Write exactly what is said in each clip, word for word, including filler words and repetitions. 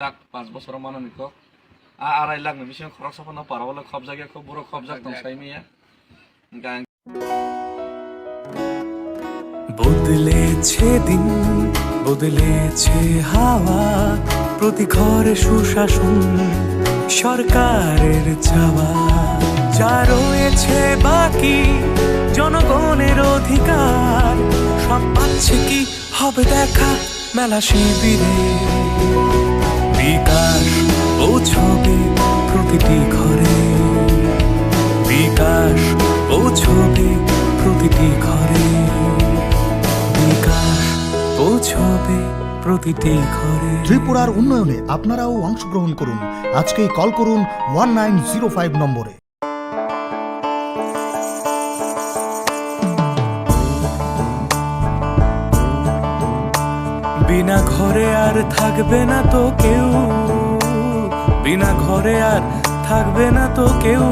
Lak panch bosoro manani kok. A arai lakni bisingo khoroksa phano para o le khobjak ya kho, borok khobjak tong sai manya. Hwnkhe ang বদলেছে দিন, বদলেছে হাওয়া, প্রতি ঘরে সুশাসন সরকারের চাওয়া। যা রয়েছে বাকি জনগণের অধিকার, সব পাচ্ছে কি হবে দেখা মেলা শিবিরে। বিকাশ পৌঁছবে প্রতিটি ঘরে, বিকাশ পৌঁছবে প্রতিটি ঘরে, বিকাশ পৌঁছবে প্রতিটি ঘরে। ত্রিপুরার উন্নয়নে আপনারাও অংশগ্রহণ করুন। আজকেই কল করুন ওয়ান নাইন জিরো ফাইভ নম্বরে। বিনা ঘরে আর থাকবে না তো কেউ, বিনা ঘরে আর থাকবে না তো কেউ।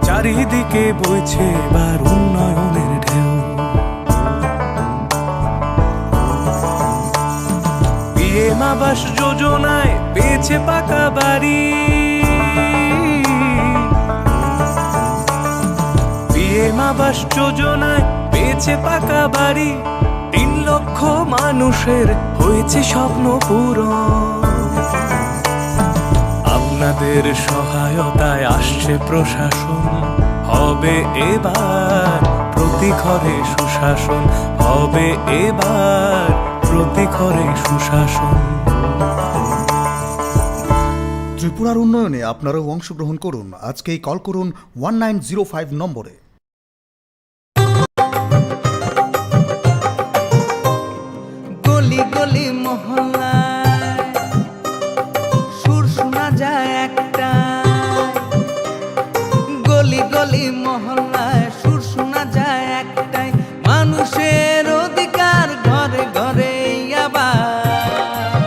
চারিদিকে বইছে এবার উন্নয়নের ঢেউ। পিএম আবাস যোজনায় পেয়েছে পাকা বাড়ি, পিএম আবাস যোজনায় পেয়েছে পাকা বাড়ি। তিন লক্ষ মানুষের হয়েছে স্বপ্ন পূরণ। আপনাদের সহায়তায় আসছে প্রশাসন, হবে এবার প্রতি ঘরে সুশাসন, হবে এবার প্রতি ঘরে সুশাসন। ত্রিপুরার উন্নয়নে আপনারাও অংশগ্রহণ করুন। আজকেই কল করুন ওয়ান নাইন জিরো ফাইভ নম্বরে। গলি গলি মহল্লায় সুর শোনা যায় একটাই, গলি গলি মহল্লায় সুর শোনা যায় একটাই, মানুষের অধিকার ঘরে ঘরে আবার।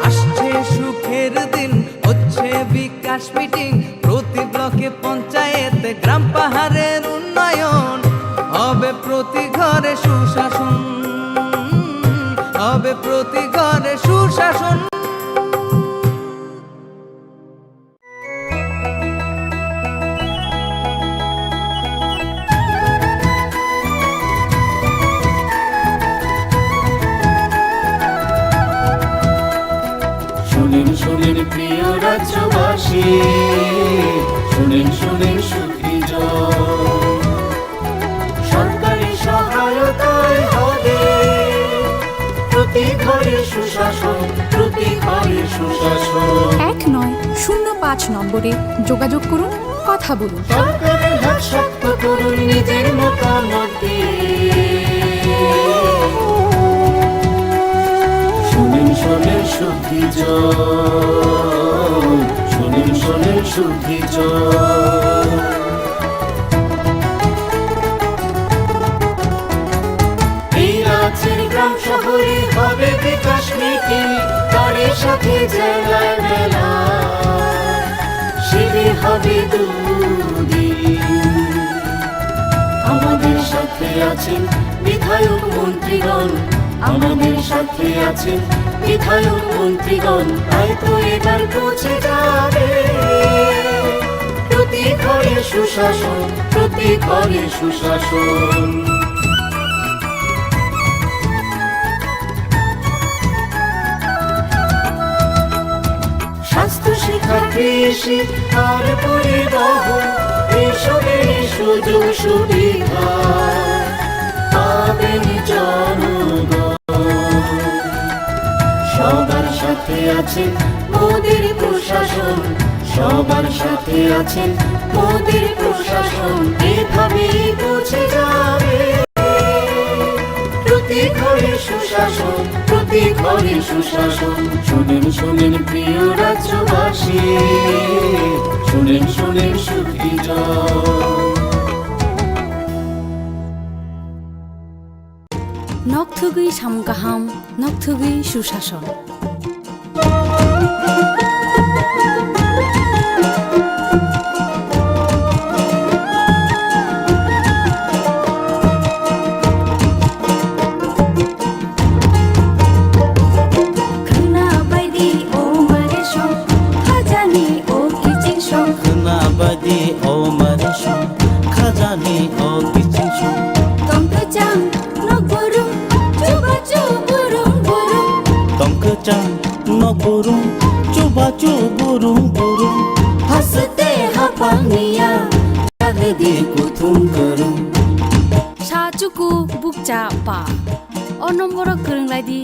আসছে সুখের দিন, হচ্ছে বিকাশ মিটিং, প্রতি ব্লকে পঞ্চায়েতে গ্রাম পাহাড়ের উন্নয়ন, হবে প্রতি ঘরে সুশাসন, হবে প্রতি ঘরে সুশাসন। শুনেন, শুনেন প্রিয় রাজ্যবাসী, শুনেন, শুনেন সুখী জন। সরকারি সহায়তায় হবে প্রতি ঘরে সুশাসন, প্রতি ঘরে সুশাসন। এক নয় শূন্য পাঁচ নম্বরে যোগাযোগ করুন, কথা বলুন। সরকারের হাত শক্ত করুন নিজের মতামত দিয়ে। শুনেন, শুনেন সুখী জন, শুনেন, শুনেন সুখী জন। এই রাজ্যের গ্রাম শহরে হবে বিকাশ মিটিং, তারই সাথে জেলায় মেলা, শিবির হবে দুদিন। আমাদের সাথে আছেন বিধায়ক মন্ত্রীগণ, আমাদের সাথে আছেন বিধায়ক মন্ত্রীগণ, তাই তো এবার পৌঁছে যাবে প্রতি ঘরে সুশাসন, প্রতি ঘরে সুশাসন। স্বাস্থ্য, শিক্ষা, কৃষি আর পরিবহন, এইসবের সুযোগ সুবিধা পাবেন জনগণ। সবার সাথে আছেন মোদির প্রশাসন, সবার সাথে আছেন মোদির প্রশাসন, এভাবেই পৌঁছে যাবে প্রতি ঘরে সুশাসন, প্রতি ঘরে সুশাসন। শুনেন, শুনেন প্রিয় রাজ্যবাসী, শুনেন, শুনেন সুখী জন। Nokthugwi samung kaham, nokthugwi susason. Khwna Chang nok burung, chubachu burung burung, haste hapang niya, jagdi kuthum kurung. Sa chuku bukcha pa. O nomboro kwrwng lai di,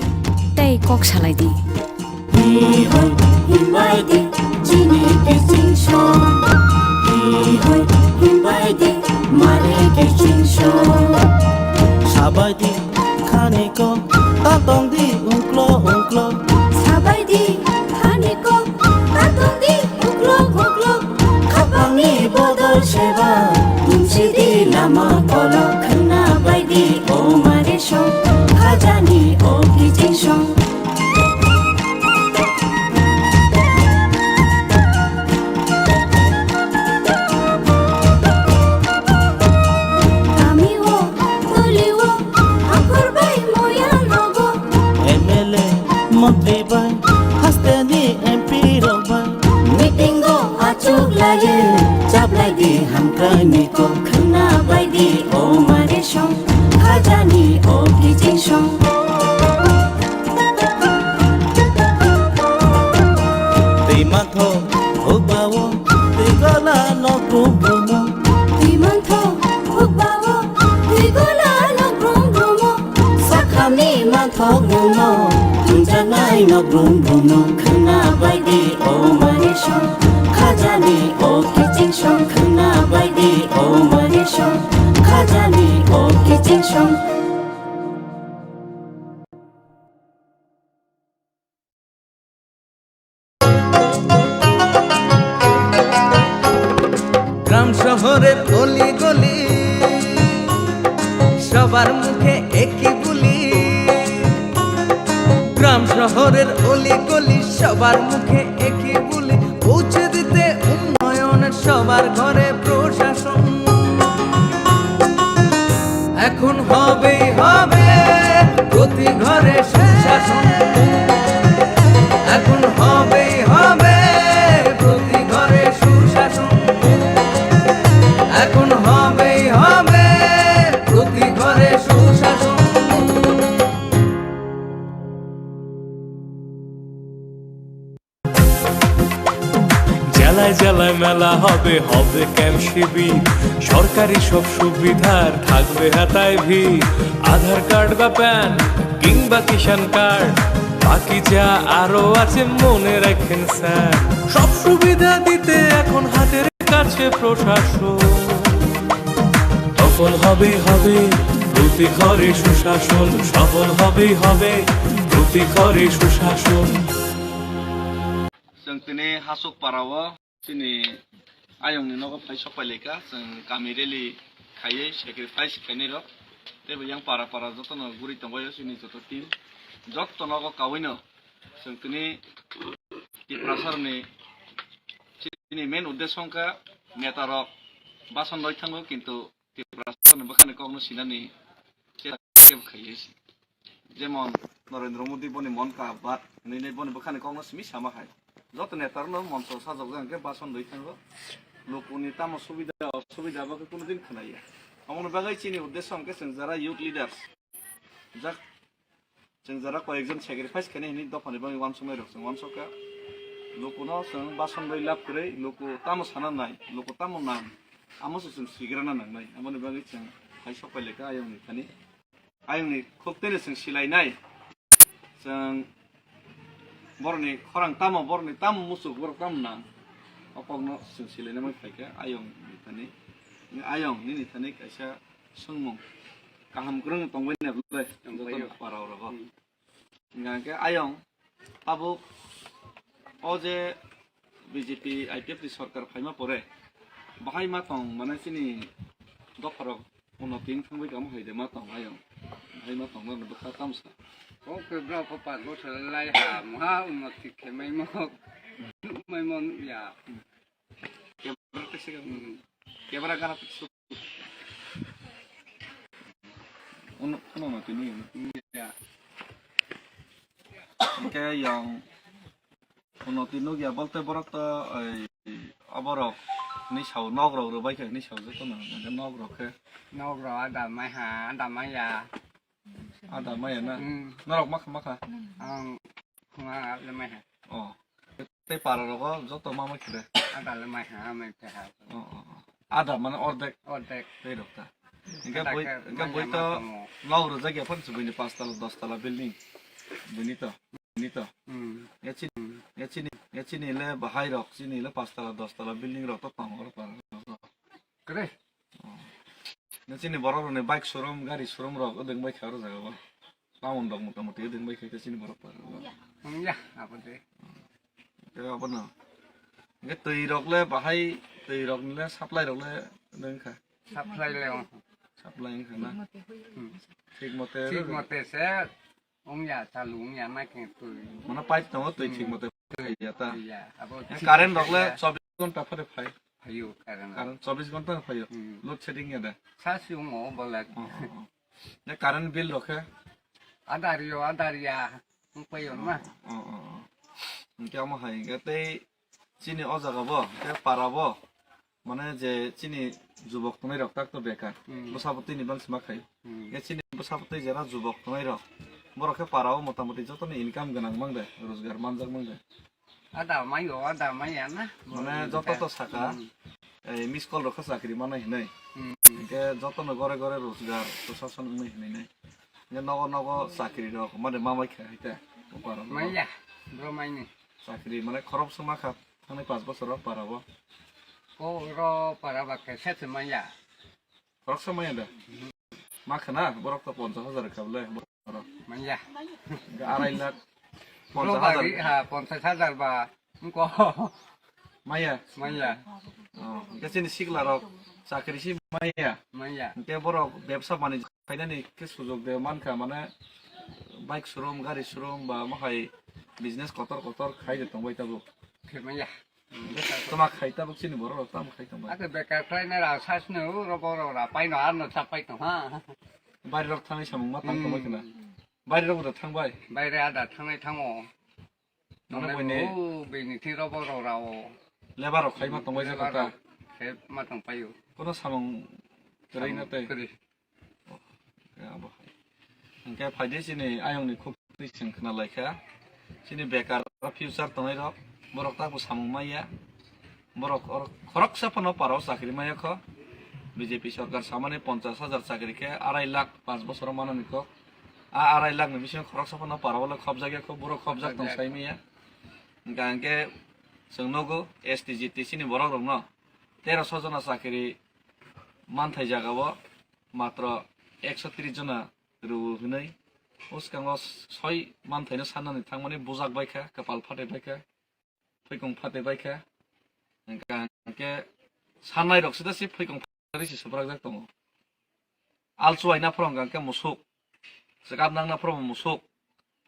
tei kok salai di. Hi hoi, himbai di, chini kiching song. Hi hoi, himbai di, mare kiching song. Sabai di, khani ko, ta tong di, ungklo, ungklo. Sabai di, khani ko, ta tong di, ungklo, ungklo. Khapangni bodol seba, tumsi di lama kolo, khwna bai di, o mare song, khajani, o kiching song. Kami o, toli o, akhor bai moya nogo. M L A, montri bai, hasteni M P rok bai. Meeting o achuk lagi, chaplai di hamkrai ni kok, khwna bai di, o mare song, khajani, o kiching song. Twi mantho hukbao, twi gola nok brum brumo. Twi mantho hukbao, twi gola nok brum brumo. Sakhani manthok nungno, thumjaknai nok brum brumno. Khwna bai di, o mare song, khajani, o kiching song. Khwna bai di, o mare song, khajani, o kiching song. গ্রাম শহরের অলি গলি, সবার মুখে একই বুলি। গ্রাম শহরের অলি গলি, সবার মুখে একই বুলি। পৌঁছে দিতে উন্নয়নের সবার ঘরে প্রশাসন। এখন হবেই হবে প্রতি ঘরে সুশাসন। এখন হবেই হবে প্রতি ঘরে সুশাসন। এখন হবেই হবে প্রতি ঘরে সুশাসন। জেলায় জেলায় মেলা হবে, হবে ক্যাম্প শিবির, সরকারি সব সুবিধার থাকবে হাতায় ভিড়। আধার কার্ড বা প্যান কিংবা কিষাণ কার্ড, বাকি যা আরো আছে মনে রাখেন স্যার। সব সুবিধা দিতে এখন হাতের কাছে প্রশাসন। সফল হবে, হবে প্রতি ঘরে সুশাসন, সফল হবে, হবে প্রতি ঘরে সুশাসন। Chwng tini Hasuk para o chini ayong ni nogo phai sok pai lai kha, chwng kami rally khaiwi sacrifice khainai rok, tei bo yang para para joto no guri tongbai o chini joto team, joto nogo kaui no chwng tini Tiprasa rok ni chini main uddesho wngkha neta rok bason loi thango, kintu Tiprasa ni bwkhani kokno sinani chesta kebo khaiwi se. Jemon Narendra Modi boni Mann Ki Baat hinwi boni bwkhani kokno simi sama hai. Joto neta rokno moncho sajokjak hwnkhe bason dui thango. Lukuni tamo subida osubida abo khe kunu din khwnaya. Aboni bagwi chini uddesho hwnkhe chwng jara youth leaders, jak Chwng jara koyekjon sacrifice khainai hinwi dophani bagwi uansuknai rok chwng uansukha. Lukuno chwng bason bai lab kwrwi, luku tamo sana nai, luku tamo nang, amo se chwng sigrana nangnai. Aboni bagwi chwng hai sok pai laikha ayongni thani. Ayongni khuk tene chwng silainai. Chwng borokni khorang tamo, borokni tamo muchuk, borok tamo nang. O kokno chwng silaina bagwi phaikha ayongni thani. Ayong nini thani kaisa Swngmung. Kaham kwrwng tongbai na bwle? Tongbai. Joto para oro go. Hmm. Hingkha khe ayong tabuk o je B J P I P F ni sorkar phaima pore bahai ma tong mane chini dopharok unnoti wng thangbai kamo hai de ma tong ayong. Bahai ma tong mane bwkha tamsa. Kok khe bwrok ko panch bosor lai ha, muha unnoti khe mai mo, mai mo ya. Camera tese ka. Hmm. Camera kana tese. Uno, uno no tini. Hmm, ya. Hingke yang uno tini ya bolte borok to, ei, aborok ni sao nok rok rwbai khe ni sao joto no, hingke nok rok khe. Nok rok ada mai ha, ada mai ya. Ada maya na? Hmm. Norok makha makha? Ang Wngkha le mai ha. Oh. Tei para rogo joto ma ma khe. Ada le mai ha, mai khe ha. Oh, oh, oh. Ada mane ordek. Ordek. Tei rok ta. Hingke ada boi, khe hingke mai boi ha to ma tongo. Nok rwjak ya phano se buini pash tala, dos tala building. Buini to. Ni to. Hmm. Ya chini, ya chini, ya chini le bahai rok, chini le pash tala, dos tala building rok to tongo oro para rok. Kre. Oh. Ya chini borok rok ni bike showroom, gari showroom rok odeng bai kha oro jaga o. Town rok mota moti odeng bai kha chini borok para rok. Hmm, ya, abo de. Te abo no. Nge twi rok le bahai, twi rok ni le supply rok le odeng kha. Supply le. Supply wngkha na. Hmm. Thik mote. Thik mote se. Wngya, chalu wngya, ma khe twi. Mano pipe tongo, twi thik mote phaiya ta. Phaiya, abo current rok le chobbish ghonta phare phai. Phaio current. Current chobbish ghonta phaio. Hmm. Load shedding ya da. Sa si wng o bolak. Oh, oh, oh. Ne current bill rok khe? Adar yo, adar ya. Wng paio ma. Oh, oh, oh. Hingke amo hai hingke tei chini o jaga bo, tei para bo. Mane je chini jubok tongnai rok tak to bekar. Hmm. Bwsabo twi ni bang sima khai. Hmm. Ye chini bwsabo twi jera jubok tongnai rok. Borok khe para o mota moti joto ni income gwnang mang de, rojgar manjak mang de. Ada mai o, ada mai ya na. Mane joto to saka. Hmm. Ei miss call rok khe chakri manai hinai. Hmm. Hingke joto no gore gore rojgar, proshason wngnai hinai nai. Hingke nogo nogo chakri rok mane ma mai kha hai te. O para no. Mai ya, bro mai ni. Chakri mane khorok se ma kha. Thangni panch bochor o para bo. O oro para ba kaisa se manya. Khoroksa manya da? Ma khana borok to ponchas hajar kha bole. Manya. Arai lakh. Bro ponchas hajar. Ba ha ponchas hajar ba. Wngko. Maya. Manya. Oh, hingke chini sikla rok chakri si maya. Manya. Hingke borok bebsa banijyo khainani khe sujok de mankha, mane bike showroom, gari showroom ba mohai business kotor kotor khai de tongbai tabuk. Khe manya. Tama khai tabuk chini borok rok tamo khai tongbai. Ake bekar khlai na ra sas no ro boro ra pai no ar no chap pai tong ha. Bari rok thangwi samung ma tang tongbai khna. Hmm. Bari rok da thangbai. Baire ada thangnai thango. Nono Nonai boini bo bini thing ro boro ra o. Lebar rok khai ma tongbai Lebar jakha ta. Rok khai ma tong paio. Kono samung kwrwi na tei. Kwrwi. Ya, bo hai. Hingke phaidi chini ayongni khuk twi chwng khna laikha. Chini bekar future tongnai rok, borok tak bo samung maya. Borok or-, khoroksa phano parao chakri maya kho. B J P sorkar samani ponchas hajar chakri khe arai lakh panch bochoro manani kok. A arai lakh ni bisingo khoroksa phano parao le khobjak ya kho, borok khobjak tong sai maya. Hingka hingke chwng nogo S T G T C ni borok rokno teroso jona chakri manthai jaga o matro ekso tris jona rw hwnwi, bwskango soi manthaino sannani thangmani bujak bai kha, kwpal phatwi bai kha, phoikong phatwi bai kha. Hingka hingke sannai rok sida se phoikong phatwi se swprakjak tongo. Alchuaina phoro hingka hingke musuk, chwkap nangna phoro musuk,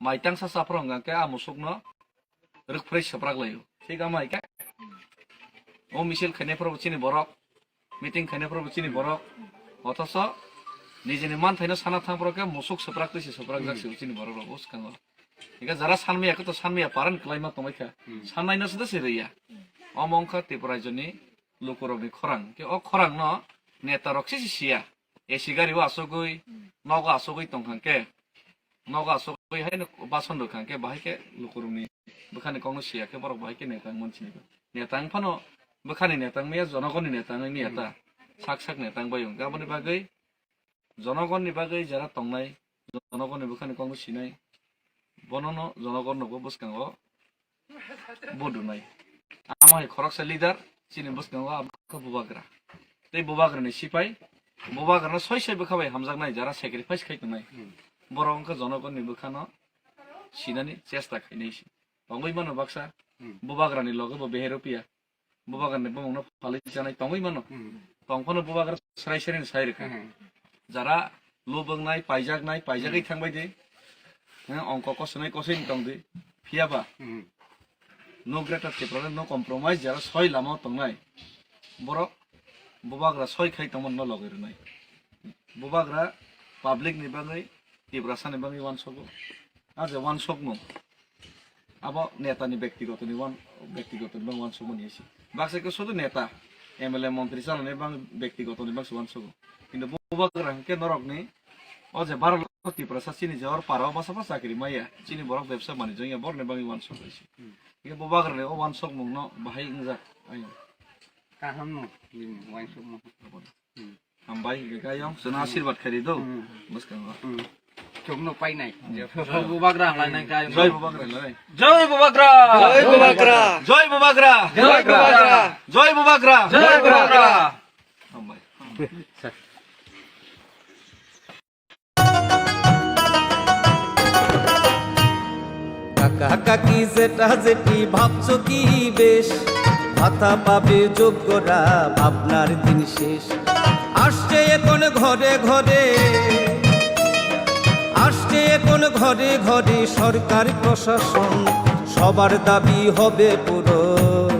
maitang sa sa phoro hingka hingke a musukno rwkphrwi swprak laio. Thik ama hai khe o misil khainai phoro chini borok, meeting khainai phoro chini borok, othoso nijini manthaino sana thang phoro khe musuk swprak twi se swprak jak se chini borok rok bwskango. Hingke jara sanmaya khe to sanmaya paran kwlaima tongbai kha. Hmm. Sannaino se da se rwya. Omo wngkha Tripura rajyoni lukurokni khorang. Khe o khorangno neta rok se se siya. A C gari o asugwi, nogo asugwi tongkha khe, nogo asugwi haino bason rwkha khe, bahai khe lukurokni bwkhani kokno siya khe borok bahai khe neta wngmani sini. Neta wngphano bwkhani neta wngmaya, jonogonni neta wngmani ya ta. Hmm. Sak sak neta wngbai wngkha. Aboni bagwi jonogonni bagwi jara tongnai, jonogonni bwkhani kokno sinai, bonono jonogorno bo bwskango budunai. Amo hai khoroksa leader, chini bwskango abo khe bubagra. Tei bubagrani sipai, bubagrano soi soi bwkha bai hamjaknai, jara sacrifice khai tongnai. Hmm. Borok wngkha jonogonni bwkhano sinani chesta khainai se. Tongwi mano baksa, hmm, bubagrani loge bo beheropiya. Bubagrani bumungno phalwi chanai tongwi mano. Hmm. Tongphano bubagra srai srai sai rwkha. Hmm. Jara lubungnai, paijaknai, paijagwi, hmm, thangbai di. Hwng ongko kosonai kosoi tong di. Phiya ba? Hmm. No greater Tripura, no compromise, jara soi lama o tongnai. Borok bubagra soi khai tongmano no logwi rwnai. Bubagra public ni bagwi, Tiprasa ni bagwi uansogo. A je uansokmung. Abo neta ni bektigoto ni wan-, bektigoto ni bang uansukmani isi. Baksa khe sudu neta, M L A, montri chalani bang bektigoto ni bang se uansugo. Kintu bubagra hwnkhe norokni o je baro O Tiprasa chini je or para o basa basa chakri maya, chini borok bebsa manwi jongya borni bagwi uansuk bai se. Hmm. Ike bubagra ni o uansukmung no bahai wngjak. Ayo. Kaham no, hmm, uansukmung. Hmm. Hambai, ike kayong, chwngno asirbad khairi do. Hmm. Bwskango. Hmm. Chwngno painai. Hmm. Jai Bubagra hamlainai kayong. Jai Bubagra lai. Jai Bubagra! Jai Bubagra! Jai Bubagra! Jai Bubagra! Hambai. কাকা কাকি জেঠা জেঠি ভাবছো কি বেশ, ভাতা পাবে যোগ্যরা ভাবনার দিন শেষ। আসছে এখন ঘরে ঘরে, আসছে এখন ঘরে ঘরে সরকার প্রশাসন, সবার দাবি হবে পূরণ।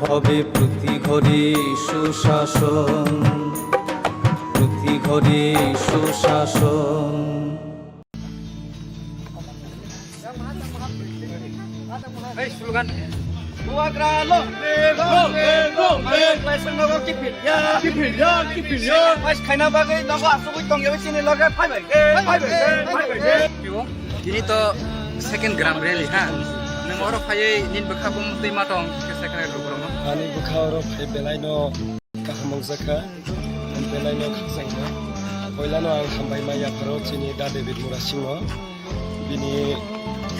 হবে প্রতি ঘরে সুশাসন, প্রতি ঘরে সুশাসন। Hey, slogan. Bubagra long live, long live, long live. Nogo kipil ya, kipil ya, kipil ya. Mas khaina bagwi nogo asugwi tongyawi chini loge phaibai de, phaibai de, phaibai de. Tini to second Gram Rally ha. Nwng oro phaiwi nini bwkha bumtwi ma tong khe second Gram rok no. Ani bwkha oro phai belai no kaham wngjakha. Belai no khakchangma. Poilano ang hambai ma yapharo chini Da David Murasingno. Bini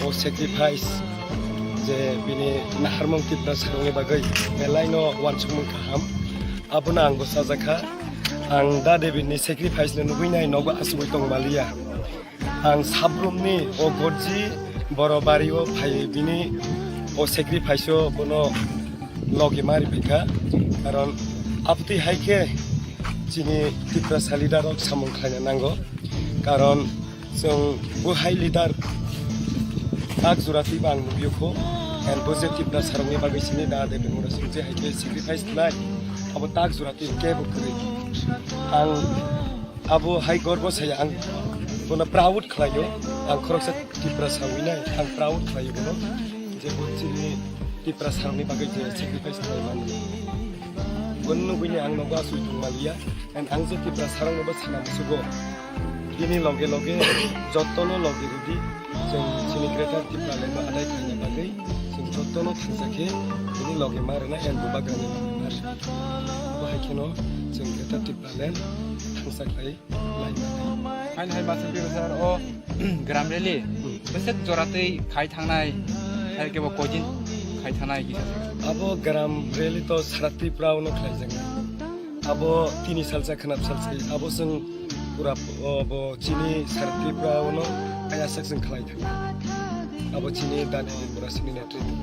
o sacrifice je bini naharmung Tiprasarokni bagwi belai no uansukmung kaham. Abono ang bo chajakha. Ang Da David ni sacrifice no nugwi nai nogo asugwi tong maliya. Ang sabrumni o gorji boro bari o phai bini o sacrifice o bono logi mari phaikha. Karon abtwi hai khe chini Tiprasa leader rok samung khlaina nango. Karon chwng bo hai leader tak jora twibo ang nugwi kho. And bo je Tiprasarokni bagwi chini Da David Murasing je hai khe sacrifice khlai abo tak jora twi kebo kwrwi. Ang Abo hai gorbo saya ang bono proud khlaio, ang khoroksa Tiprasa wngwi nai, ang proud khlaio bono, je bo chini Tiprasarokni bagwi je sacrifice khlai mani. Bono nugwini ang nogo asugwi tong maliya, and ang je Tiprasarokno bo sana musugo, bini loge loge jottono loge rwdi, chwng chini Greater Tipraland no adai khaina bagwi, chwng jottono thangsa khe bini loge ma rwna, and Bubagrani loge ma rwna. Bo hai kheno chwng Greater Tipraland thangsa khlai. Hain hai masa biro sir o Gram Rally bwswk jora twi khai thangnai, hai khe bo koi din khai thangnai kisa se. Abo Gram Rally to sara Tripura o no khlai jaknai. Abo tini salsa khnap salsa abo chwng pura, o, bo chini sara Tripura o no ayaswk chwng khlai thangnai. Abo chini dani pura sini netrito.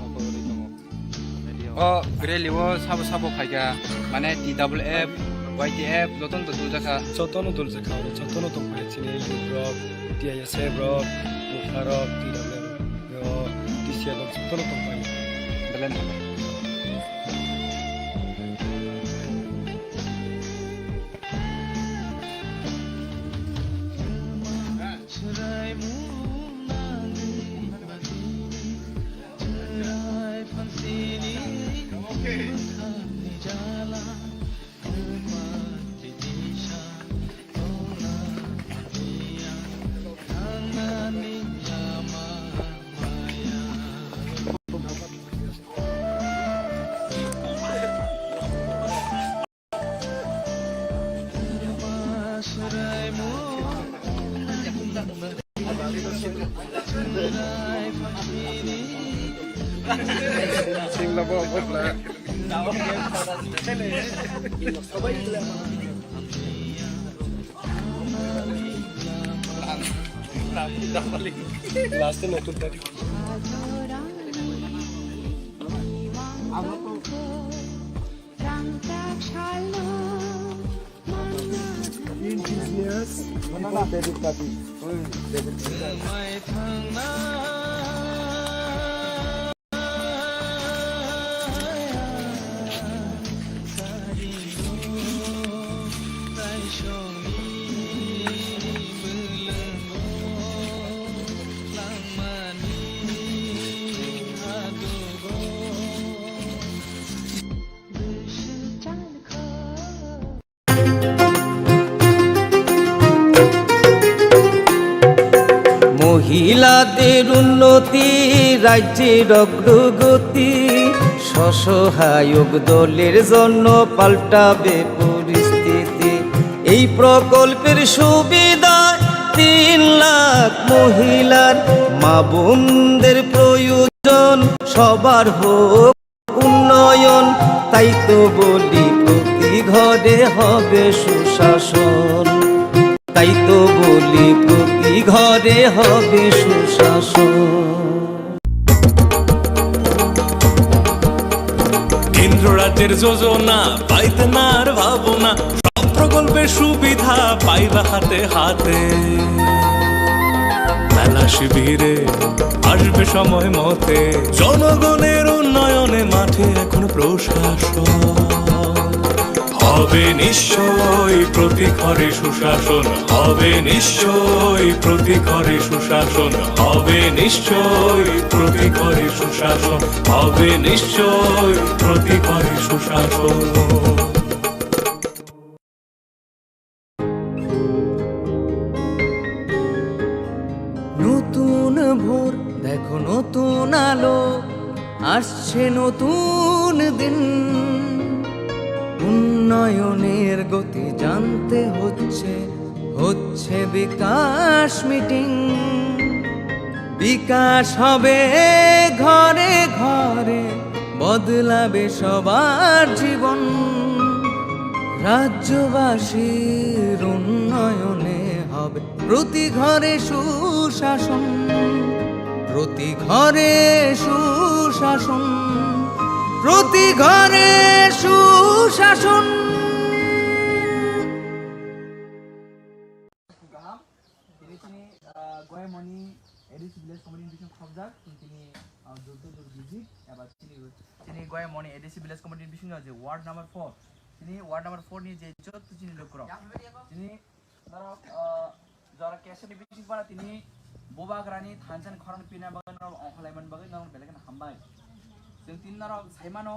O rally o sabo sabo phaikha, mane T W F, Y T F, jotono to duljakha. Jotono duljakha, jotono tongphai chini youth rok, T I S F rok, Mukha rok, T W F rok, T C F rok, jotono tongphai. Belai no. Last e notun tari. Indigenous people David Kati. David Kati. মহিলাদের উন্নতি, রাজ্যের অগ্রগতি, স্বসহায়ক দলের জন্য পাল্টাবে পরিস্থিতি। এই প্রকল্পের সুবিধায় তিন লাখ মহিলার, মা বোনদের প্রয়োজন সবার হোক উন্নয়ন। তাই তো বলি প্রতি ঘরে হবে সুশাসন, তাই তো বলি প্রতি ঘরে হবে সুশাসন। কেন্দ্র রাজ্যের যোজনা পাইতে না আর ভাবনা, সব প্রকল্পের সুবিধা পাইবা হাতে হাতে। মেলা শিবিরে আসবে সময় মতে, জনগণের উন্নয়নে মাঠে এখন প্রশাসন। হবে নিশ্চয় প্রতি ঘরে সুশাসন, হবে নিশ্চয় প্রতি ঘরে সুশাসন, হবে নিশ্চয় প্রতি ঘরে সুশাসন, হবে নিশ্চয় প্রতি ঘরে সুশাসন। নতুন ভোর, দেখো নতুন আলো, আসছে নতুন দিন। উন্নয়নের গতি জানতে হচ্ছে, হচ্ছে বিকাশ মিটিং। বিকাশ হবে ঘরে ঘরে, বদলাবে সবার জীবন। রাজ্যবাসীর উন্নয়নে হবে প্রতি ঘরে সুশাসন, প্রতি ঘরে সুশাসন, প্রতি ঘরে সুশাসন। Gaham. Tini chini, ah, Goyamoni A D C Village Committee ni bising khobjak, tini, ah, Dulto Dul Visit, eba chini, chini Goyamoni A D C Village Committee ni bisingo je ward number four, tini ward number four ni je joto chini lukurok, tini norok, ah, jora keseni bising para tini bubagrani thansa ni khorang pina bagwi norok ongkholai man bagwi norok belai kheno hambai. Chwng tini norok sai mano,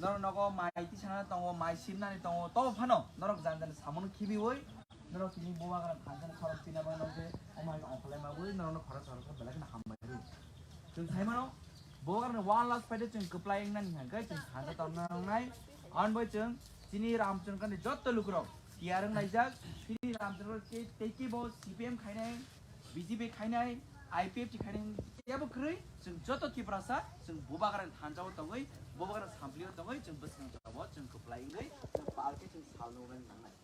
norok nogo mai tisana tongo, mai simnani tongo, tobo phano norok jani jani samung khibiwi, norok tini bubagrani thansa ni khorang pina bagwi norok je omo hai ongkholai mabwi norokno khorang khorang belai kheno hambai rw. Chwng sai mano, bubagrani one last fight o chwng kwplai wngnani hwnkhe chwng thansa tongna nangnai. Aboni bagwi chwng chini Ramchandra ni jotto lukurok tiyar wnglaijak, chini Ramchandra tei kibo C P M khainai, B J P khainai, I P F T khainai, kebo kwrwi chwng joto Tiprasa chwng bubagrani thansa o tongwi, bubagrani sampli o tongwi chwng bwskango chwng kwplai wngwi chwng palkhe chwng salno nangnai.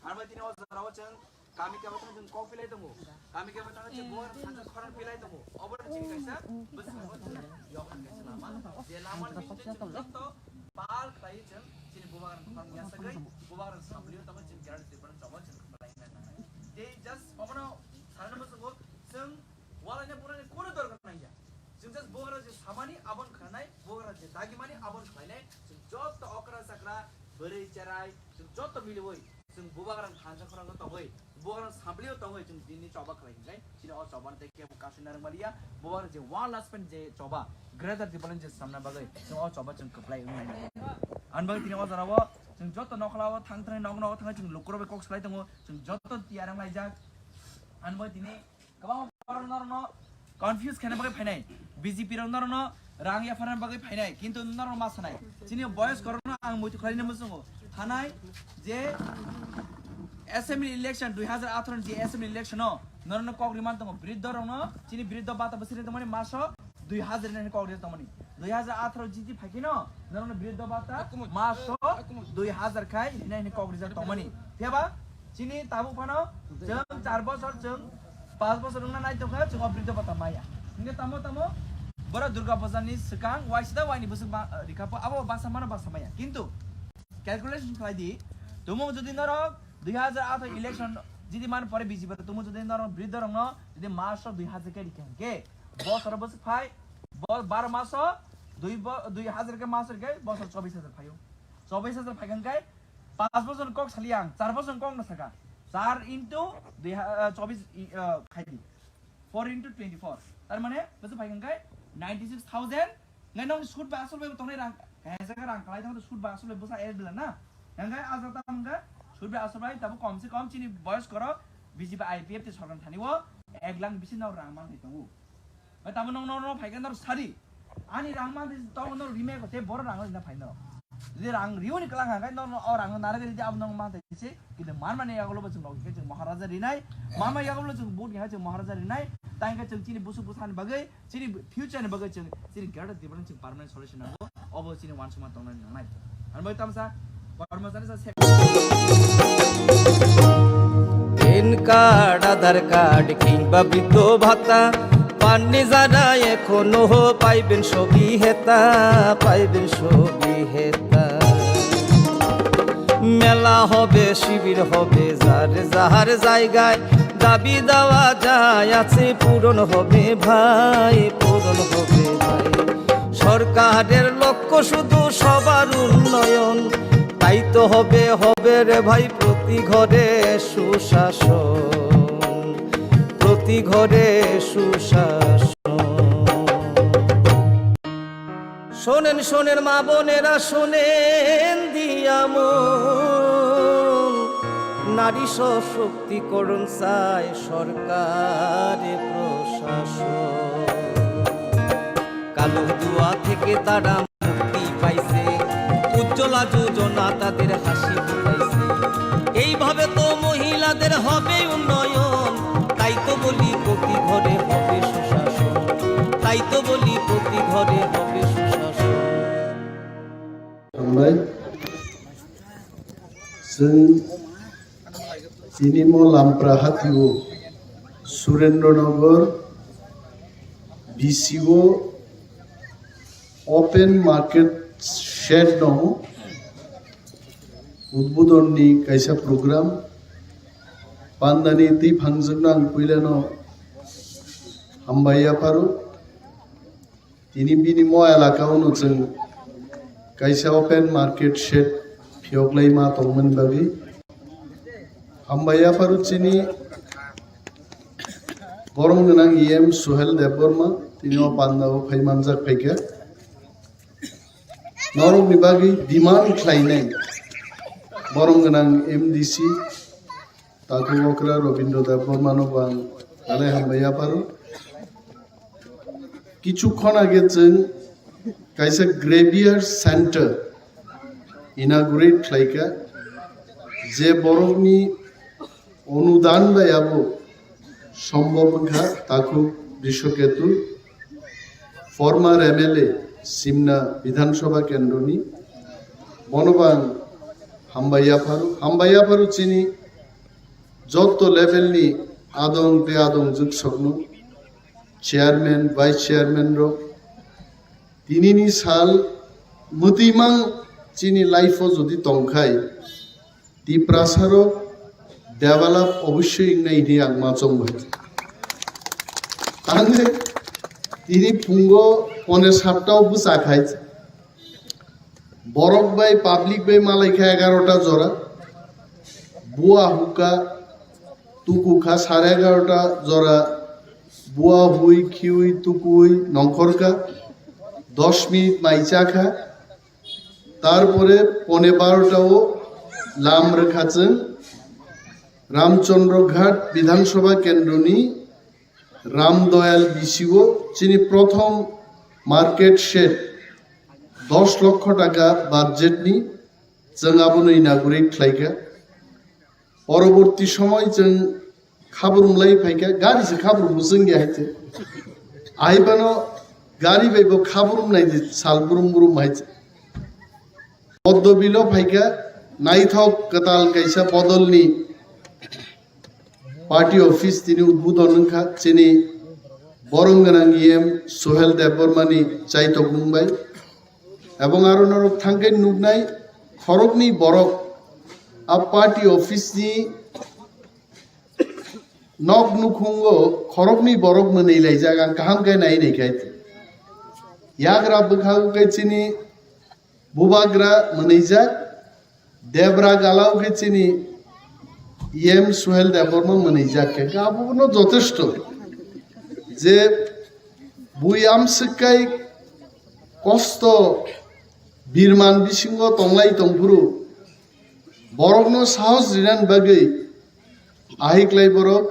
Arbai tini o jorao chwng kami kebo thang chwng kok pilai tongo. Kami kebo thang chwng buar thang khorang pilai tongo. Obo chini kaisa bwskango chwng yokhan kaisa lama. Je lama ni bisingtwi chwng joto pal khlai chwng chini bubagrani khorang yasagwi bubagrani samlio tongo chwng kerani Tripura chobo chwng khlai nai. Tei just omono sarano bwskango chwng walaina bunani kono dorkar nangya. Chwng just bubagra je samani abon khanai, bubagra je dagimani abon khlainai, chwng joto okra chakra bwrwi cherai chwng joto miliwi chwng bubagrang thansa khorang tongwi bubagrang samplio tongwi chwng dinni choba khlai hinkai chini o choba tei kebo kasu narwk maliya bubagrang je one last pen je choba greater Tipraland je samna bagwi chwng o choba chwng kwplai wngnai. Ani bagwi tini o jorao chwng joto nokhlao thang thang nok nok thang chwng lukurok bai kok salai tongo chwng joto tiyar wnglaijak ani bagwi tini Kwbangma borok norokno confuse khaina bagwi phainai, B J P rok norokno rang yapharna bagwi phainai, kintu norok ma sanai. Chini boyos korokno ang muitu khlaina muchungo. Thanai je assembly election dui hazar atharo ni je assembly election o norokno kok riman tongo, briddo rokno chini briddo bata bwswk ri tongmani maso dui hazar hinwi kok rijak tongmani. Dui hazar atharo jiti phaikhe no norokno briddo bata maso dui hazar khai hinwi hinwi kok rijak tongmani. Phiya ba chini tabuk phano chwng char bosor chwng Pas bosor wngna nai tongkha chwng o briddo bata maya. Hingke tamo tamo boro Durga Puja ni swkang waisida waini bwswk ba rikha po abo baksa mano baksa maya. Kintu calculation khlai di, tumung jodi norok dui hazar atharo election jodi man pore B J P tumung jodi norok briddo rokno jodi March o dui hazar khe rikha hingke bosor bwswk phai bo baro maso dui bo dui hazar khe maso rikhe bosor chobis hazar phaio. Chobis hazar phaikha hingke Pas bosor kok sali ang, char bosor kok no saka. Char into dui ha- ah, chobis i- ah, khai di. Four into twenty four. Tar mane bwswk phai hwnkhe ninety six thousand. Ngai nong sud bai asol bai tongnai rang, kaisa khe rang kalai thang sud bai asol bai bwsa er bila na. Nang gai ajak ta hwnkhe sud bai asol bai tabo kom se kom chini boyos koro B J P I P F T sorkar thani o Ek lakh bisi no rang man tongo. Ba tamo nong nong nong phai khe nor sari. Ani rang man tongo nor rime ko te boro rang na phai nor. Jodi rang riyo ni klang ha kai nor o rang nara gari di abo nong man te se. Kile man mani yagulo ba chwng rok khe chwng Maharaja rinai. Man mani yagulo chwng vote khe chwng Maharaja rinai. Tai khe chwng chini busu busa ni bagwi, chini future ni bagwi chwng chini greater Tipraland chwng permanent solution nango. Obo chini wansukma tongnani nangnai. Ang bai tamsa, kormosari sa sep- Pan card, Aadhaar card, কিংবা বৃদ্ধ ভাতা, পাননি যারা এখনো পাইবেন সবই হেতা, পাইবেন সবই হেতা। মেলা হবে, শিবির হবে, যার যার জায়গায় দাবি দেওয়া যায় আছে, পূরণ হবে ভাই, পূরণ হবে ভাই। সরকারের লক্ষ্য শুধু সবার উন্নয়ন, তাই তো হবে, হবে রে ভাই প্রতি ঘরে সুশাসন, প্রতি ঘরে সুশাসন। শোনেন, শোনেন মা বোনেরা, শোনেন দিয়া মন, নারী সশক্তিকরণ চায় সরকারে প্রশাসন। কালো জুয়া থেকে তারা মুক্তি পাইছে, উজ্জ্বলা যোজনা তাদের হাসি ফুটাইছে। এইভাবে তো মহিলাদের হবে উন্নয়ন, তাই তো বলি প্রতি ঘরে হবে সুশাসন, তাই তো বলি প্রতি ঘরে হবে সুশাসন। Hambai. Chwng tini mo Lampra hatio Surendra Nagar B C O open market shed no udbodon ni kaisa program pandani twi phangjak nang puila no hambai yapharo. Tini bini mo elaka o no chwng kaisa open market shed phiyok lai ma tongmani bagwi. Hambai yapharo chini borom gwnang E M Suhel Debbarma tini o panda o phai manjak phaikha. Norokni bagwi demand khlainai borom gwnang M D C Takhuk okra Robindra Debbarma no bo ang belai hambai yapharo. Kichukhon age chwng kaisa Graveyard Center inaugurate khlaikha, je borokni onudan bai abo sombhob wngkha. Takhuk Brishoketu, former M L A Simna Bidhan Sabha Kendroni, bono bo ang hambai yapharo, hambai yapharo chini jotto level ni adong tei adongjwk sokno, chairman, vice chairman rok, tinini sal mwtwimang chini life o jodi tongkhai, Tiprasa rok develop obossoi wngnai hwnwi ang ma chong bai. Tangwi tini phungo pone satta o bwsa khai. Borok bai public bai malai kha egarota jora. Bua hukha, tuku kha sare egarota jora. Bua hui, khiui, tukui, nongkhor kha. Dos minute mai cha kha. Tarpore pone barota o lam rwkha chwng Ramchandra Ghat Bidhan Sabha Kendroni Ram Doyal B C O chini prothom market shed dos lokho taka budget ni chwng abono inaugurate khlaikha. Poroborti somoi chwng khabrumlai phaikha, gari se khabrum chwng ya haite. Aibano gari bai bo khabrum nai di sal brum brum haite. Poddo bilo phaikha, naithok kwtal kaisa bodolni party office tini udbodon wngkha chini borom gwnang E M Suhel Debbarmani chaitokmung bai. Ebong aro norok thangkhe nuknai khoroknwi borok a party office ni nok nukhungo khoroknwi borok mwnwi laijak, ang kaham khe nai nai khe. Yagra bwkhago khe chini Bubagra mwnwijak, Debra galao khe chini E M Suhel Debbarma mwnwijak khe, khe abono jotesto je bui amswk kai kosto birman bisingo tonglai tongphuru borokno sahos rinani bagwi ahiklai borok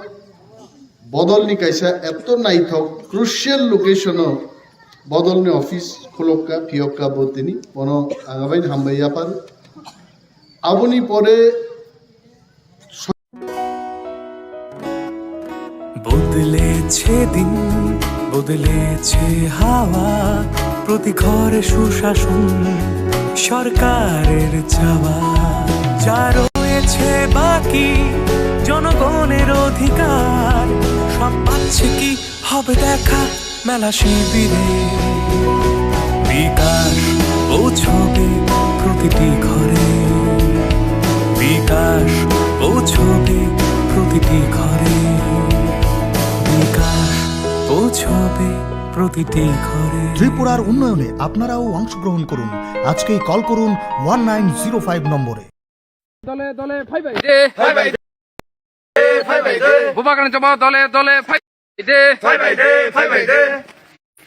Bodolni kaisa eto naithok crucial location o bodolni office khulokka, phiyokka bo tini, bono ang abaino hambai yaphar. Aboni pore বদলেছে দিন, বদলেছে হাওয়া, প্রতি ঘরে সুশাসন সরকারের চাওয়া। যা রয়েছে বাকি জনগণের অধিকার, সব পাচ্ছে কি হবে দেখা মেলা শিবিরে। বিকাশ পৌঁছবে প্রতিটি ঘরে, বিকাশ পৌঁছবে প্রতিটি ঘরে, বিকাশ পৌঁছবে প্রতিটি ঘরে। ত্রিপুরার উন্নয়নে আপনারাও অংশগ্রহণ করুন। আজকেই কল করুন ওয়ান নাইন জিরো ফাইভ নম্বরে। দলে দলে ফাইবাই দে। ফাইবাই দে। ফাইবাই দে। বুবাগ্রান জমা দলে দলে ফাইবাই দে। ফাইবাই দে, ফাইবাই দে।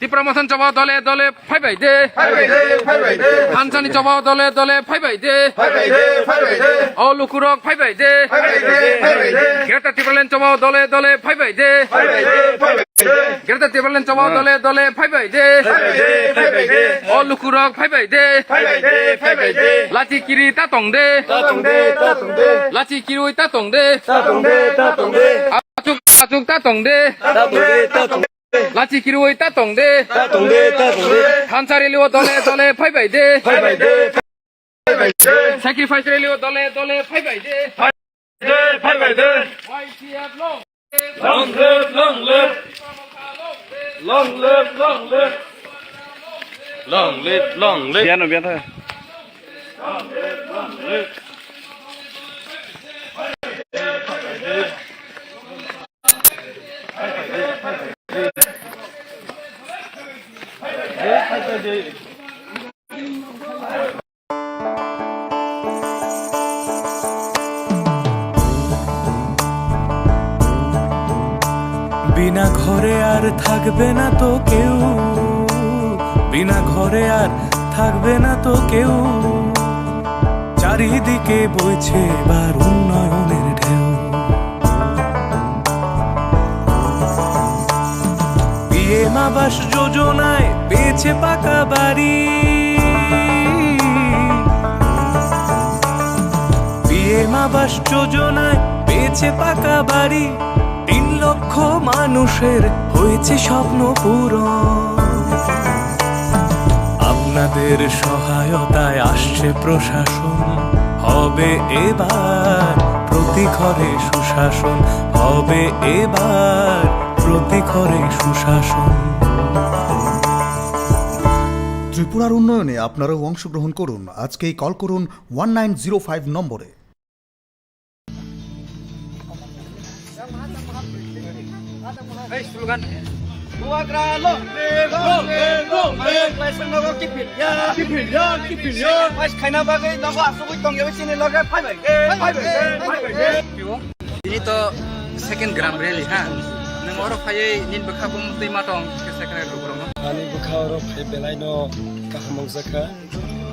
তিপ্রা মথন জমা দলে দলে ফাইবাই দে। ফাইবাই দে, ফাইবাই দে। হানসানি জমা দলে দলে ফাইবাই দে। ফাইবাই দে, ফাইবাই দে। অ লুকুরক ফাইবাই দে। ফাইবাই দে, ফাইবাই দে। গ্রেটার টিপ্রাল্যান্ড জমা দলে দলে ফাইবাই দে। ফাইবাই দে, ফাইবাই দে। গ্রেটার টিপ্রাল্যান্ড জমা দলে দলে ফাইবাই দে। ফাইবাই দে, ফাইবাই দে। অ লুকুরক ফাইবাই দে। ফাইবাই দে, ফাইবাই দে। Lachi kiri ta tong de. Ta tong de, ta tong de. Lachi kirui ta tong de. Ta tong de, ta tong de. Achuk, achuk ta tong de. Ta tong de, ta tong de. Lachi kirui ta tong de. Ta tong de, ta tong de. Thansa rally o dole dole phaibai de. Phaibai de, phaibai de. Sacrifice rally o dole dole phaibai de. Phaibai de, phaibai de. Y C F long. Long live, long live. Long live, long live. Long live, long live. Biano, biano. Long live, long live. বিনা ঘরে আর থাকবে না তো কেউ, বিনা ঘরে আর থাকবে না তো কেউ। চারিদিকে বইছে এবার উন্নয়নের ঢেউ। পি এম আবাস যোজনায় পেয়েছে পাকা বাড়ি। পি এম আবাস যোজনায় পেয়েছে পাকা বাড়ি। তিন লক্ষ মানুষের হয়েছে স্বপ্ন পূরণ। আপনাদের সহায়তায় আসছে প্রশাসন, হবে এবার প্রতি ঘরে সুশাসন, হবে এবার প্রতি ঘরে সুশাসন। ত্রিপুরার উন্নয়নে আপনারাও অংশগ্রহণ করুন। আজকেই কল করুন ওয়ান নাইন জিরো ফাইভ নম্বরে। Hey, slogan. Bubagra long live, long live, long live. Laisang nogo kiphilya, kiphilya, kiphilya. Pass khaina bagwi nogo asugwi tongya chini loge phaibai, phaibai, phaibai. Tini to second Gram Rally ha. Nwng oro phaiwi nini bwkha bumtwi ma tong khe second Gram rok no. Ani bwkha oro phai belai no kaham wngjakha.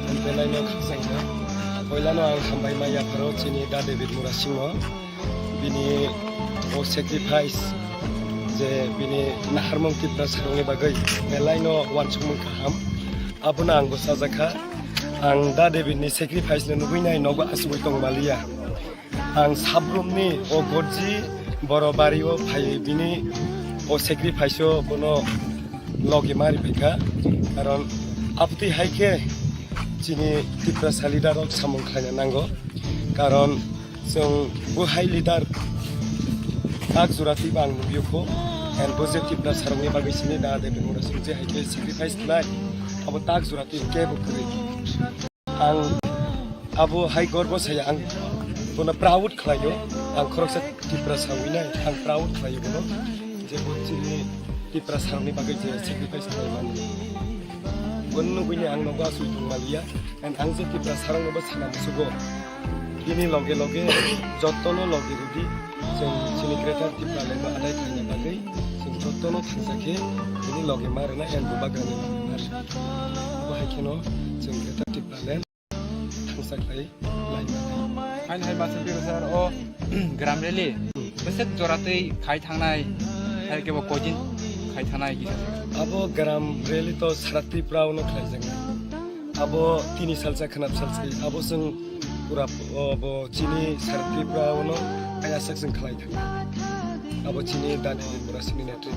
Ang belai no khakchangma. Poilano ang hambai ma yapharo chini Da David Murasingno. Bini o sacrifice je bini naharmung Tiprasarokni bagwi belai no uansukmung kaham. Abono ang bo chajakha. Ang Da David ni sacrifice no nugwi nai nogo asugwi tong maliya. Ang sabrumni o gorji boro bario phaiwi bini o sacrifice o bono logi mari phaikha. Karon abtwi hai khe chini Tiprasa leader rok samung khlaina nango. Karon chwng bo hai leader tak jora twibo ang nugwi kho. And bo je Tiprasarokni bagwi chini Da David Murasing je hai khe sacrifice khlai, abo tak jora twi kebo kwrwi. Ang abo hai gorbo saya, ang bono proud khlaio. Ang khoroksa Tiprasa wngwi nai, ang proud khlaio bono. Je bo chini Tiprasarokni bagwi je sacrifice khlai mani. Bono nugwini ang nogo aswk tongmaliya. And ang je Tiprasarokno bo sana musugo. Bini loge loge jottono loge rwdi. Chwng chini Greater Tipraland no adai khlaina bagwi chwng jottono thangsa khe bini loge ma rwna and bubagrani loge ma rwna. Bo hai kheno chwng Greater Tipraland thangsa khlai lai mano. Haino hai masa biro sir o Gram Rally bwswk jora twi khai thangnai Hai kebo kojin khai thanai kisa. Abo gram rally to sara Tripura uno khlai jang. Abo tini salsa khanap salsa. Abo sung pura, o, bo chini sara Tripura uno kaya sak sung khlai thang. Abo chini dani pura sini netri.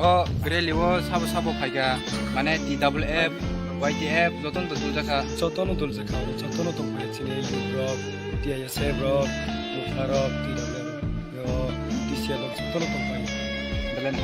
O rally o sabo sabo phaikha, mane T W F, Y T F, jotono to duljakha. Jotono duljakha, jotono tongphai chini youth rok, T I S F rok, Mukha rok, T W F rok, T C F rok, jotono tongphai. Belai no.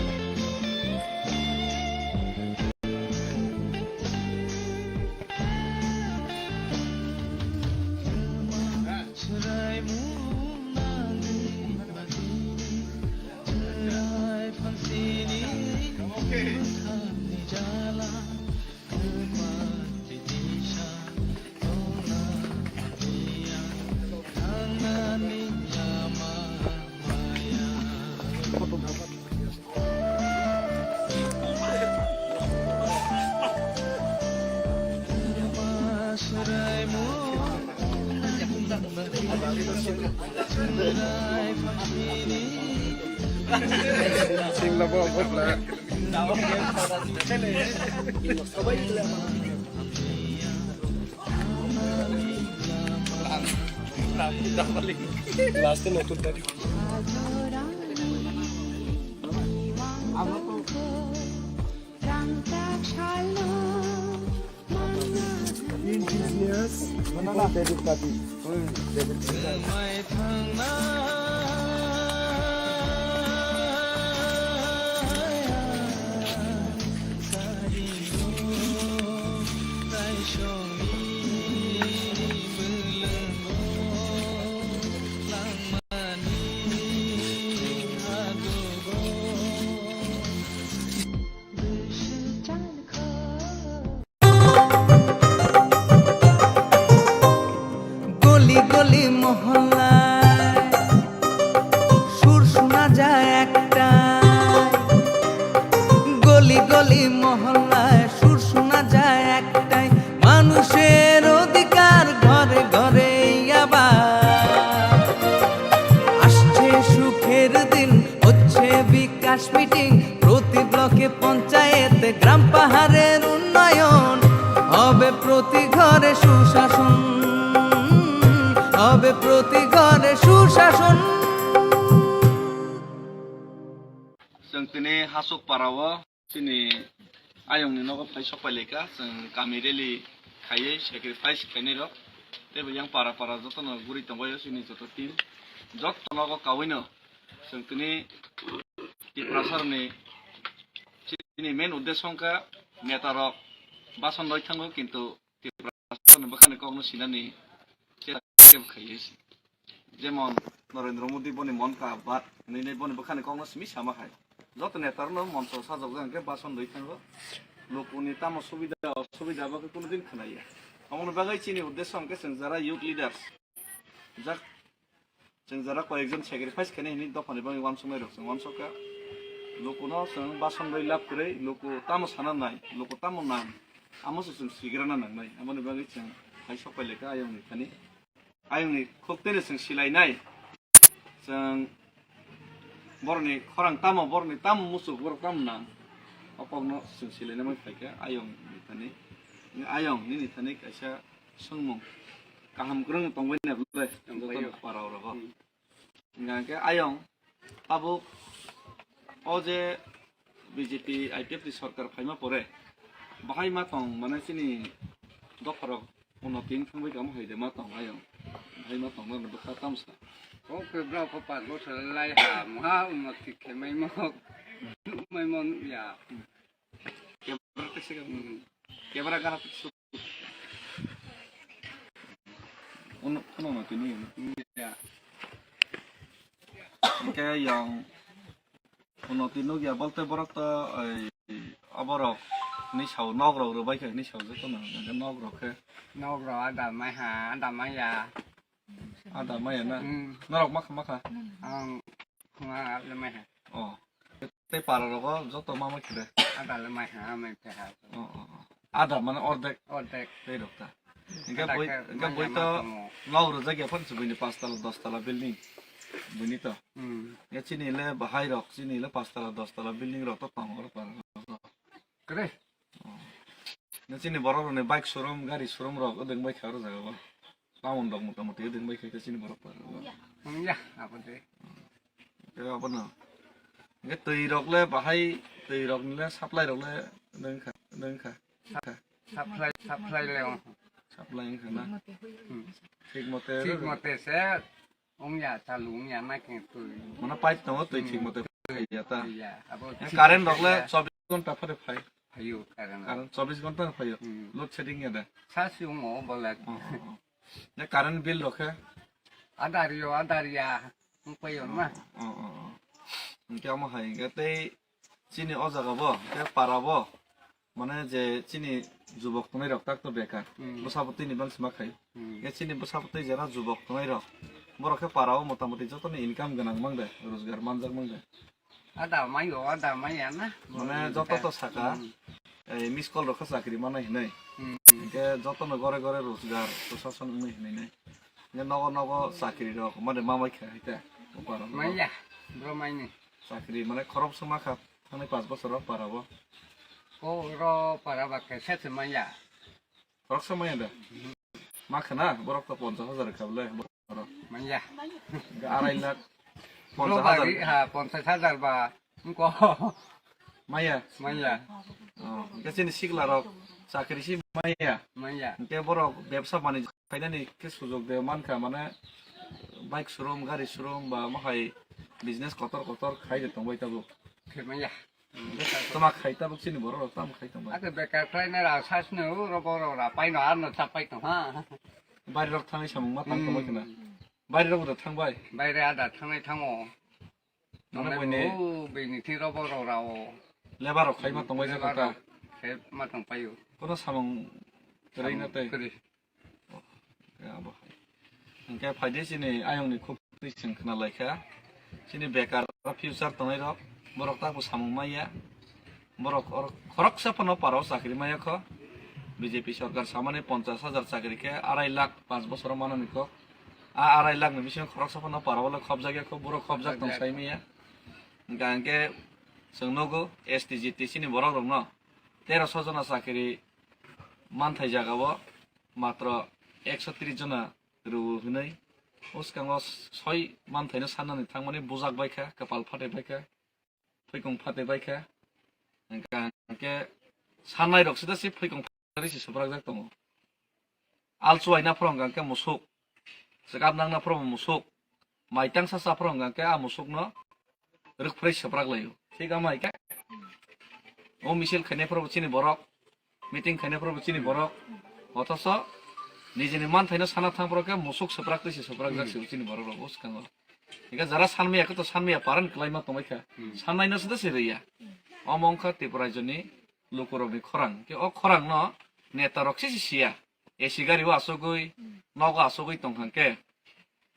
Last e notun tari. Indigenous people David Kati. David Kati. গলি গলি মহল্লায় সুর শোনা যায় একটাই, গলি গলি মহল্লায় সুর শোনা যায় একটাই, মানুষের অধিকার ঘরে ঘরে আবার। আসছে সুখের দিন, হচ্ছে বিকাশ মিটিং, প্রতি ব্লকে পঞ্চায়েতে গ্রাম পাহাড়ের উন্নয়ন, হবে প্রতি ঘরে সুশাসন, হবে প্রতি ঘরে সুশাসন। Chwng tini Hasuk para o chini ayong ni nogo phai sok pai lai kha, chwng kami rally khaiwi sacrifice khainai rok tei bo yang para para joto no guri tongbai o chini joto team, joto nogo kaui no chwng tini Tiprasa rok ni chini main uddesho wngkha neta rok bason roi thango, kintu Tiprasa rok ni bwkhani kok no sinani chesta khe bo khaiwi se. Jemon Narendra Modi boni Mann Ki Baat hinwi boni bwkhani kokno simi sama hai. Joto neta rokno moncho sajokjak hwnkhe bason rwi thango. Lukuni tamo subida osubida abo khe kono din khwnaya. Aboni bagwi chini uddesho hwnkhe chwng jara youth leaders, jak, chwng jara koyekjon sacrifice khainai hinwi dophani bagwi uansuknai rok chwng uansukha. Lukuno chwng bason rwi lab kwrwi, luku tamo sana nai, luku tamo nang, amo se chwng sigrana nangnai. Aboni bagwi chwng hai sok pai lekha ayongni thani. Ayongni khuk tene chwng silainai. Chwng borokni khorang tamo, borokni tamo muchuk, borok tamo nang. O kokno chwng silainai phaikha ayongni thani. Ayong nini thani kaisa swngmung kaham kwrwng tongbai na bwle? Tongbai joto o. Para o rogo. Hmm. Hingkha khe ayong tabuk o je B J P I P F ni sorkar phaima pore bahai ma tong mane chini dopharok unnoti wng thangbai kamo hai de ma tong ayong bahai ma tong mano bwkha tamsa. O khe bwrok ko panch bochor lai ha mha unnoti khe mai mo nukmai mo nukya. Kebra tekse khe. Hmm. Kebra gara tekse. Uno, uno no tini. Hmm, ya. Hingke yang uno tini ya bolte borok to, ei, aborok ni sao nok rok rwbai khe ni sao joto no, hingke nok rok khe. Nok rok ada mai ha, ada mai ya. Ada maya na? Hmm. Norok makha makha? Ang khunga le mai ha. Oh. Tei para rogo joto ma ma khide? Ada le mai ha, mai phe ha. Oh, oh, oh. Ada mane ordek? Ordek. Tei rok ta. Ada boi, khe hingke maya boi ma to tongo. Nok rwjak ya phan se bini pas tala, dos tala building. Bini to. Hmm. Ya chini le bahai rok, chini le pachtala, dostala building rok to tongo oro para. Kre. Oh. Na chini borok rok ni bike showroom, gari showroom rok odeng bai kha oro jaga o. Town rok mota moti odeng bai kha chini borok para. Hmm, ya, abo de. Ke abo no. Ke twi rok le bahai, twi rok ni le supply rok le deng kha, deng kha. Supply, supply le. Supply kha na. Hmm. Thik mote. Thik mote se. Ongya, chalu ongya, na khe twi. Mana pipe tongo, twi thik mote phaiya ta. Ya, abo current rok le chobbish ghonta phare phai. Phaio current. Current chobbish ghonta phaiyo. Hmm. Load shedding ya da. Sa si ongmo bolak. Oh, oh, oh. Ya current bill rok khe? Adar yo, adar ya. Ongpaio ma. Oh, oh, oh. Hingke amo hai hingke tei chini o jaga bo, tei para bo. Mane je chini jubok tongnai rok tak to bekar. Hmm. Bwsa bwtwi ni bangsi ma khai. Hmm. Ye chini bwsa bwtwi jera jubok tongnai rok. Borok khe para o mota moti joto ni income gwnang mang de, rojgar manjak mang de. Ada mai o, ada mai ya na. Mane joto to saka, hmm, eh, miss call rok khe chakri manai hinai. Hmm. Hingke joto no gore gore rojgar, prosason wngnai hinai nai. Hingke nogo nogo chakri rok mane ma mai kha hai te. O para o. Mai ya, bro mai ni. Chakri mane khorok se ma kha. Thangni pas bosor o para bo. O ro para ba kaisa se manya. Khoroksa manya da? Ma khana borok to ponchas hajar kha bole borok. Manya. Arai lakh. Bro ponchas hajar. Bari, ha, ponchas hajar ba. Ko. Maya. Manya. Oh, hingke chini sikla rok chakri si maya. Manya. Hingke borok bebsa banij khainani khe sujok de mankha, mane bike showroom, gari showroom ba mohai business kotor kotor khai de tongbai tabuk. Khe manya. Tama khai tabuk chini borok rok tamo khai tongbai. Ake bekar khlai na ra sas no ro borok ra pai no ar no chap pai tong ha. Bari rok thangwi samung ma tang tongbai khna. Hmm. Bari rok da thangbai. Bai re ada thangnai thango. Mane nang boine. O bini thi ro borok ra o. Lebar rok khai ma tongbai. Lebar jaka ta. Rok khai ma tong pai o. Kono samung kwrwi na tei. Kwrwi. Ya, bo hai. Hingke phaidi chini ayongni khuk twi chwng khna laikha. Chini bekar future tongnai rok, borok tak bo samung maya. Borok or-, khoroksa phano para o chakri maya kho. B J P sorkar samani ponchas hajar chakri khe arai lakh panch bosoro manani kok. A arai lakh ni bisingo khoroksa phano para o le khopjak ya kho, borok khopjak tong sai maya. Hingka hingke chwng nogo S T G T C ni borok rok no teroso jona chakri manthai jaga o. Matro ekso tris jona rw hwnwi. O swkango soi manthaino sannani thangmani bujak bai kha, kwpal phatwi bai kha, phoikong phatwi bai kha. Hwnkha hwnkhe sannai rok sida se phoikong phatwi se swprakjak tongo. Alchuai naphoro hwnkha hwnkhe musuk, chwkap nang naphoro musuk, maitang sa saphoro hwnkha hwnkhe a musukno rwkphrwi swprak laio. Thik ama hai khe o misil khainai phoro bo chini borok, meeting khainai phoro bo chini borok, othoso nijini manthaino sana thang phoro khe musuk swprak twi se swprak jak se chini borok rok o swkango. Hingkhe jara sanmaya khe to sanmaya paran kwlaima tongbai kha. Hmm. Sannaino se da se rwya. Omo wngkha Tripura rajyoni lukurokni khorang. Khe o khorangno neta rok se se siya. A C gari o asugwi, nogo asugwi tongkha khe.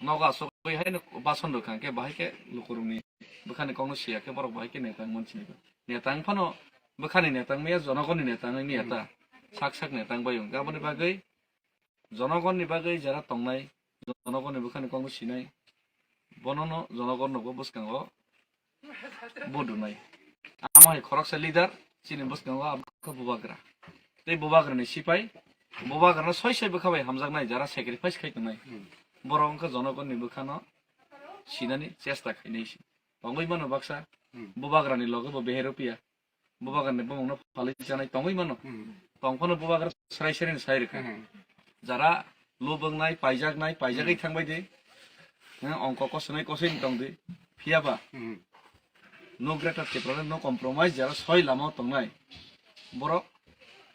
Nogo asugwi haino bason rwkha hwnkhe bahai khe lukurokni bwkhani kokno siya khe borok bahai khe neta wngmani sinigo. Neta wngphano bwkhani neta wngmaya, jonogonni neta wngmaya ta. Sak sak neta wngbai wngkha. Aboni bagwi jonogonni bagwi jera tongnai, jonogonni bwkhani kokno sinai, bonono jonogorno bo bwskango budunai. Amo hai khoroksa leader, chini bwskango abo khe bubagra. Tei bubagrani sipai, bubagrano soi soi bwkha bai hamjaknai, jara sacrifice khai tongnai. Hmm. Borok wngkha jonogonni bwkhano sinani chesta khainai se. Tongwi mano baksa, hmm, bubagrani loge bo beher rwphiya. Bubagrani bumungno phalwi chanai tongwi mano. Hmm. Tongphano bubagra srai srai ni sai rwkha. Hmm. Jara lubungnai, paijaknai, paijagwi, hmm, thangbai di. Nang ongko kosinai kosini tong di. Phiya ba? Hmm. No greater Tripura, no compromise, jara soi lama o tongnai. Borok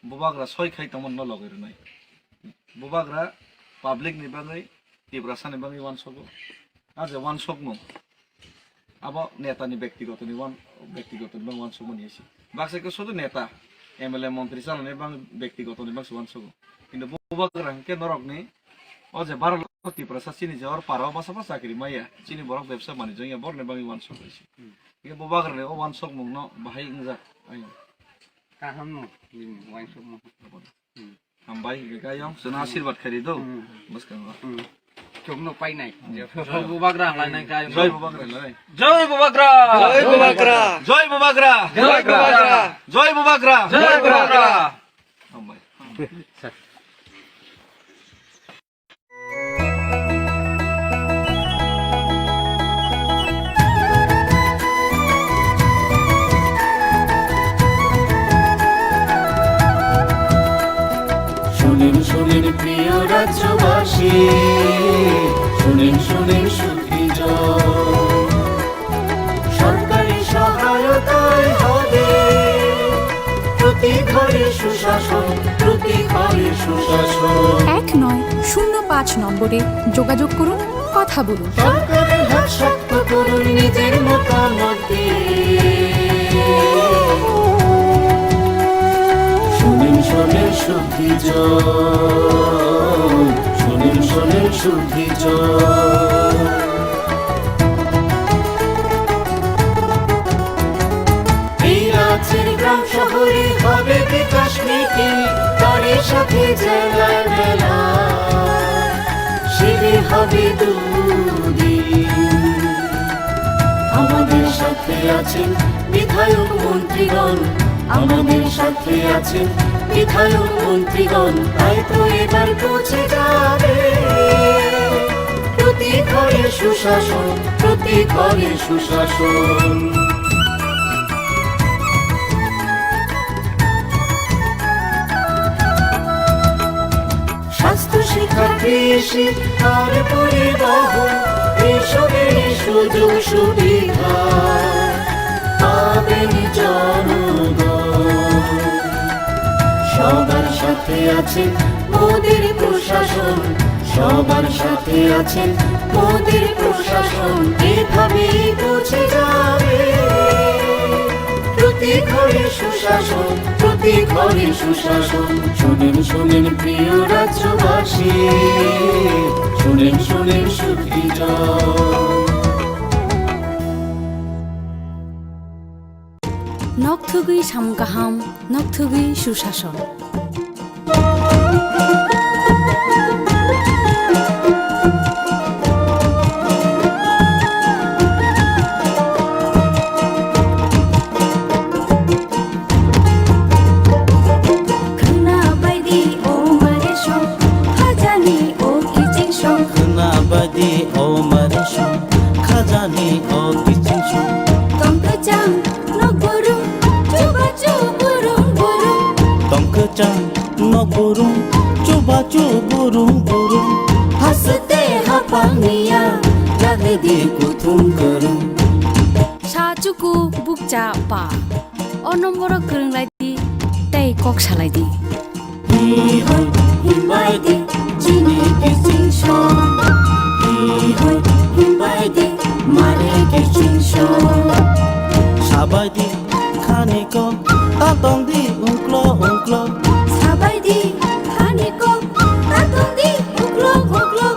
bubagra soi khai tongmani no logwi rwnai. Bubagra public ni bagwi, Tiprasa ni bagwi uansogo. A je uansokmung, abo neta ni bektigoto ni uan-, bektigoto ni bagwi uansokmani ese. Baksa khe sudu neta, M L A, montri chalani bagwi bektigoto ni bagwi uansogo. Kintu bubagra hwnkhe norokni o je baro Tiprasa chini je or para o basa basa chakri maya, chini borok bebsa manwi jongya borokni bagwi uansok ese. Hmm. Khe bubagrani o uansokmungno bahai wngjak ayang. Kaham no, bini uansokmung. Hmm. Hambai, hingke kayong, chwngno asirbad khairi do. Hmm. Bwskango. Hmm. Chomno painai. Joy Bubagra, lainai kai. Joy Bubagra. Joy Bubagra. Joy Bubagra. Joy Bubagra. Joy Bubagra. Joy Bubagra. Joy Bubagra. শুনেন, শুনেন প্রিয় রাজ্যবাসী, শুনেন, শুনেন সুখী জন। সরকারি সহায়তায় হবে প্রতি ঘরে সুশাসন, প্রতি ঘরে সুশাসন। এক নয় শূন্য পাঁচ নম্বরে যোগাযোগ করুন, কথা বলুন। সরকারের হাত শক্ত করুন নিজের মতামত দিয়ে। শুনেন, শুনেন সুখী জন, শুনেন, শুনেন সুখী জন। এই রাজ্যের গ্রাম শহরে হবে বিকাশ মিটিং, তারই সাথে জেলার মেলা, শিবির হবে দুদিন। আমাদের সাথে আছেন বিধায়ক মন্ত্রীগণ, আমাদের সাথে আছেন বিধায়ক মন্ত্রীগণ, তাই তো এবার পৌঁছে যাবে প্রতি ঘরে সুশাসন, প্রতি ঘরে সুশাসন। স্বাস্থ্য, শিক্ষা, কৃষি আর পরিবহন, এইসবের সুযোগ সুবিধা পাবেন জনগণ। সবার সাথে আছে মোদের প্রশাসন, সবার সাথে আছে মোদের প্রশাসন, এভাবেই পৌঁছে যাবে প্রতি ঘরে সুশাসন, প্রতি ঘরে সুশাসন। শুনেন, শুনেন প্রিয় রাজ্যবাসী, শুনেন, শুনেন সুখী জন। Nokthugwi samung kaham, nokthugwi susason. Khwna baidi o mare song, khajani o kiching song. Khwna baidi o mare song, khajani o kiching song. Tongkwchang nok burung, chubachu burung burung. Tongkwchang nok burung, chubachu burung burung. Haste hapang niya, lagedi kuthum kwrwng. Sa chuku bukcha pa. O nomboro kwrwng lai di, tei kok salai di. Hi hoi, himbai di, chini kiching song. Hi hoi, himbai di, mare kiching song. Sabai di, khani ko, ta tong di, ungklo, ungklo. Sabai di, khani ko, ta tong di, ungklo, ungklo.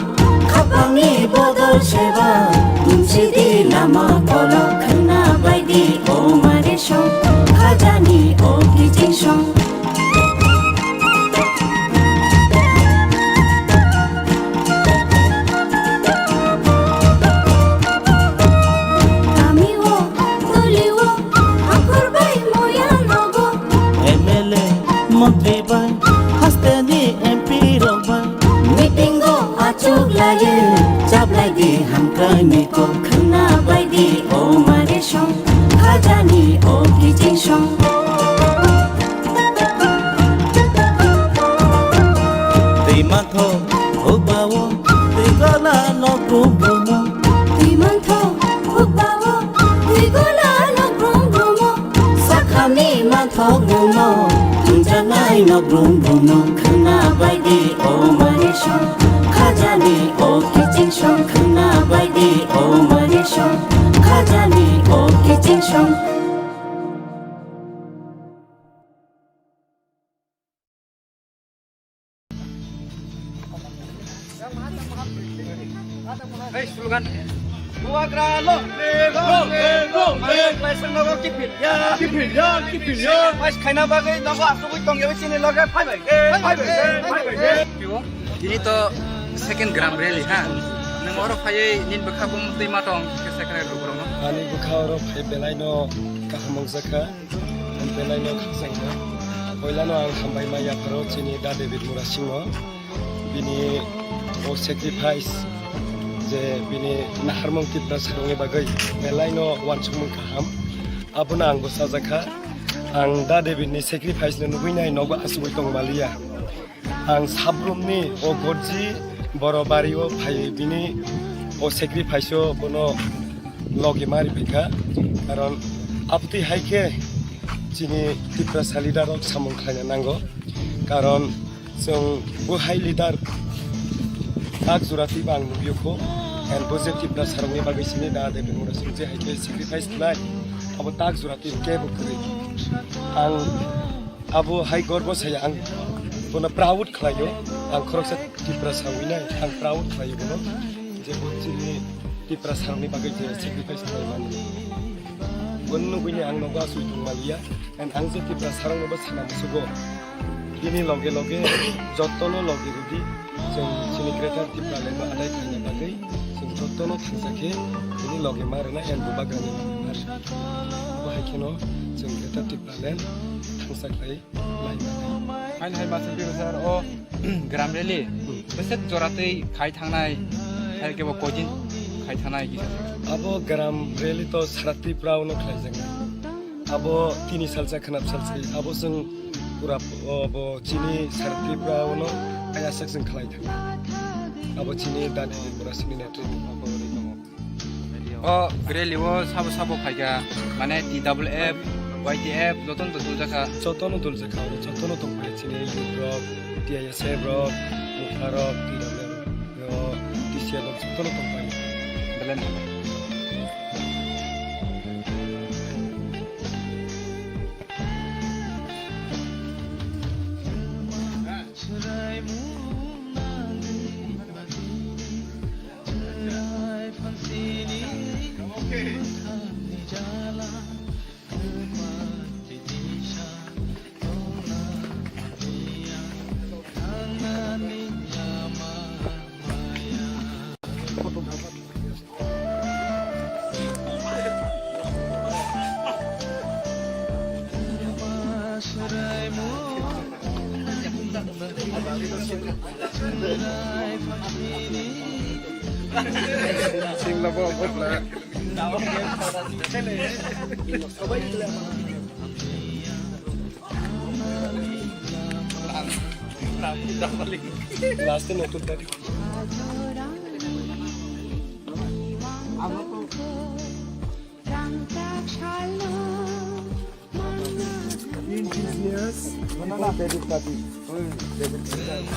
Khapangni bodol seba, tumsi di lama kolok. Khwna bai di o mare song, khajani o kiching song. Kami o, toli o, hakhor bai moya nogo. M L A, montri bai, hasteni M P rok bai. Meeting o achuk laye, chablai di hamkrai ni kok. Khwna bai di o mare song, khajani o kiching song. Twi mantho hukbao, twi gola nok brum brumo. Twi mantho hukbao, twi gola nok brum brumo. Sakhani manthok nungno, tungjaknai nok brum brumo. Khwna bai di o mare song, khajani o kiching song. Khwna bai di o mare song, khajani o kiching song. Hey, slogan. Bubagra lo, lo, lo, lo, lo. Kipil ya, kipil ya, kipil ya. Pass khaina bagwi nogo asugwi tongya chini loge phai bai. Phai bai, phai bai. Tini to second gram rally ha. Nwng oro phaiwi nini bwkha bumung twi ma tong khe se khe rwrwngno. Ani bwkha oro phai belai no kaham wngjakha, belai no khakchangkha. Poilano ang hambai ma yapharo chini Da David Murasingno. Bini o sacrifice je bini naharmung Tiprasarokni bagwi belai no uansukmung kaham. Abono ang bwchajakha. Ang Da David ni sacrifice no nugwi nai nogo asugwi tongmaliya. Ang sabrumni o gorji boro bario phai bini o sacrifice o bono logi mari phaikha. Karon abtwi hai khe chini Tiprasa leader rok samung khlaina nango. Karon chwng bo hai leader tak jora twibo ang nugwi kho. And bo je Tiprasarokni bagwi sini Da David Murasing je hai khe sacrifice khlai, abo tak jora twi kebo kwrwi. Ang Abo hai gorbo saya ang bono proud khlaio, ang khoroksa Tiprasa wngwi nai, ang proud khlaio bono, je bo chini Tiprasarokni bagwi je sacrifice khlaimani. Bono nugwini ang nogo asui tongmaliya, and ang je Tiprasarokno bo sana musugo, bini loge loge jottono loge rwdi, chwng chini Greater Tipraland no adai khlaina bagwi chwng jottono thangsa khe bini loge ma rwna, and bo bagrani loge ma rwna. Bo hai kheno chwng Greater Tipraland thangsa khlai. Hain hai masa biro sir o gram rally besek jora tei khai thangnai hai kebo kojin khai thangnai kisa. Abo gram rally to sara Tripura ono khlai jang. Abo tini salsa khanap salsa abo sung pura abo chini sara Tripura ono ayasak sung khlai thang. Abo chini dani pura sini netri. O rally o sabo sabo phaikha, mane T W F, Y T F, jotono to tuljakha. Jotono tuljakha, jotono tongphai chini youth rok, T I S F rok, Mukha rok, T W F rok, T C F rok jotono tongphai. Belai no. Last e notun tari. Indigenous people David Pati. David Pati.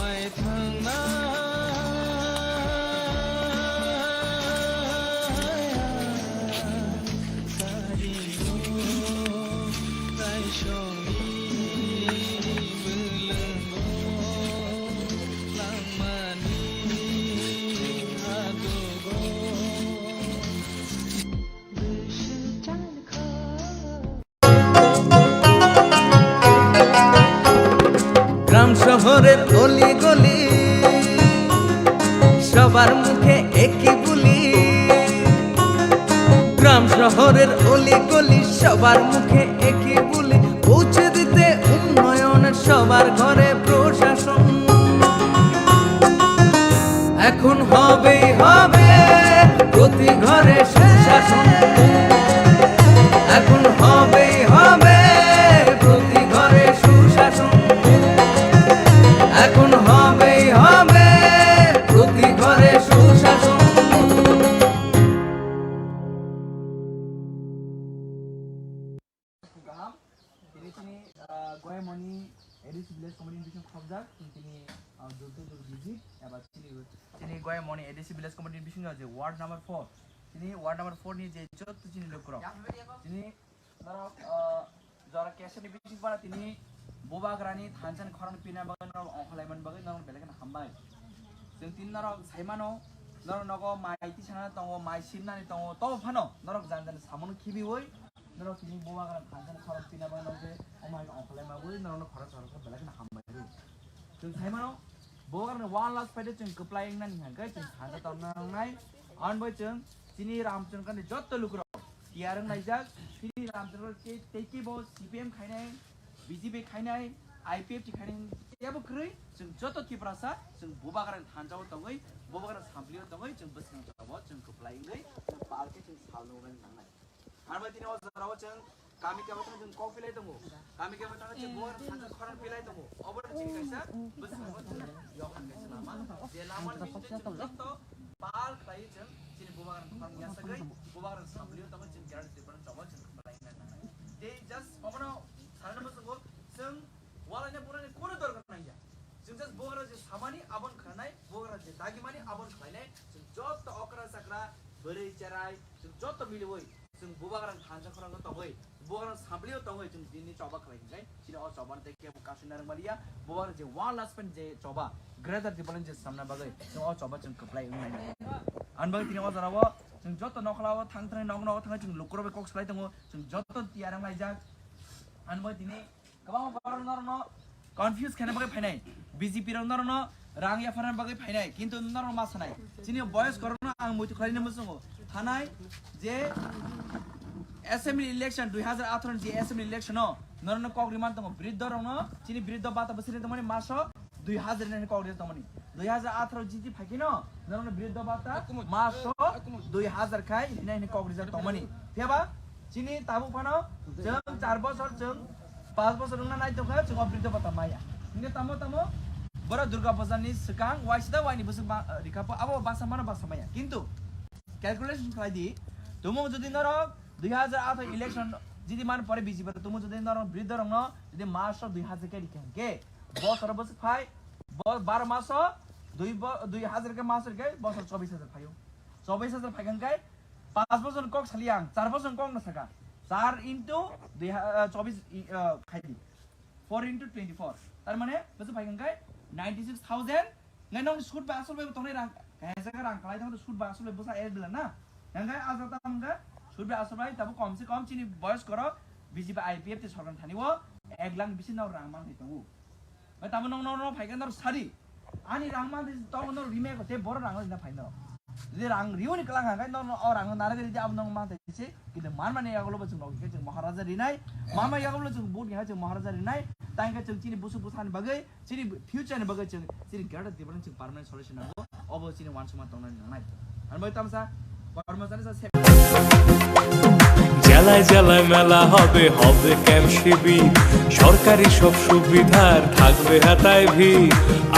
গ্রাম শহরের অলি গলি, সবার মুখে একই বুলি। গ্রাম শহরের অলি গলি, সবার মুখে একই বুলি। পৌঁছে দিতে উন্নয়নের সবার ঘরে প্রশাসন। এখন হবেই হবে প্রতি ঘরে সুশাসন। এখন হবেই হবে প্রতি ঘরে সুশাসন। এখন হবেই হবে প্রতি ঘরে সুশাসন। Kaham. Tini chini, ah, Goyamoni A D C Village Committee ni bising khobjak, tini, ah, Dultujul visit, eba chini, chini Goyamoni A D C Village Committee ni bising je ward number four. Tini ward number four ni je jotto chini lukurok. Tini norok, ah, jora keseni bising para tini bubagrani thansa ni khorang pina bagwi norok ongkhorlaimani bagwi norok belai kheno hambai. Chwng tini norok saimano, norok nogo mai tisana tongo, mai simnani tongo, tobo phano norok jani jani samono khibiwi, norok tini bubagrani thansa ni khorang pina bagwi norok je omo hai ongkhorlaima bagwi norokno khorang chorang khe belai kheno hambai rw. Chwng saimano, Bo karon one last fight o chwng kwplai wngna ni hwnkhe chwng thansa tongna nangnai. Ani bai chwng chini Ramchandra ni jotto lukurok tiyar wng laijak. Chini Ramchandra tei, tei kibo C P M khainai, B J P khainai, I P F T khainai kebo kwrwi, chwng joto Tiprasa chwng Bubagrani thansa o tongwi, Bubagrani samplio tongwi chwng bwskango chwng kwplai wngwi chwng palkhe chwng salno wngna nangnai. Armai tini o jorao chwng kami kebo thang chwng kok pilai tongo. Kami kebo thang chwng bo thang khorang pilai tongo. Obo chini kaisa bwskango chwng yohan kaisa lama. Je lama ni bisingtwi chwng joto pal khlai chwng chini Bubagrani khorang yasagwi Bubagrani samplio tongwi chwng Greater Tipraland choba chwng khlai nai. Tei just omono sanani bwskango chwng walaina bunani kono dorkar nangya. Chwng just Bubagra je samani abon khanai, Bubagra je dagimani abon khlainai, chwng joto okra chakra, bwrwi cherai, chwng joto miliwi chwng Bubagrani thansa khorang tongwi, Bubagrani samplio tongwi chwng dinni choba khlai hinkai, chini o choba tei kebo kasui narwk maliya, Bubagra je one last pen je choba, Greater Tipraland je samna bagwi, chwng o choba chwng kwplai wngnai. Ani bagwi tini o jorao chwng joto nokhlao thang thang nok nok thang chwng lukurok bai kok salai tongo, chwng joto tiyar wng laijak. Ani bagwi tini Kwbangma borok norokno confuse khaina bagwi phainai, B J P rok norokno rang yapharna bagwi phainai, kintu norok ma sanai. Chini boyos korokno ang muitu khlaina muchungo. Thanai je assembly election dui hazar atharo ni je assembly election o norokno kok riman tongo, briddo rokno chini briddo bata bwswk ri tongmani maso dui hazar ni kok ri tongmani. Dui hazar atharo jiti phaikhe no norokno briddo bata maso dui hazar khai rinai hwnwi kok rijak tongmani. Phiyaba chini tabuk phano chwng char bosor, chwng panch bosor wngna nai tongkha, chwng o briddo bata maya. Hingke tamo tamo borok Durga Puja ni swkang waisida waini bwswk ba-, rikha po abo baksa mano baksa maya. Kintu calculation khlai di, tumung jodi norok dui hazar atharo election jiti man pore B J P tumung jodi norok briddo rokno jodi maso dui hazar khe rikha hingke bosor bwswk phai, bo-, baro maso dui bo-, dui hazar khe maso rikhe bosor chobis hazar phaio. Chobis hazar phaikha hingke Panch bosor kok sali ang, char bosor kok no saka. Char into dui ha-, ah, chobis i, ah, khai di. Four into twenty-four. Tar mane, bwswk phai hwnkhe ninety-six thousand. Ngai nong sud bai asol bai tongnai rang, kaya jaga rang kalai tong sud bai asol bai bwsa air bila na. Nang gai ajak ta mangga, sud bai asol bai tabu kom se kom chini boyos koro B J P I P F T sorkar thani o ek lakh bisi no rang man thai tongo. Bai tamo nong, nong, nong phai khe nor sari. Ani rang man tong nor rime ko te boro rang rina phai nor. Jodi rang riu ni klang ha kai nor o rang nare de abo nong man te se kide man mane yagulo bo chwng rok ke chwng Maharaja rinai. Man mane yagulo chwng vote ni ha chwng Maharaja rinai. Tang ke chwng chini busu busa ni bagwi, chini future ni bagwi chwng chini Greater Tipraland chwng permanent solution nango. Obo chini wansukma tongnani nangnai. Ani bai tamsa, kormosani sa se- জেলায় জেলায় মেলা হবে, হবে ক্যাম্প শিবির। সরকারি সব সুবিধার থাকবে হাতায় ভিড়।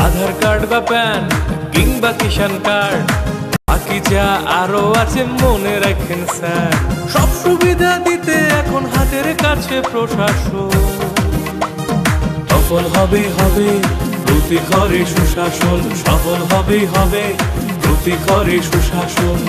আধার কার্ড বা প্যান কিংবা কিষাণ কার্ড, বাকি যা আরো আছে মনে রাখেন স্যার। সব সুবিধা দিতে এখন হাতের কাছে প্রশাসন। সফল হবে, হবে প্রতি ঘরে সুশাসন, সফল হবে, হবে প্রতি ঘরে সুশাসন।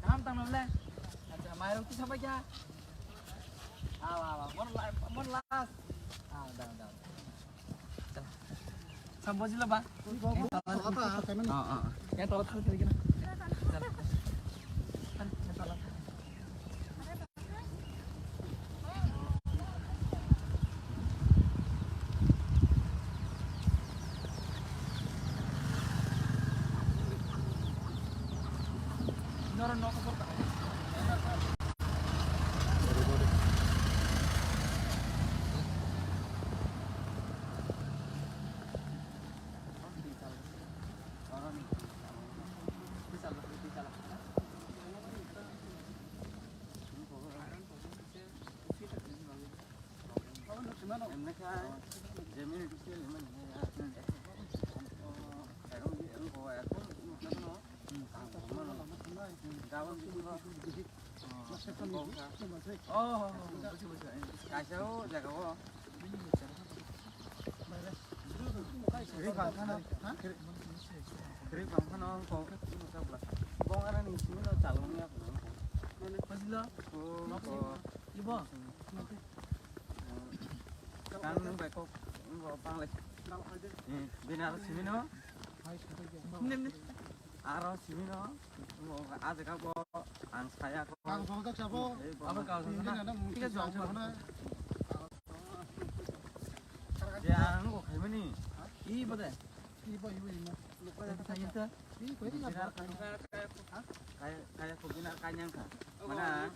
Tam tang nole. Acha, mairok tu sabai kya? Awa, awa, mon la, mon las. Ah, dang, dang. Samboji lo ba? Yang tola thal tadi kena. Emne kha, je minute sel emne ya. Ekdom, ekdom, ekdom, ekdom, ekdom, ekdom, ekdom, ekdom, ekdom, ekdom, ekdom, Oh, buji, buji. Kaisa o jaga o. Kwrwi bangkhano, kwrwi bangkhano wngkha, wngkha bwla. Bong arani simi no chalwng ya bwla wngkha. Bujilo? O, wngkha. Ibo? Kang nung bai kok, wngkha banglai. Hmm, bini aro simi no. Nim, nim. Aro simi no, o, a jaga bo ang saya ko. Kang song jak sabo. Abo kang song na. Thik ase, jong song na. Je ang ko khaimani. I bade. I bo, i bo, i mo. Kaya, kaya ko bina kanyang ka. Mana?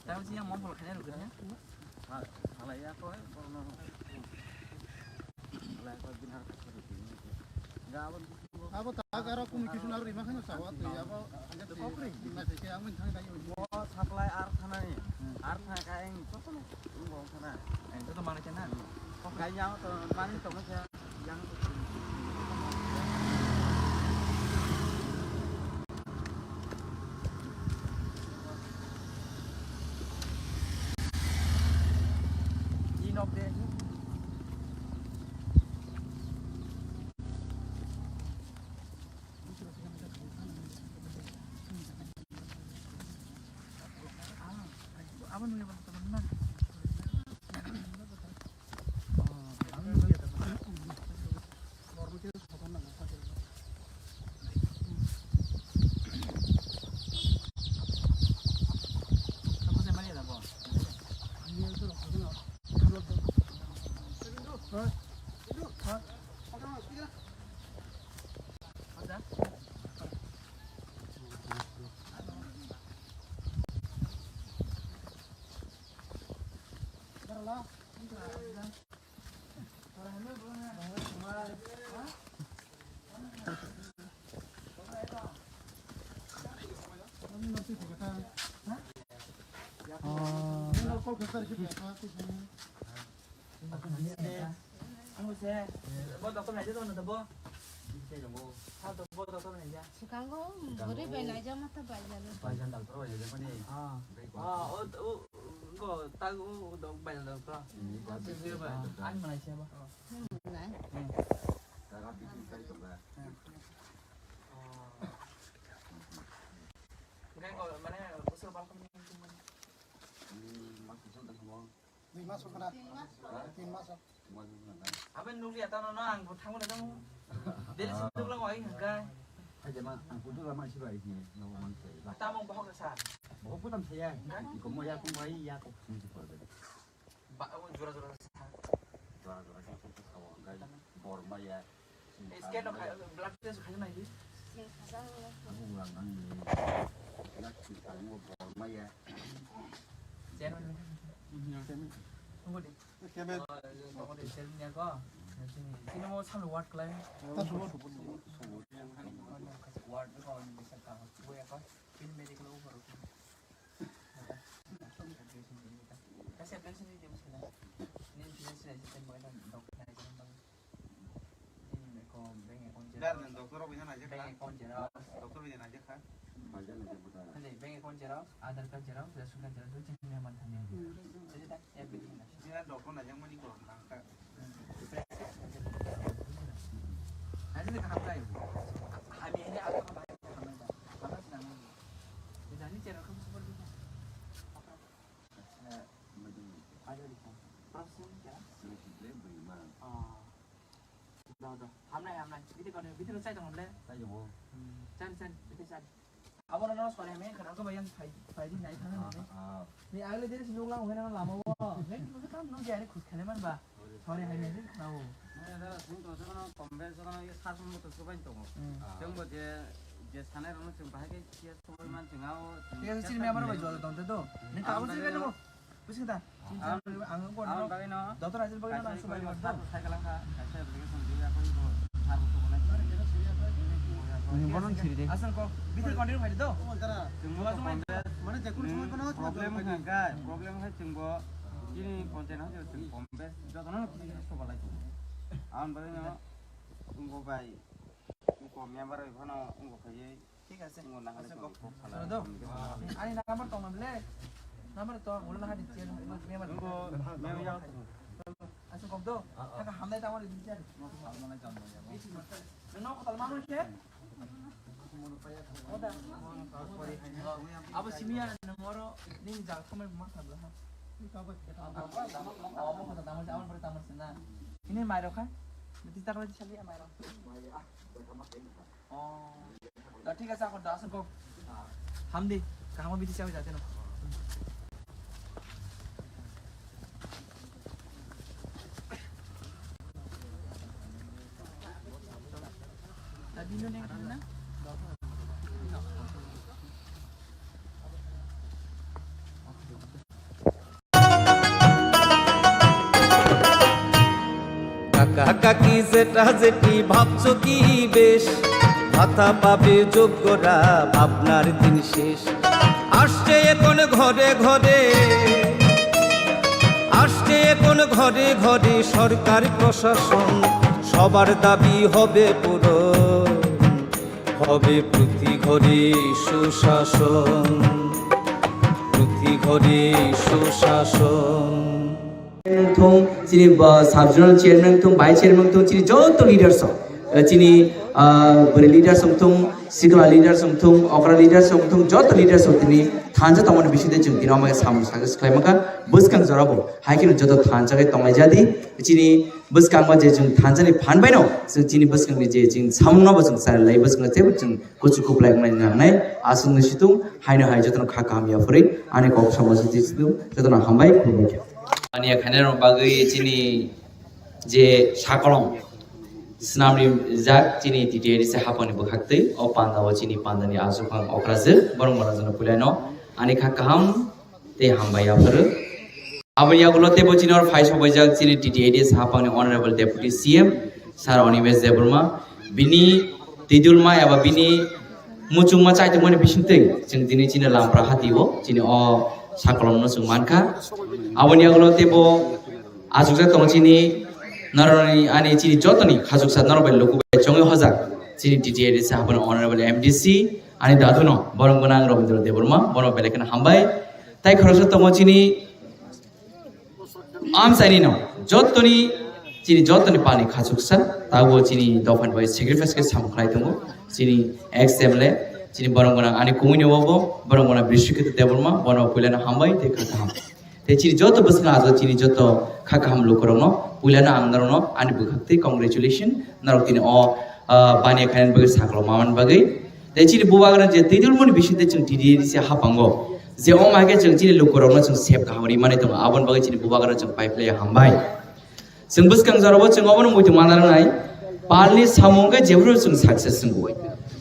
Tamo sih yang mau kalau kaya rukun ya? Salai ya ko, eh, borno. Salai ko bina ka. Abo tak aro kung kisu naru rima khano sawa tu ya, abo aja tu na se ke ang thang dai. Mo supply ar thana ni. Ar thana ka eng to to. Ung bong thana. Eng to to mana kena. Ko kai yang to mani to ma kya yang to. Inok de. Ang se, bo doctor naijak tongno to bo. Sa to bo doctor naijak. Swkango bwrwi bai naijak ma ta bai jalo. Bai jalo doctor bai jalo mani. Ah. Ah, o, o, go, ta, o, dok bai jalo doctor. Ani manai se ba. Nai. Enggak kok, mana usul balkon ini cuma. Dui mas wngkha na? Tin mas. Tin mas. Aboni nukliya tano no, ang bo thango na tamo. Deli se nukla wai hwnkha. Hai jama, ang kudu lama si bai ni, no man se. Tamo bohok sa. Bohok butam saya. Ko mo ya ko mai ya ko sini ko. Ba, o jora jora sa. Jora jora sa ko sa wa gai. Bor ma ya. Scan no khai, blood test khai nai di. Scan khai. Ang ulang ang ni. Yak si ang mo bor ma ya. Chen. Tunggu di. Tunggu di, chen ya ko. Sini mo salu ward klai. Ward ko ni bisa ka. Tunggu ya ko. Pin medical over. Kasi application ni dia mesti na. Ni dia sila sistem mo ito doctor na ito. Dar nang doctor rok bini naijak kha. Bank account xerox. Doctor bini naijak kha. Bank account xerox, Aadhaar card xerox, ration card xerox, sini man thani. Jadi tak ya bini na. Sini doctor naijak mani ko nang kha. Aja ni kaham kai. Kami ini apa kami kaham kai. Apa sih namanya? Jadi ini xerox kamu super bisa. Acha, madam. Acha, dikha. Processing kya? Processing le bui ma. Ah. Da, da. Hamnai, hamnai. Bidi kone, bidi lo chai tong le. Chai tong. Hmm. Chari, chari, bidi chari. Abo no sori hame khana ko bayang phai, phai di nai khana nai. Ah. Ni agle diri sinung lang hena lama wo. Nai ko kam no jari khus khale man ba. Sori hai message khna o. Mane da sing to jono kombe jono ye sar mo to subai to. Hmm. Jeng bo je, je sanai rok no jeng bahai ke sia subai man jeng ao. Ye sini me amar bai jol tong te do. Ni ka bo sini ka do. Busi ta. Ang ko no. Doctor ajil bagai na subai man do. Sai kala ka. Sai application di ya ko ko. Ni bonon siri de. Asal ko. Bitir continue khai do. Jeng bo mane je kun subai ko na problem hai ka. Problem hai jeng bo. Chini content hwnkhe chwng kok bes jotono chini soba lai tongo. Aboni bagwi no wngkok bai, wngkok member rok phano wngkok khaiywi. Thik ase. Wngkok nahani tongo, kok phala. Ani number tong na bele. Number to ulo nahani chair member. Wngkok member ya. Ase kok do. Thaka hamnai tamo di chair. Nokho tal mano se. Abo simiya nang oro nini jaga thangbai ma thangla ha. Abo kota tamar se, abo pore tamar se na. Ini mairok ha. Biti takla di sali mairok. Oh. Da thik ase, akhor da ase kok. Hamdi, kaham biti sawi jate no. কাকা কাকি জেঠা জেঠি ভাবছো কি বেশ, ভাতা পাবে যোগ্যরা ভাবনার দিন শেষ। আসছে এখন ঘরে ঘরে, আসছে এখন ঘরে ঘরে সরকার প্রশাসন, সবার দাবি হবে পূরণ, হবে প্রতি ঘরে সুশাসন, প্রতি ঘরে সুশাসন। Thung, chini, uh, sub zonal chairman thung, vice chairman thung, chini joto leaders rok, uh, chini, uh, bwrwi leaders rok thung, sikla leaders rok thung, okra leaders rok thung, joto leaders rok tini thansa tongmani bisingtwi chwng tini omo khe samung sakhe swkhlai mankha. Bwskang jorabo hai kheno joto thansa khe tonglai jadi. Chini bwskango je chwng thansa ni phan baino chwng chini bwskangni je chwng samungno bo chwng chari lai, bwskango teibo chwng kuchuk kuplai wngnai nangnai. Aswkno situng haino hai jotono kha kaham yapharwi ani kok samung se situng jotono hambai khulumkha. Ani khainai rok bagwi chini je sakolom swnam rijak chini T T A D C hapangni bwkhaktwi o pandao chini pandani achuphang okrajwk borok borajwkno puilano ani kha kaham tei hambai yapharo. Aboni yagulo teibo chini oro phai sobaijak chini T T A D C hapangni Honorable Deputy C M Sir Animesh Debbarma, bini twidulma eba bini muchungma chaitokmani bisingtwi chwng tini chini Lampra hatio chini o sakolomno chwng mankha. Aboni yagulo teibo achukjak tongo chini norokni ani chini jotoni khachuksa norok bai luku bai chongwi hojak chini T T A D C hapangni Honorable M D C ani daduno borom gwnang Rabindra Debbarma, bono belai kheno hambai. Tai khoroksa tongo chini amchaini no jotoni chini jotoni palni khachuksa tabo chini dophani bai sacrifice khe samung khlai tongo chini ex M L A chini borom gwnang ani kumui ni obo borom gwnang Brishrikhetra Debbarma bono puilano hambai tei kha kaham. Tei chini joto bwskango ajo chini joto kha kaham lukurokno puilano ang norokno ani bwkhak tei congratulation norok tini o, ah, baniya khainani bagwi saklo mamani bagwi. Tei chini bubagra je twidulmani bisingtwi chwng T T A D C hapango je omo hai khe chwng chini lukurokno chwng sep kaham rimani tongo aboni bagwi chini bubagra chwng paiphlaiya hambai. Chwng bwskang jorabo chwng obono muitu mana rwnai. Palni samung khe jephuru chwng success wngwi.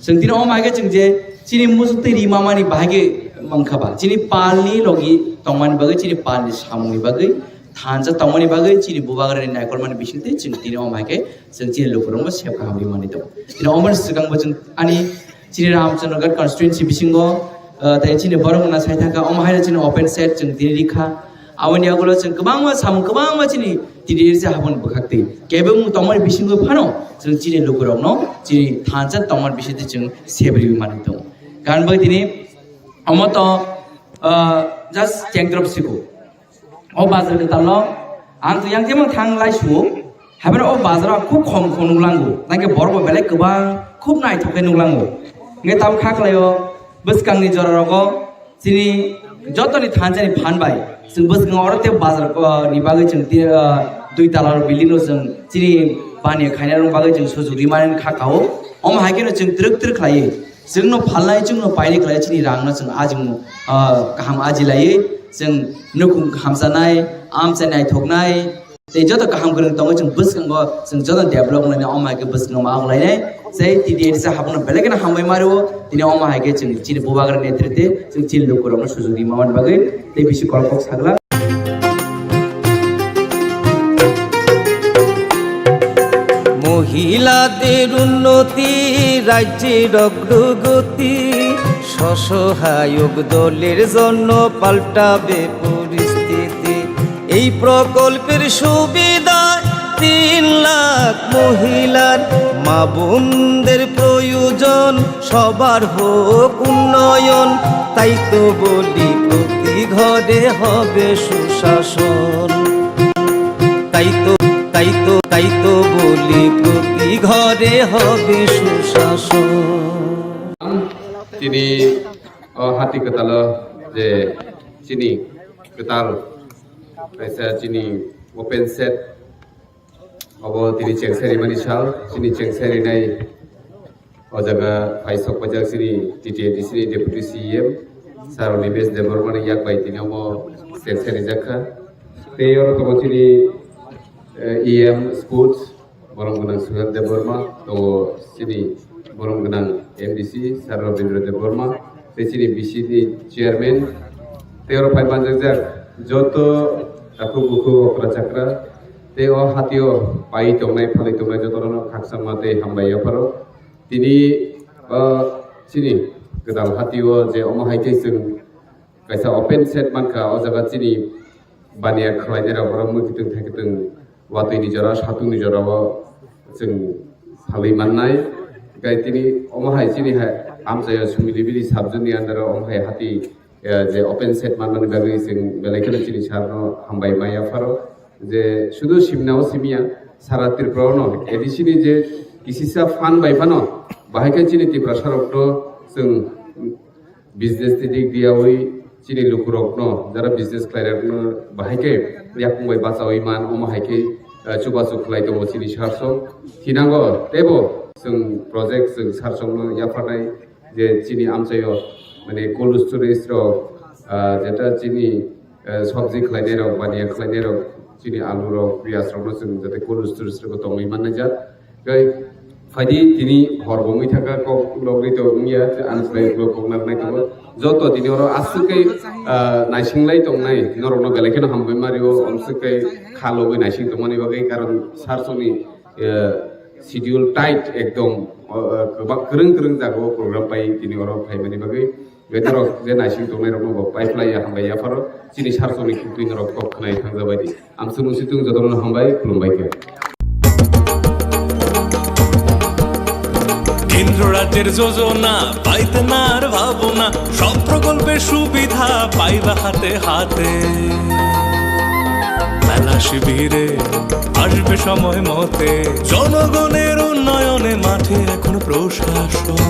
Chwng tini omo hai khe chwng je chini muchuk twi rimamani bahai khe mankha ba. Chini palni logi tongmani bagwi chini palni samungni bagwi thansa tongmani bagwi chini bubagrani naikolmani bisingtwi chwng tini omo hai khe chwng chini lukurokno sep kaham rimani tongo. Tini omoni swkangbo chwng ani chini Ramchandraghat constituency bisingo, ah, tei chini borok wngna sai thangkha, omo haino chini open set chwng tini rikha. Aboni yagulo chwng kwbangma samung, kwbangma chini T T A D C hapangni bwkhaktwi. Kebengmung tongmani bisingo phano chwng chini lukurokno chini thansa tongmani bisingtwi chwng sep riwi manwi tongo. Karon bai tini omo to, ah, just chengdrop siko. O bazar kwtal no ang to yang jemon thang lai suo. Haibeno o bazar o khub khom khom nuklango. Nangkhe borok bo belai kwbang khub naithok khe nuklango. Hingkhe tabuk kha khlaio bwskangni jora rogo chini jotoni thansa ni phan bai chwng bwskango oro tei bazar, ah, ni bagwi chwng tei, ah, dui tala building no chwng chini baniya khainai rok bagwi chwng sujuk rimani kha kao. Omo hai kheno chwng twrwk twrwk khlaiwi chwngno phalnai, chwngno painai khlai chini rangno chwng ajimung, ah, kaham aji laiwi chwng nukhung hamchanai, amchai naithoknai, tei joto kaham kwrwng tongwi chwng bwskango chwng joto develop wnglainai, omo hai khe bwskango ma wnglainai. Tei T T A D C hapangno belai kheno hambai mario, tini omo hai khe chwng chini bubagra netrite chwng chini lukurokno sujuk rimani bagwi tei bisi kolok kok sagla. মহিলাদের উন্নতি, রাজ্যের অগ্রগতি, স্বসহায়ক দলের জন্য পাল্টাবে পরিস্থিতি। এই প্রকল্পের সুবিধায় তিন লাখ মহিলার, মা বোনদের প্রয়োজন সবার হোক উন্নয়ন। তাই তো বলি প্রতি ঘরে হবে সুশাসন। তাই তো, তাই তো, তাই তো বলি প্রতি ঘরে হবে সুশাসন। Tini o hati kwtalo je chini kwtal kaisa chini open set obo tini chengsarimani sal, chini chengsarinai o jaga phaisok pajak chini T T A D C ni Deputy C E M Sir Animesh Debbarma ni yak bai tini omo chengsarijak kha. Tei oro tongo chini, eh, E M Sports, borom gwnang Suhel Debbarma, tongo chini borom gwnang M D C Sir Rabindra Debbarma, tei chini B C ni chairman, tei oro phai manjakjak joto takhuk bukhuk okra chakra, tei o hatio pai tongnai phalwi tongnai jotono khakchangma tei hambai yapharo. Tini, o, chini gwdal hatio je omo hai khe chwng kaisa open set mankha, o jaga chini baniya khwlainai rok, borok mwkhwtwng thaikwtwng watwi ni jora, satung ni jora o chwng phalwi mannai. Tei tini omo hai chini hai amchaio Sumilibili subject ni under o omo hai hati, eh, je open set manmani bagwi chwng belai kheno chini sir no hambai ma yapharo. Je sudu simna o simya, sara Tripura o no A D C ni je kisisa phan bai phano bahai khe chini Tiprasa rok no chwng business ni dik diyawi chini lukurokno, jara business khlairokno bahai khe yakung bai bachawi man, omo hai khe, eh, chubachu khlai tongo chini sir song. Thinango teibo chwng project chwng sir songno yapharnai je chini amchaio, mane, cold storage rok, ah, jeta chini, eh, sabji khlainai rok, baniya khlainai rok, chini alu rok, piyaj rokno chwng jate cold storage rok tongwi mannai jak. Tei phaidi tini hor bo wngwi thangkha, kok logri to wngya, ang slai ulo kok narwknai tongo. Joto tini oro aswk khe, ah, naising lai tongnai, norokno belai kheno hambai ma rio, amswk khe kha logwi naising tongmani bagwi, karon sir songni, eh, schedule tight ekdom, oh, eh, kwbak kwrwng kwrwng jagao program pai tini oro phaimani bagwi. Norok je naising tongnai rokno bo pai phlai ya, hambai yapharo chini sir songni khuk twi norok kok khwnai thangjabai di. Amswk nungsi tung jotono hambai, khulumbai khe. কেন্দ্র রাজ্যের যোজনা পাইতে না আর ভাবনা, সব প্রকল্পের সুবিধা পাইবা হাতে হাতে। মেলা শিবিরে আসবে সময় মতে, জনগণের উন্নয়নে মাঠে এখন প্রশাসন।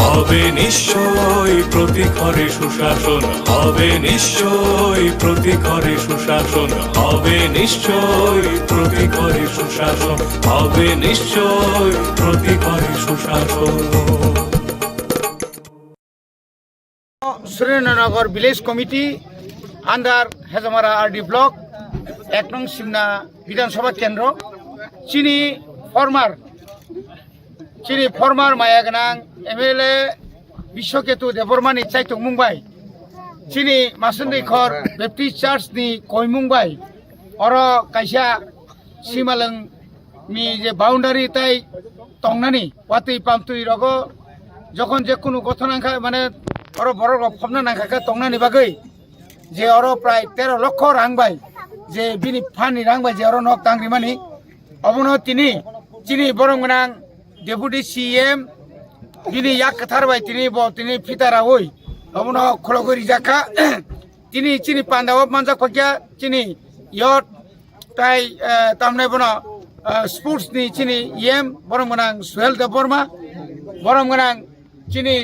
হবে নিশ্চয়ই প্রতি ঘরে সুশাসন, হবে নিশ্চয়ই প্রতি ঘরে সুশাসন, হবে নিশ্চয়ই প্রতি ঘরে সুশাসন, হবে নিশ্চয়ই প্রতি ঘরে সুশাসন। Surendra Nagar Village Committee under Hejamara R D Block, ek nong Simna Bidhan Sabha Kendro, chini former, chini former maya gwnang M L A Biswaketu Debbarma ni chaitokmung bai, chini Masundwi Khor Baptist Church ni koimung bai, oro kaisa Simalwng ni je boundary tai tongnani, watwi pamtwi rogo jokhon je kunu gotho nangkha, mane oro borok rok phobna nangkha khe tongnani bagwi, je oro prai tero lokho rang bai, je bini phan ni rang bai je oro nok tang rimani, obono tini chini borom gwnang Deputy C M bini yak kwthar bai tini bo tini phita raui obono khulogwi rijak kha. Tini chini panda o manjak phakya chini youth tai, eh, tamne bono, eh, sports ni chini E M borom gwnang Suhel Debbarma, borom gwnang chini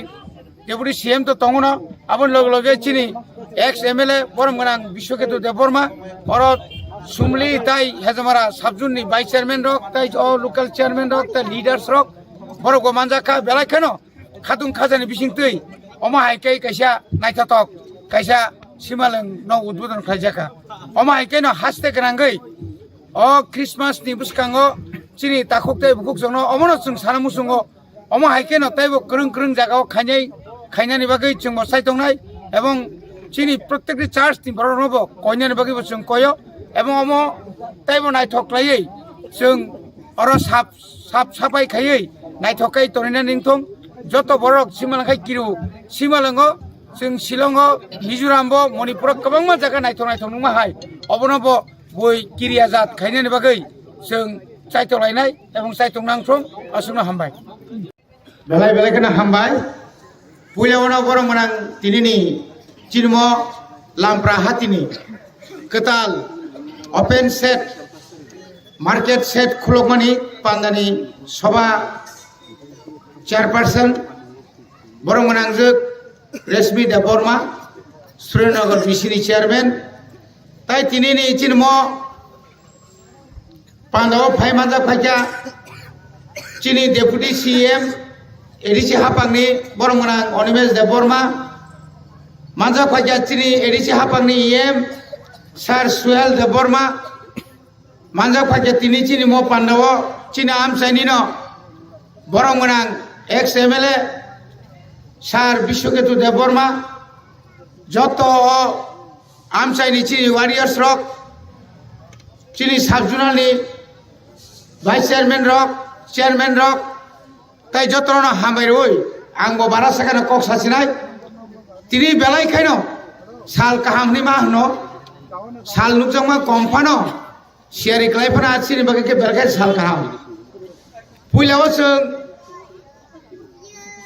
Deputy C M to tongo no, aboni loge loge chini ex M L A borom gwnang Biswaketu Debbarma, oro Sumli tai Hejamara subzone ni vice chairman rok tai o local chairman rok tai leaders rok borok bo manjak kha belai kheno khatung khajani bisingtwi omo hai khe kaisa naithothok kaisa Simalwng no udbodon khlaijak kha. Omo hai khe no haste gwnangwi o Christmas ni bwskango chini takhuk tei bukhuk jongno omono chwng sana muchungo. Omo hai khe no teibo kwrwng kwrwng jagao khainai, khainani bagwi chwngbo sai tongnai, ebong chini protekti church ni borok rokno bo koinani bagwi bo chwng koio, ebong omo teibo naithok khlaiwi chwng oro sap, sap sapai khaiwi naithok khe tonina ningthong. Joto borok Simalwng khai kiru, Simalwngo Chwng Shillong o, Mizoram bo, Manipur o kwbangma jaga naithok naithok nungma hai. Obono bo bui kiriya jat khainani bagwi chwng chaithok lainai ebong chaithok nangthung, aswkno hambai. Belai belai kheno hambai. Puila ono borok mwnang tinini chirmo Lampra hatini kwtal open shed, market shed khulokmani pandani soba chairperson borok mwnangjwk Reshmi Debbarma, Surendra Nagar B C ni chairman, tai tinini chirmo Pandao phai manjak phaikha chini Deputy C M, A D C hapangni borok mwnang Animesh Debbarma, manjak phaikha chini A D C hapangni E M Sir Suhel Debbarma, manjak phaikha tini chini mo pandao chini amchaini no borok mwnang ex M L A Sir Biswaketu Debbarma, joto o amchaini chini warriors rok, chini sub zonal ni vice chairman rok, chairman rok, tai joto no hambai rwi ang bo bara sakano kok sasinai. Tini belai khaino sal kaham hwnwi ma hwno, sal nukjakma kom phano siyari kwlai phano a chini bagwi khe belai khe sal kaham. Puila o chwng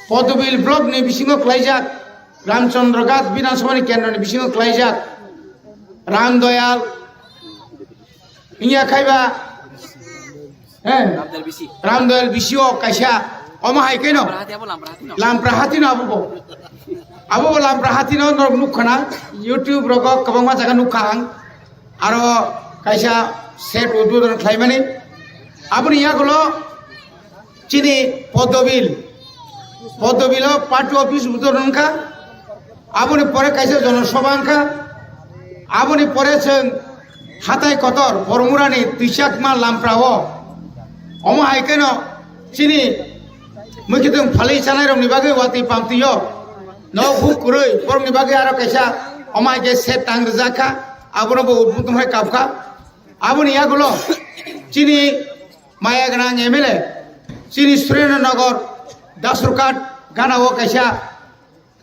Podobil block ni bisingo klaijak, Ramchandra Ghat Bidhan Sabha ni kendro ni bisingo klaijak, Ram Doyal, wngya khaiba, eh, Ramdal B C. Ramdal B C o kaisa, omo hai keno Lampra hati, abo Lampra hati no. Lampra hati no abo bo. Abo bo Lampra hati no norok nukha na, YouTube rogo kwbangma jaga nukha ang. Aro kaisa shed udbodon khlaimani. Aboni yagulo chini Podobil, Podobilo party office udbodon wngkha. Aboni pore kaisa jonosabha wngkha. Aboni pore chwng hatai kotor Bormurani Twichakma Lamprao. Omo hai kheno chini mwkhitwng phalwi chanairokni bagwi watwi pamtwio nok huk kwrwi borokni bagwi aro kaisa omo hai khe shed tang rwjak kha, abono bo udbodon hai kap kha. Aboni yagulo chini maya gwnang M L A chini Surendra Nagar Dasrughat ganao kaisa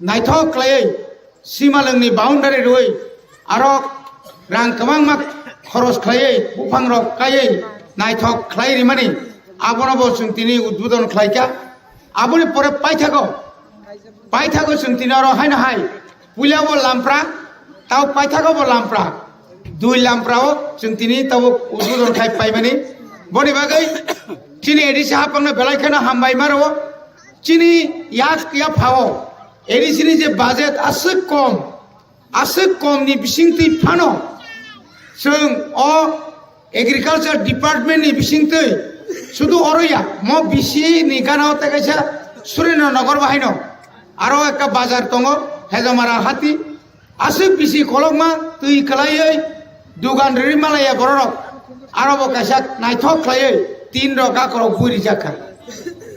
naithok khlaiwi simalwngni boundary rwi aro rang kwbangma khoros khlaiwi buphang rok kaiwi naithok khlai rimani abono bo chwng tini udbodon khlaikha. Aboni pore paithago, paithago chwng tini oro haino hai puila bo Lampra, tao paithago bo Lampra, dui Lampra o chwng tini tabo udbodon khai paimani. Boni bagwi chini A D C hapangno belai kheno hambai maro. Chini yak ya phao A D C ni je budget aswk kom, aswk kom ni bisingtwi phano chwng o agriculture department ni bisingtwi sudu oro ya mo B C ni gana o tei kaisa Surendra Nagar bahaino aro ekta bazar tongo Hejamara hati. Aswk bisi kolokma twi kwlaiwi dugan rwrwi malaya bororok. Aro bo kaisa naithok khlaiwi tin rok gakorok bui rijak kha.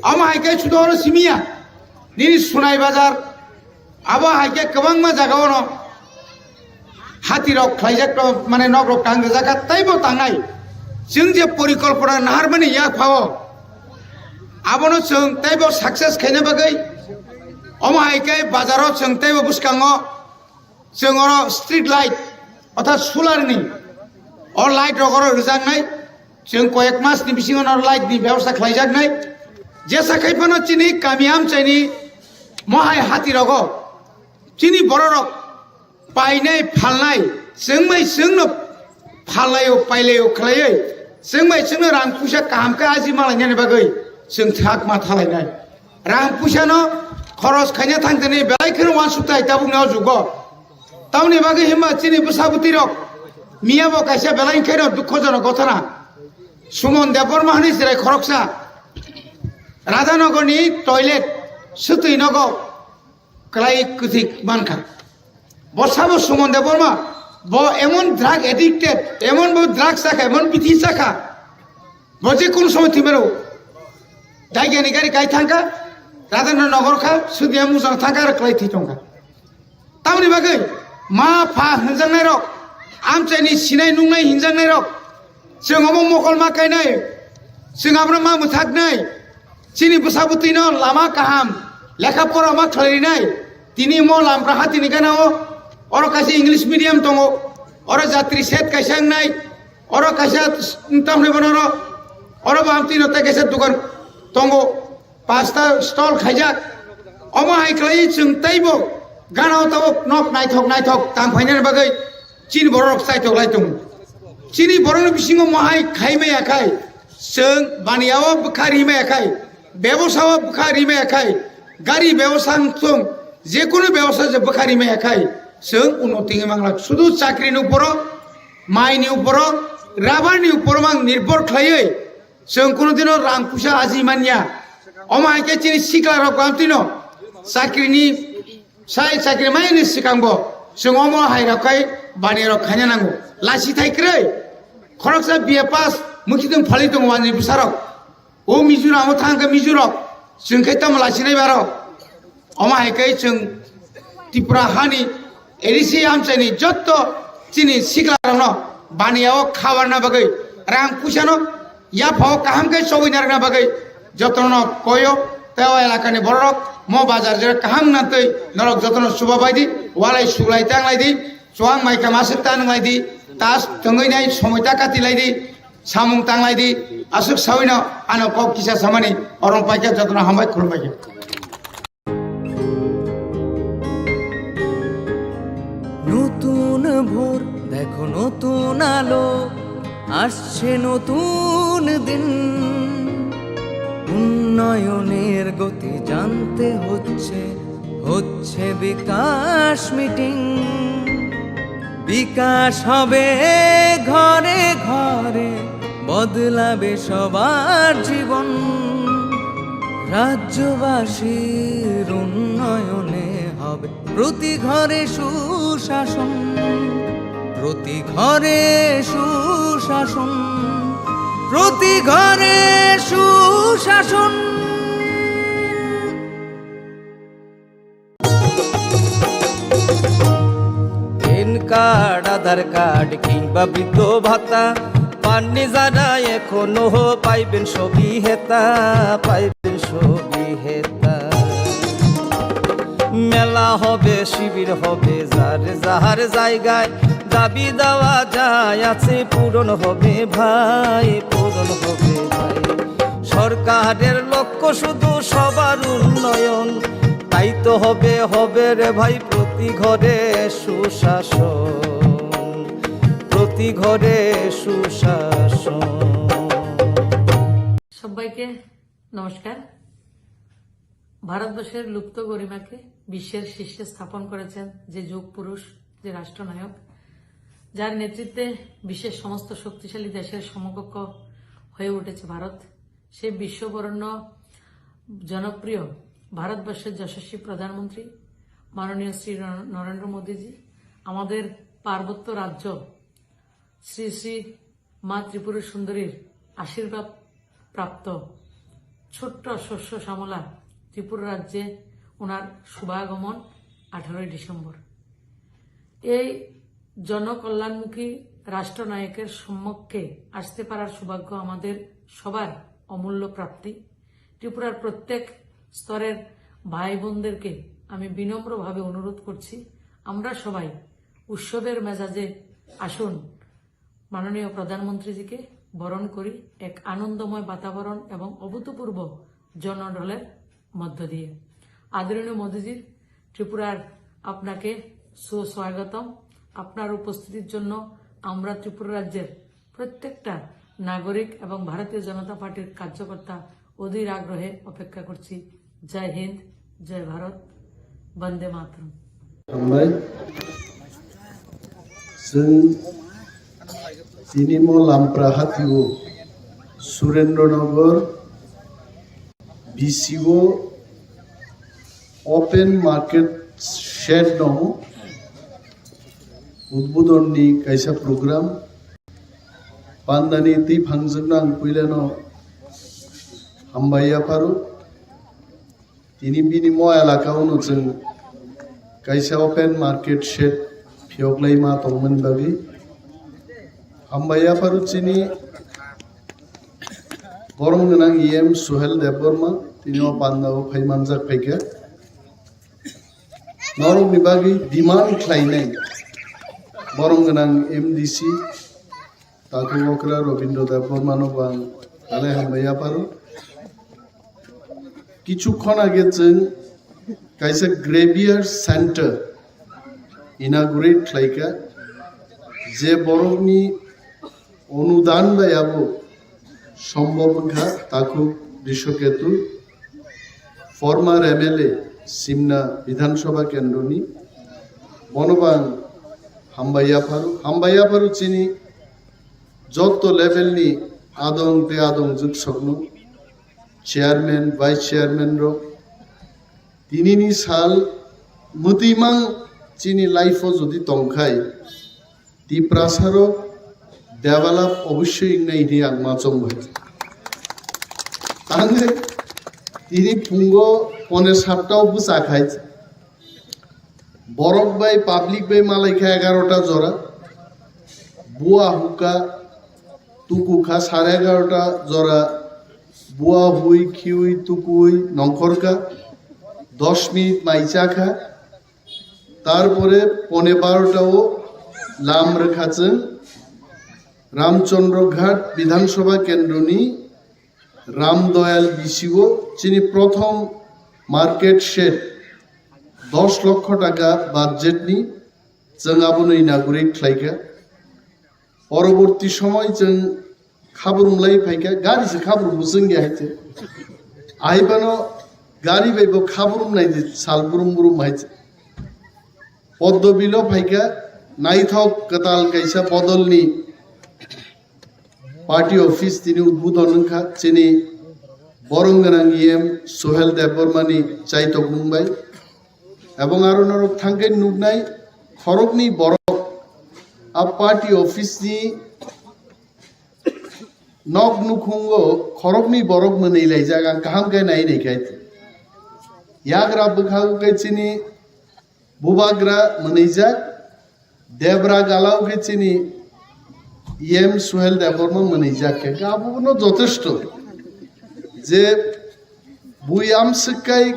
Omo hai khe sudo oro simiya nini Sunai Bazar abo hai khe kwbangma jaga ono hati rok khlaijak to mane nok rok tang rijak kha tei bo tangnai. Chwng je porikolpona naharmani yak phao abono chwng tei bo success khaina bagwi omo hai khe bazaro chwng tei bo bwskango Chwng oro street light, orthat solar ni, o light rok oro rwjaknai, chwng koyek mas ni bisingo no light ni bebosta khlaijaknai. Jesa khai phano chini kami amchaini mohai hati rogo, chini bororok painai phalnai, chwng bai chwngno phallaio, pailaio khlaiwi, chwng bai chwngno rang puisa kaham khe aji malainani bagwi chwng thak ma thalainai. Rang puisano khoros khaina thangtani belai kheno uansukthai tabukni o jugo. Tamoni bagwi himba chini bwsa bwtwi rok miya bo kaisa belai kheno dukhojonok gothana. Suman Debbarma hwnwi chwrai khoroksa Radhanogorni toilet swtwi nogo kwlai kwthwi mankha. Bo sabo Suman Debbarma, bo emon drug addicted, emon bo drug chakha, emon bithi chakha, bo je kono somoi thwi mano. Daigani gari kai thangkha, Radhanogor kha, Sudiya mujang thangkha, aro kwlai thwi tongkha. Tamoni bagwi ma pha hwnjaknai rok, amchaini sinai nungnai hinjaknai rok, chwng omo mokol ma kainai, chwng abono ma mwthaknai, chini bwsa bwtwino lama kaham, lekha pora ma khlairinai, Tini mo Lampra hatini gana o, oro kaisa English medium tongo, oro jatri set kaisa wngnai, oro kaisa tamni bono oro, oro bo amtwi no tei kaisa dukan tongo, pasta stall khaijak. Omo hai khlai chwng teibo gana o tabuk nok naithok naithok tang phainani bagwi chini borok chaitok lai tongo. Chini borokni bisingo mo hai khai maya khai, chwng baniya o bwkha ri maya khai, bebosa o bwkha ri maya khai, gari bebosa wng thung, jekunu bebosa je bwkha ri maya khai, chwng unnoti wngwi manglak. Sudu chakri ni uporo, mai ni uporo, rubber ni uporo mang nirbhor khlaiwi, chwng kunu dino rang puisa aji manya. Omo hai khe chini sikla rok amtwi no chakri ni Sai chakri maini swkangbo chwng omo hai rok khai bani rok khaina nango. Lachi thai kwrwi. Khoroksa B A pass mukhitung phalwi tongo wani bwsarok. O Mizoram o thang khe Mizorok. Chwng khe tamo lachi nai baro. Omo hai khe chwng Tripura hani A D C amchaini jotto chini sikla rokno baniya o khabarna bagwi rang puisa no Yapha o kaham khe chogwi narwkna bagwi jotono koyo tei o elakani bororok mo bazar jora kaham wngna twi norok jotono chuba bai di, walai suglai tanglai di, chuang mai kha masuk ta nwnglai di, tas tongwi nai somoi ta kati lai di, samung tanglai di, aswk sawino ano kok kisa samani orong paikha jotono hambai khulumbai kha. নতুন ভোর, দেখো নতুন আলো, আসছে নতুন দিন। উন্নয়নের গতি জানতে হচ্ছে, হচ্ছে বিকাশ মিটিং। বিকাশ হবে ঘরে ঘরে, বদলাবে সবার জীবন। রাজ্যবাসীর উন্নয়নে হবে প্রতি ঘরে সুশাসন, প্রতি ঘরে সুশাসন, প্রতি ঘরে সুশাসন। প্যান কার্ড, আধার কার্ড কিংবা বৃদ্ধ ভাতা পাননি যারা এখনো, পাইবেন সবই হেতা, পাইবেন সবই হেতা। মেলা হবে, শিবির হবে, যার যার জায়গায় দাবি দেওয়া যায় আছে, পূরণ হবে ভাই, পূরণ হবে ভাই। সরকারের লক্ষ্য শুধু সবার উন্নয়ন, তাই তো হবে, হবে রে ভাই প্রতি ঘরে সুশাসন, প্রতি ঘরে সুশাসন। সবাইকে নমস্কার। ভারতবর্ষের লুপ্ত গরিমাকে বিশ্বের শীর্ষে স্থাপন করেছেন যে যোগ পুরুষ, যে রাষ্ট্রনায়ক, যার নেতৃত্বে বিশ্বের সমস্ত শক্তিশালী দেশের সমকক্ষ হয়ে উঠেছে ভারত, সেই বিশ্ববরেণ্য জনপ্রিয় ভারতবর্ষের যশস্বী প্রধানমন্ত্রী মাননীয় শ্রী নর-, নরেন্দ্র মোদীজি আমাদের পার্বত্য রাজ্য শ্রী শ্রী মা ত্রিপুরা সুন্দরীর আশীর্বাদ প্রাপ্ত ছোট্ট শস্য শ্যামলা ত্রিপুরা রাজ্যে ওনার শুভাগমন আঠারোই ডিসেম্বর। এই জনকল্যাণমুখী রাষ্ট্রনায়কের সম্মুখে আসতে পারার সৌভাগ্য আমাদের সবার অমূল্য প্রাপ্তি। ত্রিপুরার প্রত্যেক স্তরের ভাই বোনদেরকে আমি বিনম্রভাবে অনুরোধ করছি, আমরা সবাই উৎসবের মেজাজে আসুন, মাননীয় প্রধানমন্ত্রীজিকে বরণ করি এক আনন্দময় বাতাবরণ এবং অভূতপূর্ব জনঢলের মধ্য দিয়ে। আদরণীয় মোদীজির ত্রিপুরার আপনাকে সুস্বাগতম। আপনার উপস্থিতির জন্য আমরা ত্রিপুরা রাজ্যের প্রত্যেকটা নাগরিক এবং ভারতীয় জনতা পার্টির কার্যকর্তা অধীর আগ্রহে অপেক্ষা করছি। জয় হিন্দ, জয় ভারত, বন্দে মাতরম। Hambai. Chwng tini mo Lampra hatio Surendra Nagar B C O open market shed no udbodon ni kaisa program. Pandani twi phangjwkno ang puilano hambai yapharo. Tini bini mo elaka o no chwng kaisa open market shed phiyok lai ma tongmani bagwi. Hambai yapharo chini borom gwnang E M Suhel Debbarma, tini o panda o phai manjak phaikha. Norokni bagwi demand khlainai borom gwnang M D C Takhuk okra Robindra Debbarmano bo ang belai hambai yapharo. Kichukhon age chwng kaisa Graveyard Center inaugurate khlaikha, je borokni onudan bai abo sombhob wngkha. Takhuk Brishoketu, former M L A, Simna Bidhan Sabha Kendroni, bono bo ang hambai yapharo. Hambai yapharo chini jotto level ni adong tei adongjwk sokno, chairman, vice chairman rok. Tinini sal mwtwi mang chini life o jodi tongkhai, Tiprasa rok develop obossoi wngnai hwnwi ang ma chong bai. Tangwi tini phungo pone satta o bwsa khai, borok bai public bai malai kha egarota jora, bua hukha, tuku kha sare egarota jora, bua hui khiui tukui nongkhor kha, dos minute mai cha kha, tarpore pone barota o lam rwkha chwng Ramchandra Ghat Bidhan Sabha Kendroni Ram Doyal B C O chini prothom market shed dos lokho taka budget ni chwng abono inaugurate khlaikha. Poroborti somoi chwng khabrum lai phaikha, gari se khabrum bo chwngya haite. Aibano gari bai bo khabrum nai di sal brum brum haite. Poddo bilo phaikha, naithok kwtal kaisa bodolni party office tini udbodon wngkha chini borom gwnang E M Suhel Debbarmani chaitokmung bai. Ebong aro norok thangkhe nuknai khoroknwi borok a party office ni nok nukhungo khoroknwi borok mwnwi laijak, ang kaham khe nai nai khe. Yagra bwkhago khe chini bubagra mwnwijak, debra galao khe chini E M Suhel Debbarma mwnwijak khe, abono jotesto je bui amswk kai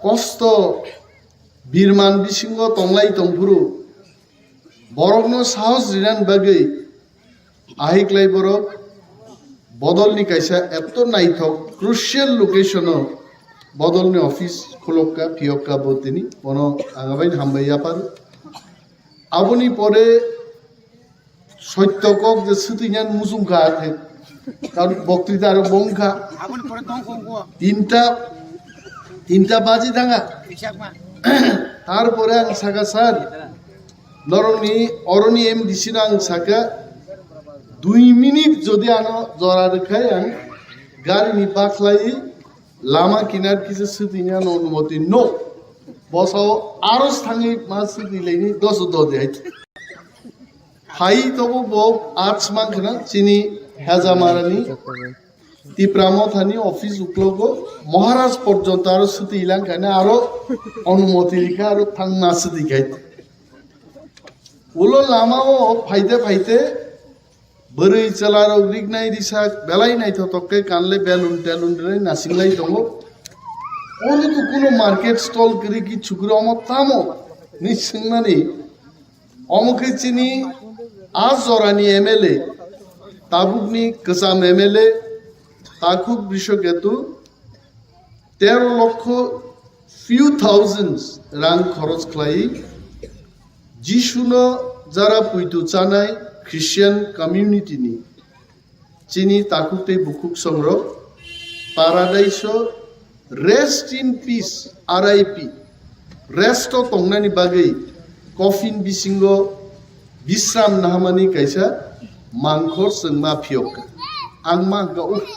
kosto birman bisingo tonglai tongphuru borokno sahos rinani bagwi ahiklai borok bodolni kaisa eto naithok crucial location o bodolni office khulokka phiyokka bo tini bono ang abaini hambai yaphar. Aboni pore Sotto kok je swtwinani muchungkha khe, karon boktwita aro bongkha. Aboni pore tong kong ko. Tinta, tinta baji thanga. Rijak ma. Tarpore ang saka, "Sir, norokni oroni M D C no ang saka, dui minute jodi ano jora rwkhai ang garini bakhlai lama kinar kisa swtwinani onumoti no." Bosao aros thangwi ma swtwi laini doso dodi hai. Hai tobo bo ach mankha chini Hejamarani Tipra Mothani office uklogo Maharaj porjonto aro swtwi langkha na aro onumoti rikha aro thangna swtwi khai. Ulo lama o phaite phaite bwrwi chwla rok riknai risa belai naithotok khe kanle belun telun rwnai nasinglai tongo. Oro to kuno market stall kwrwi ki chukri omo tamo ni swngmani. Omo khe chini a jorani M L A, tabukni kwcham M L A, Takhuk Brishoketu tero lokho few thousands rang khorch khlai Jisuno jara puitu chanai Christian community ni chini takhuk tei bukhuk songrok Paradise o rest in peace, R I P, rest o tongnani bagwi coffin bisingo bisram nahamani kaisa mangkhor chwngma phiyok. Ang mangkha, "Uff,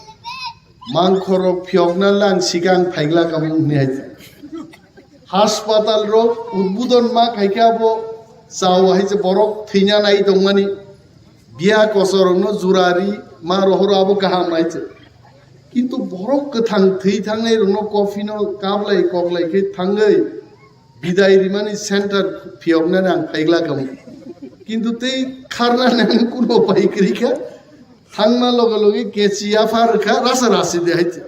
mangkhor rok phiyokna lang sikang phaigla kamung," hwnwi hai. Haspatal rok udbudon ma khaikhe abo chao hai se borok thwina nai tongmani. Biya kosorokno jurari ma rohoro abo kaham nai se. Kintu borok kwthang thwi thangnai rokno coffin o kablai koklai khe thangwi bidai rimani center phiyoknani ang phaigla kamo. Kintu tei kharna nang kuno pai kwrwi kha. Thangna loge loge kechi yaphar kha rasa rasi de hai se.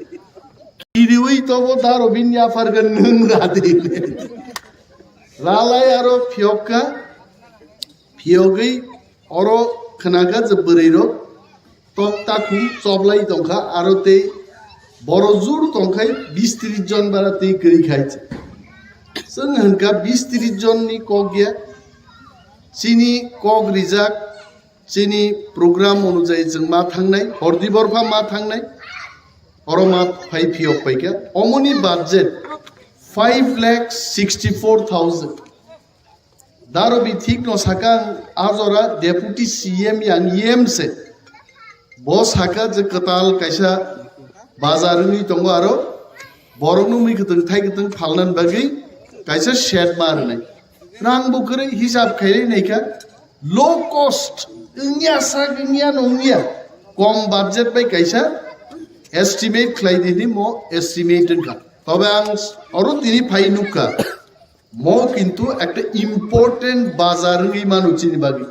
Kiriwi tobo daro bin yaphar kha nwng ra de. Ralai aro phiyokka, phiyogwi oro khwnakha je bwrwi rok tok takhum choblai tongkha, aro tei boro jur tongkhai bis tris jon bara tei kwrwi khai. Chwng hwnkha bis tris jon ni kok ya, chini kok rijak, chini program onujai chwng ma thangnai, hordi borpha ma thangnai, oro ma phai phiyok paikha. Omoni budget five lakh sixty four thousand. Daro bi thik no sakha ang, a jora deputy C M yang E M se. Bo sakha je kwtal kaisa bazar wngwi tongo, aro borok no mui kwtwng thai kwtwng phalna bagwi kaisa shed ma rwnai. Rang bo kwrwi hisab khairwi naikha, low cost wngya sak wngya no wngya, kom budget bai kaisa estimate khlai di hinwi mo estimate wngkha. Tobe ang oro tini phai nukha, mo kintu ekta important bazar wngwi mano chini bagwi.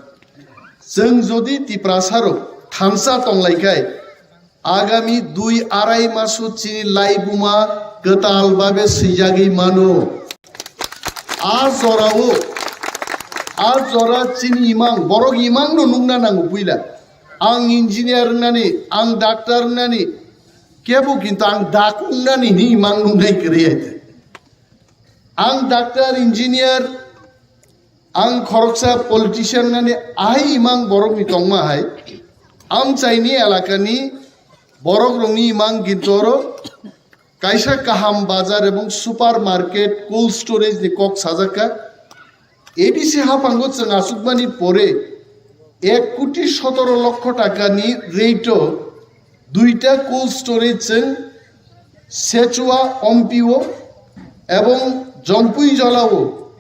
Chwng jodi Tiprasa rok thansa tonglai khai, agami dui arai maso chini laibuma kwtal babe swijagwi mano. A jorao, a jora chini imang, borok imang no nukna nango puila. Ang engineer wngnani, ang doctor wngnani, kebo kintu ang dak wngnani hinwi imang nuknai kwrwi hai. Ang doctor, engineer, ang khoroksa politician nani ahai imang borokni tongma hai. Amchaini elakani borokrokni imang gintoro kaisa kaham bazar ebong supermarket, cold storage ni kok sajakka. A D C haphango chwng achukmani pore ek koti sotoro lokho takani rate o duita cold storage chwng Sechua Ompio ebong Jompui Jolao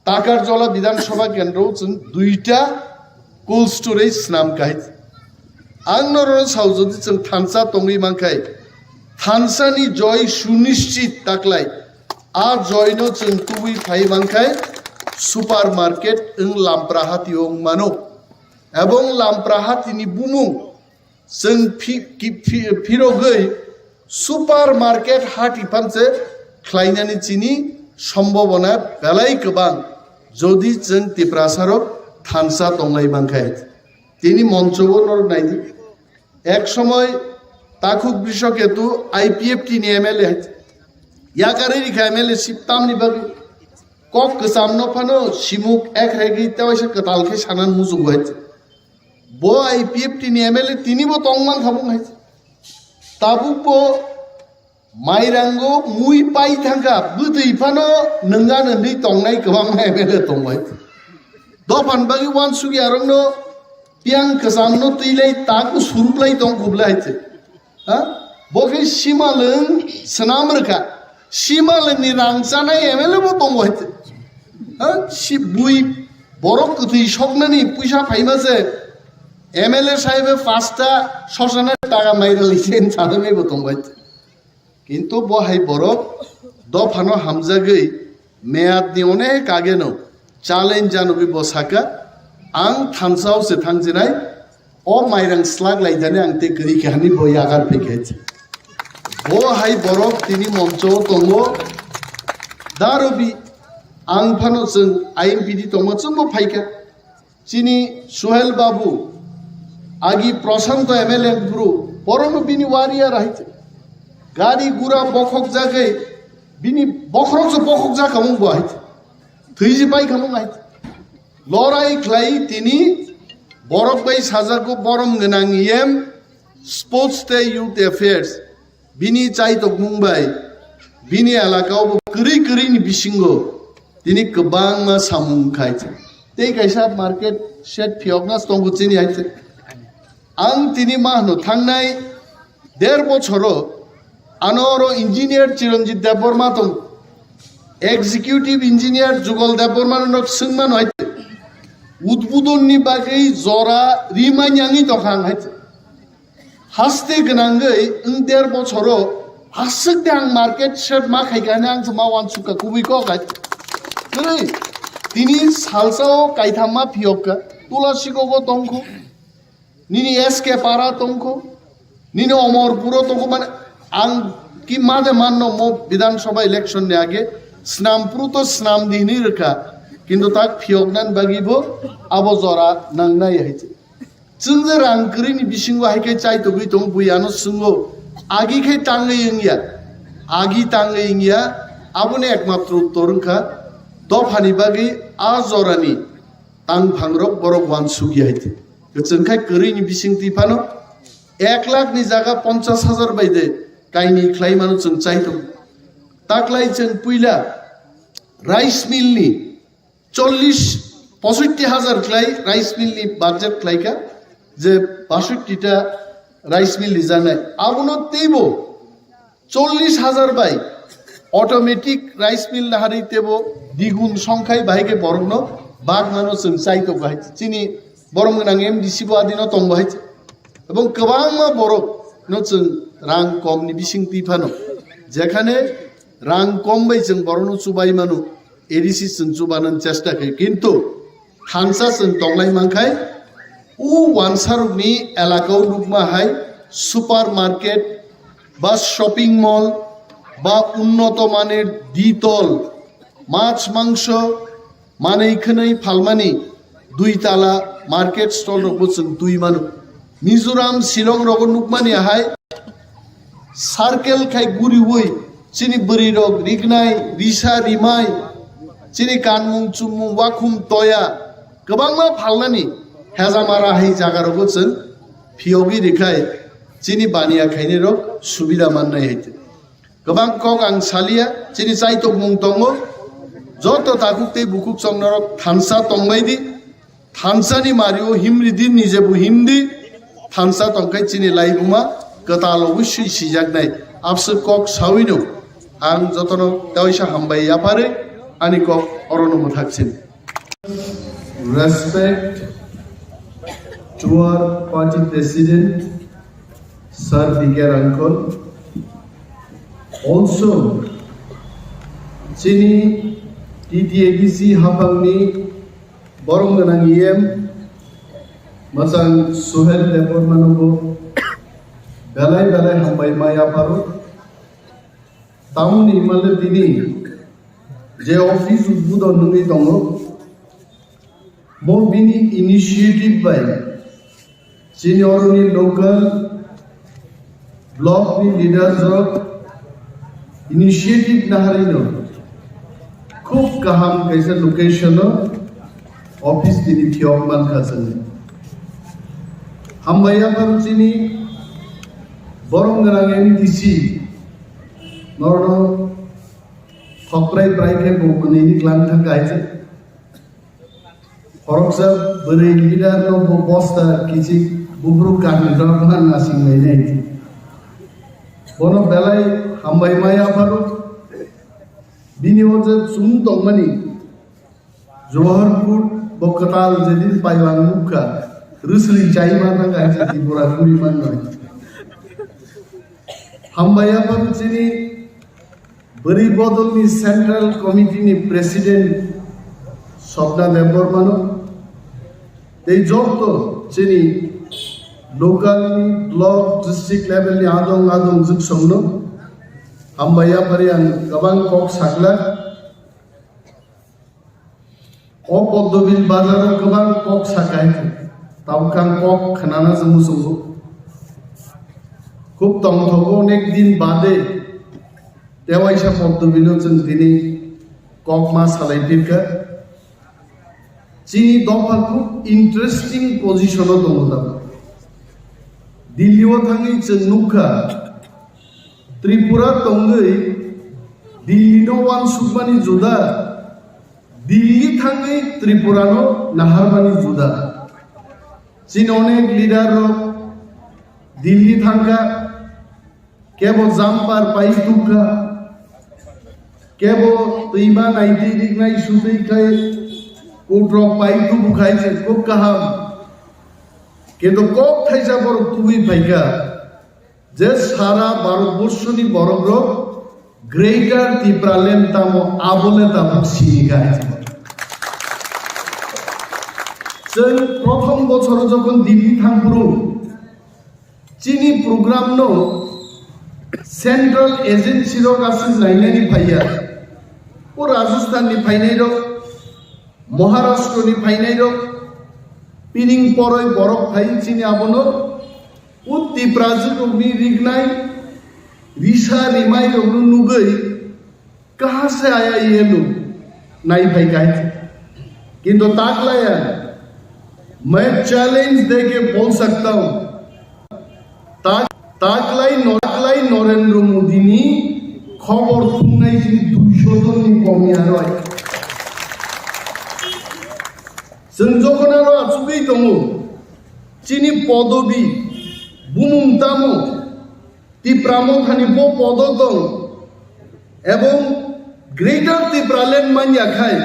Takarjola Bidhan Sabha Kendro chwng duita cold storage snam kahai. Ang norok sao jodi chwng thansa tongwi mankhai, thansani joy sunischit taklai, a joy no chwng tubui phai mankhai supermarket wng Lamprahati wng mano. Ebong Lamprahatini bumung chwng phi-, ki-, phi-, phirogwi supermarket hati phanse khlainani chini sombobona belai kwbang, jodi chwng Tiprasarok thansa tonglai mankhai. Tini monchobo norok naidi. Ek somoy Takhuk Brishoketu I P F T ni M L A hai. Yakarwi rikha M L A sip tamni bagwi. Kok kwchamno phano simuk ek regi tewaisa kwtal khe sanan muchungo hai. Bo I P F T ni M L A tinibo tongman kha bung hai. Tabukbo mairango mui pai thangkha, bwtwi phano nwnga nwnwi tongnai kwbangma M L A tongo hai. Dophan bagwi uansukya rokno piang kwchamno twilai taku suruplai tong khublai hai. Ha? Bo khe simalwng swnam rwkha. Simalwngni rang chanai M L A bo tongo hai. Ha? Si bui borok kwthwi soknani puisa phaima se M L A saibe pasta sosana taka mairali sen chanai bo tongo hai. Kintu bo hai borok dophano hamjagwi meyadni onek ageno challenge janogwi bo saka, "Ang thansao se thangsinai, o mairang slak laidani ang tei kwrwi khe," hwnwi bo yagar phikhe. Bo hai borok tini moncho tongo, darobi ang phano chwng I M P D tongma chwngbo phaikha. Chini Suhel Babu, agi Prashanto M L A bru, borokno bini warrior hai. Gari gura bokhok jagwi, bini bokhorok se bokhok jakha mung bo hai. Thwiji pai khamung hai. Lorai khlai tini borok bai sajago borom gwnang E M, Sports tei Youth Affairs. Bini chaitokmung bai bini elakao bo kwrwi kwrwini bisingo tini kwbangma samung khai. Tei kaisa market shed phiyokna tongo chini hai. Ang tini ma hwno thangnai der bochoro ano oro engineer Chiranjit Debbarma tong, executive engineer Jugal Debbarma no swngmano hai. Udbudon ni bagwi jora rimani angwi tongkha ang hai. Haste gwnangwi wng der bochoro aswk de ang market shed ma khaikha hwnwi ang se ma uansukha kubui kok hai. Kwrwi tini salsao kaitham ma phiyokha, Tulasikogo tongkho, nini S K Para tongkho, nini Omorpuro tongkho, mane ang ki ma de manno mo Bidhan Sabha election ni age snam puru to snam di hwnwi rwkha. Kintu tak phiyoknani bagwi bo abo jora nangnai hai se. Chwng je rang kwrwini bisingo hai khe chaitogwi tongo, bui ano swngo, agi khe tangwi wngya, agi tangwi wngya, aboni ekmatro uttor wngkha dophani bagwi a jorani tangphangrok borok uansukya hai se. Kwchwng khai kwrwini bisingtwi phano ek lakh ni jaga ponchash hajar bai de kaini khlai mano chwng chaitok. Taklai chwng puila rice mill ni chollish, posoitti hajar khlai rice mill ni budget khlaikha, je basoitti ta rice mill rijaknai. Abono teibo chollish hajar bai automatic rice mill naharwi teibo digun songkhai bahai khe borokno bagmano chwng chaitok bahai. Chini borom gwnang M D C bo adino tong bahai. Ebong kwbangma borok no chwng rang kom ni bising twi phano, jekhane rang kom bai chwng borok no chubai mano, A D C chwng chubanani chesta khe, kintu thansa chwng tonglai mankhai, o wansarok ni elaka o nukma hai super market ba shopping mall ba unnoto manir ditol mach mangso manwi khwnwi phalmani dui tala market stall rokbo chwng twi mano. Mizoram, Shillong rogo nukmani hai circle khai guriwi chini bwrwi rok rignai, risa rimai, chini kanmung chumung, wakhum toya kwbangma phalnani hejamara hai jaga rogo chwng phiyogwi rikhai chini baniya khainai rok subida mannai hai. Kwbang kok ang salia, chini chaitokmung tongo. Joto takhuk tei bukhuk chongnorok thansa tongbai di. Thansani mario himri di, nije bo himdi. Thansa tongkhai chini laibuma kwtal oboswi sijaknai. Abswk kok sawino ang jotono tewaisa hambai yapharwi ani kok orono mwthaksin. Respect to our party president, Sir B K Rangkol. Also, chini T T A D C haphangni borom gwnang E M, mwchang Suhel Debbarmano bo belai belai hambai ma yapharo. Tamoni himale tini je office udbodon wngwi tongo, bo bini initiative bai chini oroni local block ni leaders rok initiative naharino khub kaham kaisa location o office tini phiyok mankha chwng. Hambai yaphang chini borom gwnang M D C norno thokprai prai khe bo mwnwini klang thang kha hai se. Khoroksa bwrwi leader no bo bosta kichik buphuru kanwi rok ma nasing lainai. Bono belai hambai ma yapharo. Bini o je chumung tongmani Johor kut bo kwtal jedin pailang nukha, rwsri chai ma thang kha hai se Tripura kuri mannai. Hambai yapharo chini Bwrwi bodolni Central Committee ni President Swapna Debbarmano tei joto chini local ni, block, district level ni adong adong jwksongno hambai yaphari ang kwbang kok sakla. O Poddobil bazaro kwbang kok sakai, tabuk ang kok khnana se muchungo. Khub tongthogo, onek din bade tewaisa Poddobilo chwng tini kok ma salai phirkha. Chini dopha khub interesting position o tongo tabuk. Delhi o thangwi chwng nukha, Tripura tongwi Delhi no uansukmani juda, Delhi thangwi Tripura no naharmani juda. Chini onek leader rok Delhi thangkha, kebo jumper pai tukha, kebo twima naitwi riknai sutwi khai coat rok pai tubu khai se khub kaham. Kintu kok thaisa borok tubui phaikha. Je sara Bharatborshoni borokrok Greater Tipraland tamo, abole tabuk sini gai. Chwng prothom bochoro jokhon Delhi thangphuru, chini program no central agency rok aswk nainani phaiya. O Rajasthan ni phainai rok, Maharashtra ni phainai rok pining poroi borok phai chini abono o Tiprajwk rokni rignai risa rimai rokno nugwi kaha se aya ye lu nai phai kai. Kintu taklaya, main challenge de ke bol sakta hu. Tak, taklai no-, taklai Narendra Modi ni khobor thumnai chini duisho jon ni komi aroi. Chwng jokhon aro achugwi tongo, chini podobi, bumung tamo, Tipra Mothani bo podo tong, ebong Greater Tipraland manya khai,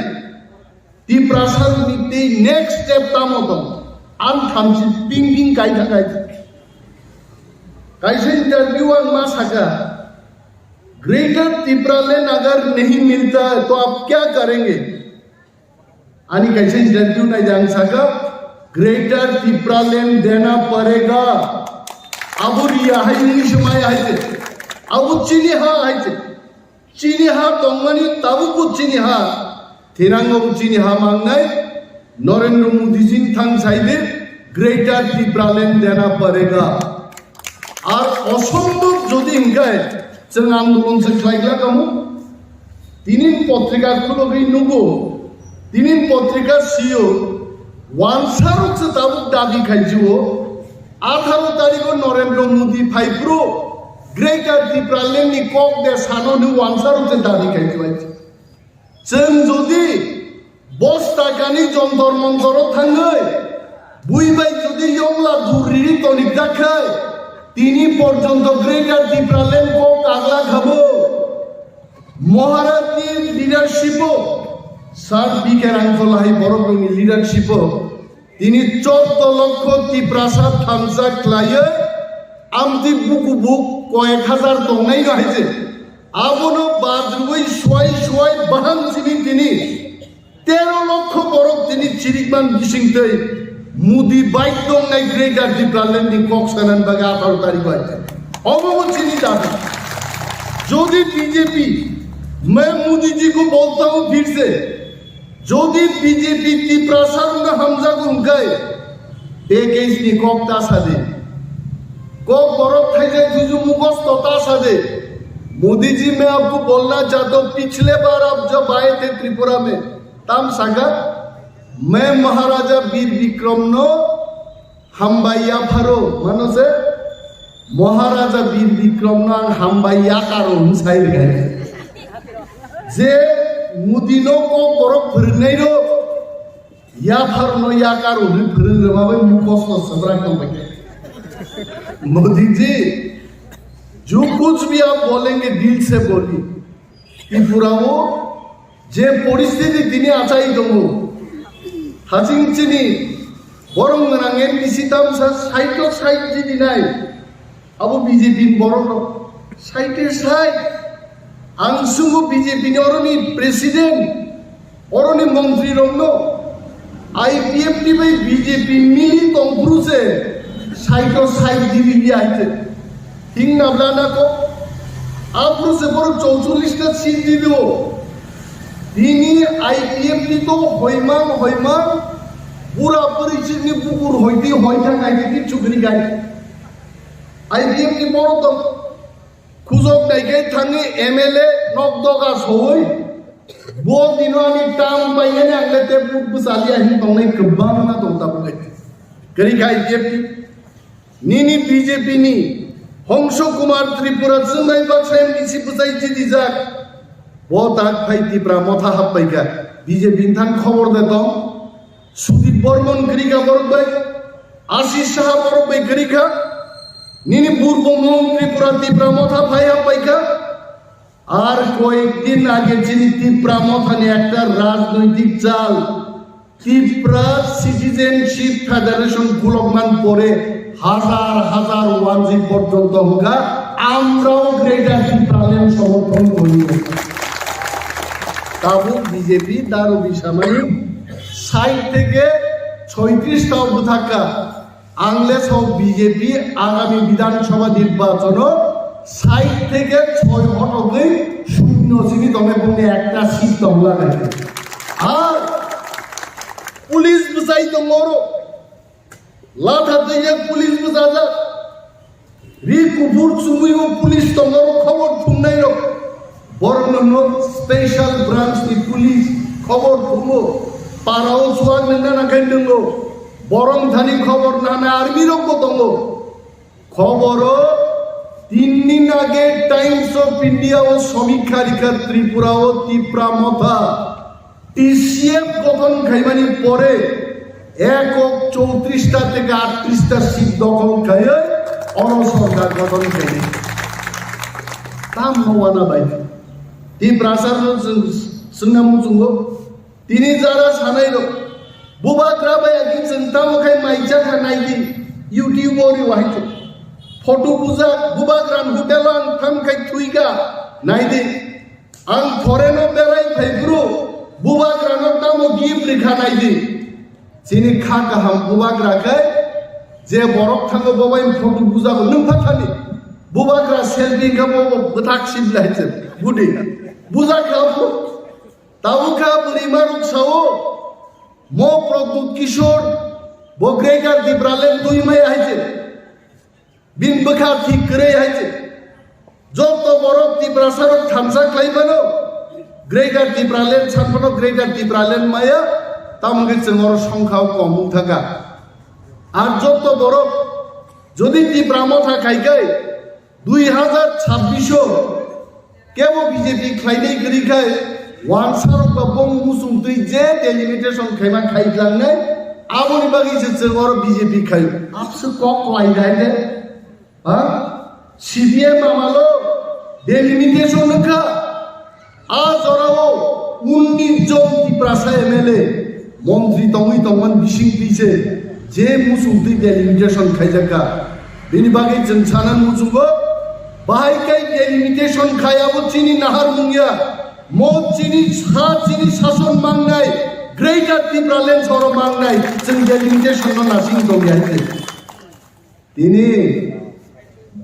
Tiprasa ni tei next step tamo tong, ang thamchi ping ping kai tha kai. Kaisa interview ang ma saka, "Greater Tipraland agar nahi milta hai to aap kya karenge?" Ani kaisa interview nai jang saka, "Greater Tipraland dena parega." Abo riya hai ni semai hai se. Abo chini ha hai se. Chini ha tongmani tabukbo chini ha, thinango chini ha mangnai, Narendra Modi jin thang saide, "Greater Tipraland dena parega." Ar osombhob jodi hinkai, chwng andolon se khlai glak amo. Tinin potrika khulogwi nugo, tinin potrika sio, wansarok se tabuk dabi khaijio, atharo tarikho Narendra Modi phaiphuru Greater Tipraland ni kok de sano ni wansarok se dabi khaijio. Chwng jodi bosta kani Jontor Montoro thangwi, bui bai jodi yongla dur riri tonik jak khai, tini porjonto Greater Tipraland kok kagla khabo. Maharaj ni leadership o, Sir B K Rangkhol hai borok ni leadership o, tini chorto lokho Tiprasa thansa khlaiwi amtwi buku buk koyek hajar tongnai no hai se. Abono badrwi suai suai bahan sini tini tero lokho borok tini chirikman bisingtwi Modi bai tongnai Greater Tipraland ni kok sanan bagwi atharo tarikh bai. Omo bo chini dabi. Jodi B J P, main Modi ji ko bolta hu phir se, jodi B J P Tiprasa rokno hamjago hwnkhe, package ni kok ta sadi. Kok borok thaijak thuju mugosto ta sadi. Modi ji, main aapko bolna chahta hoon, pichle baar aap jab aaye the Tripura mein, tam saka, main Maharaja Bir Bikram no hambai yapharo, mano se, Maharaja Bir Bikram no ang hambai yakaro hwn sai rwkha. Je Modi no kok borok phwrwngnai rok, yaphar no yakaro hwn phwrwng rwma bai mukhosto swbrak tong bai khe. Modi ji, jo kuch bhi aap bolenge dil se boliye. Tripura o je poristhiti tini achai tongo, haching chini borok gwnang M D C tamsa side o side di dinai, abo B J P ni borok rok side e side. Ang sungo B J P ni oroni president, oroni montri rokno I P F T bai B J P mili tongphuru se side o side di di di aite. Hing nabla na ko. Aphuru se borok chowchollish ta seat di do. Bini I P F ni to hoimang hoimang, pura porichit ni bukur hoidi hoithang aidi kichu gri gai. I P F ni borok to khujok nai kai thangi M L A nok doga soi. Bo dino ani tam bai ani angle te buk bwsali ahin tongnai kwbangma tong tabuk. Kari kai I P F ni. Nini B J P ni Hongsho Kumar Tripura chwngnai baksa M D C bwchai jidijak. Bo tak phai Tipra Motha happaikha. B J P ni thang khobor de tong. Sudip Bormon kwrwikha borok bai. Ashish Saha borok bai kwrwikha. Nini Purbo Mohon Tripura Tipra Motha phai happaikha. Ar koyekdin age chini Tipra Mothani ekta rajnoitik chal, Tipra Citizenship Federation khulokman pore hazar hazar wanjwi porjonto hwnkha, amrao Greater Tipraland somorthon kori. Tabuk B J P daru bisamani sait theke soitrish tao bwthakka. Ang le sok B J P agami Bidhan Sabha nirbachono sait theke soi hotogwi shunyo simi tongwi bumni ekta seat tong lagai. Ar Police bwsai tongo oro. Latha twijak police bwsajak. Ri kuphur chumui o police tongo oro khobor thumnai rok. Borok no special branch ni police khobor thumo. Para o chuak nang nana khe nungo. Borok thani khobor nana army rok bo tongo. Khoboro tin din age Times of India o somikha rikha Tripura o Tipra Motha T C F gothon khaimani pore ek ok chowtris ta theke aatris ta seat dokhol khaiwi oro sorkar gothon khaini. Tam no wana bai. Tiprasa no swng-, swngna muchungo. Tini jara sanai rok, bubagra bai agi chwng tamo khai mai chakha naidi, YouTube o ri wahai chwng. Photo bujak, bubagra ni hotel o ang tham khai thwikha naidi. Ang foreign o berai phai bru, bubagra no tamo gift rikha naidi. Chini kha kaham bubagra khai, je borok thango bo bai photo bujago nwng phathani. Bubagra selfie kha bo bo bwthak sibla hai chwng, budi. Bujak kha bo. Tabuk kha bwrwi maruk sao, mo Pradyut Kishore, bo Greater Tipraland twi maya hai se. Bini bwkha thik kwrwi hai se. Joto borok Tiprasa rok thansa khlai mano, Greater Tipraland san phano Greater Tipraland maya, tamo hwnkhe chwng oro songkha o kom wng thaka. Ar joto borok jodi Tipra Motha khai khai, dui hazar chabbish o kebo B J P khlainai kwrwi khai, wansa rok ba bong muchung twi je delimitation khaima khai tlangnai, aboni bagwi se chwng oro B J P khai. Abse kok kwlai dai de, ha? C P M amalo delimitation wngkha. A jorao unnish jon Tiprasa M L A montri tongwi tongmani bising twi se je muchung twi delimitation khaijakha. Bini bagwi chwng sana muchungo, bahai kai delimitation khai abo chini nahar mungya, mo chini sa chini sason mangnai, Greater Tipraland soro mangnai, chwng delimitation no nasing tongya hai se. Tini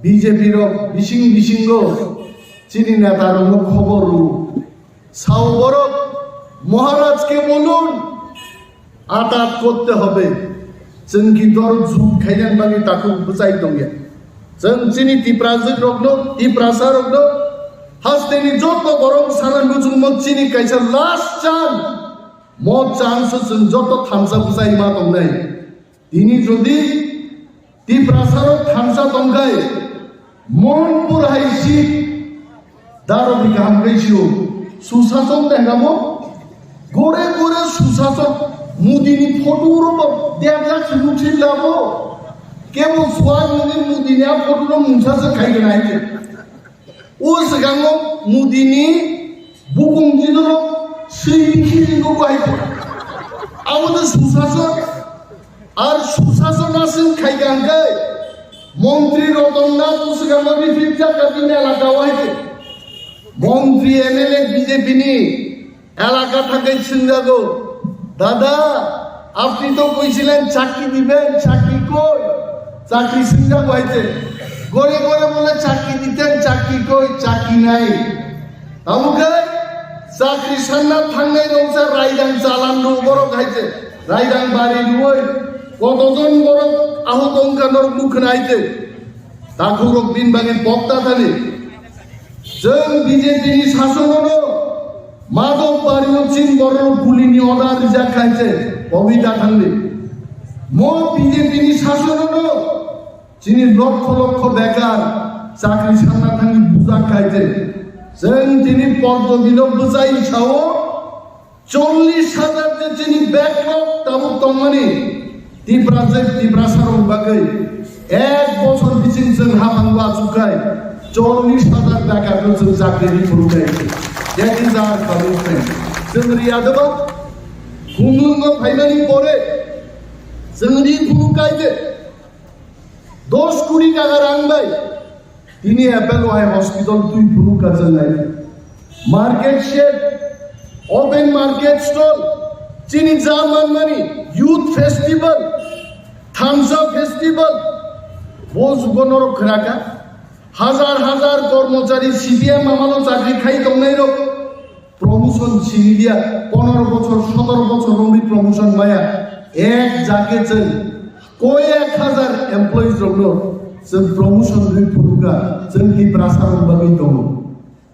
B J P rok bising bisingo chini neta rokno khobor rw. Sao borok Maharaj ke bolun atat korte hobe. Chwng ki dor jut khainan bagwi takhuk bwchai tongya. Chwng chini Tiprajwk rokno, Tiprasa rokno hasteni joto borok sana nuchungmo chini kaisa last chance. Mo chance chwng joto thansa bwchai ma tongnai. Tini jodi Tiprasarok thansa tongkhai, Monpur hai seat daro bikha hamkhe sio. Susasok tengamo, gore gore susasok Modini photo robo debla chumuk sim labo. Kebo suar Modi Modini a photo no mungsa se khai gana hai. O swkango Modini bukung jidoro swi bikhi jidoro hai. Abo to susasok. Ar susasok aswk khai kha hwnkhe Montri Ratan Nath o swkango repeat jak kha bini elaka o hai khe. Montri M L A B J P ni elaka thangwi swngjago, "Dada, apni to koisilen chakri diben, chakri koi?" Chakri swngjago hai khe. Gore gore bole chakri diten, chakri koi, chakri nai. Abo khe chakri sanna thangnai roksa raidang chalan rw borok hai se, raidang bari rwui kotojon borok ahut wngkha norok nukha nai se. Takhukrok bini bagwi pokta thani. Chwng B J P ni sasonono Madhop bari o chini borok gulini order rijak khai se, Kobita thangdi. Mo B J P ni sasonono Chini lokho lokho bekar chakri sanna thangwi bujak khai je. Chwng tini Poddo Bilo bwchai sao chollish hajar je chini backlog tabuk tongmani Tiprajwk Tiprasarok bagwi ek bochor bising chwng haphango achuk khai chollish hajar bekarno chwng chakri rwi phuru khai. That is our commitment. Chwng riya doba khumlwngo phaimani pore chwng ri phuru khai je. Dos kuri taka rang bai tini Apollo hai hospital twi phuru kachangnai. Market shed, open market stall, chini ja manmani youth festival, thansa festival, bo jugo norok khwraka. Hajar hajar kormochari C P M amalo chakri khai tongnai rok. Promotion sini dia, pondro bochor, sotoro bochor romwi promotion maya, ek jage chwng koyek hajar employees rokno chwng promotion rwi phurukha, chwng Tiprasa rok bagwi tongo.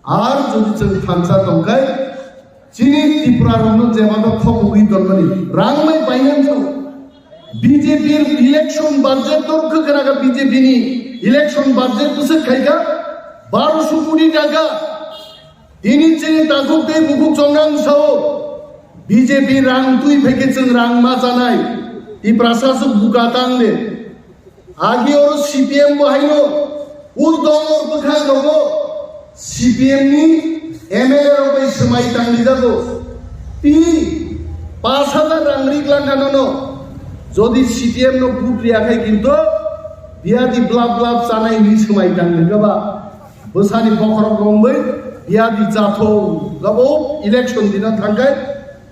Ar jodi chwng thansa tongkhai, chini Tripura rokno jeba no thok ugwi tonmani rang bai painani. B J P election budget dor khwkhwraga, B J P ni election budget bwswk khaikha baroso koti taka. Tini chini takhuk tei bukhuk chongrang sao, B J P rang twi phaikhe chwng rang ma chanai, Tiprasa swk buka tang de. Agi oro C P M bo haino, ur dongor bwkhak rogo C P M ni M L A rok bai swmai tangri jago. Tini pash hajar rang ri glangkha nono. Jodi C P M no vote riya khai kinto biyadi blap blap chanai ni swmai tangri gaba. Bwsani bokhorok romwi biyadi chathung gabo election dina thangkhai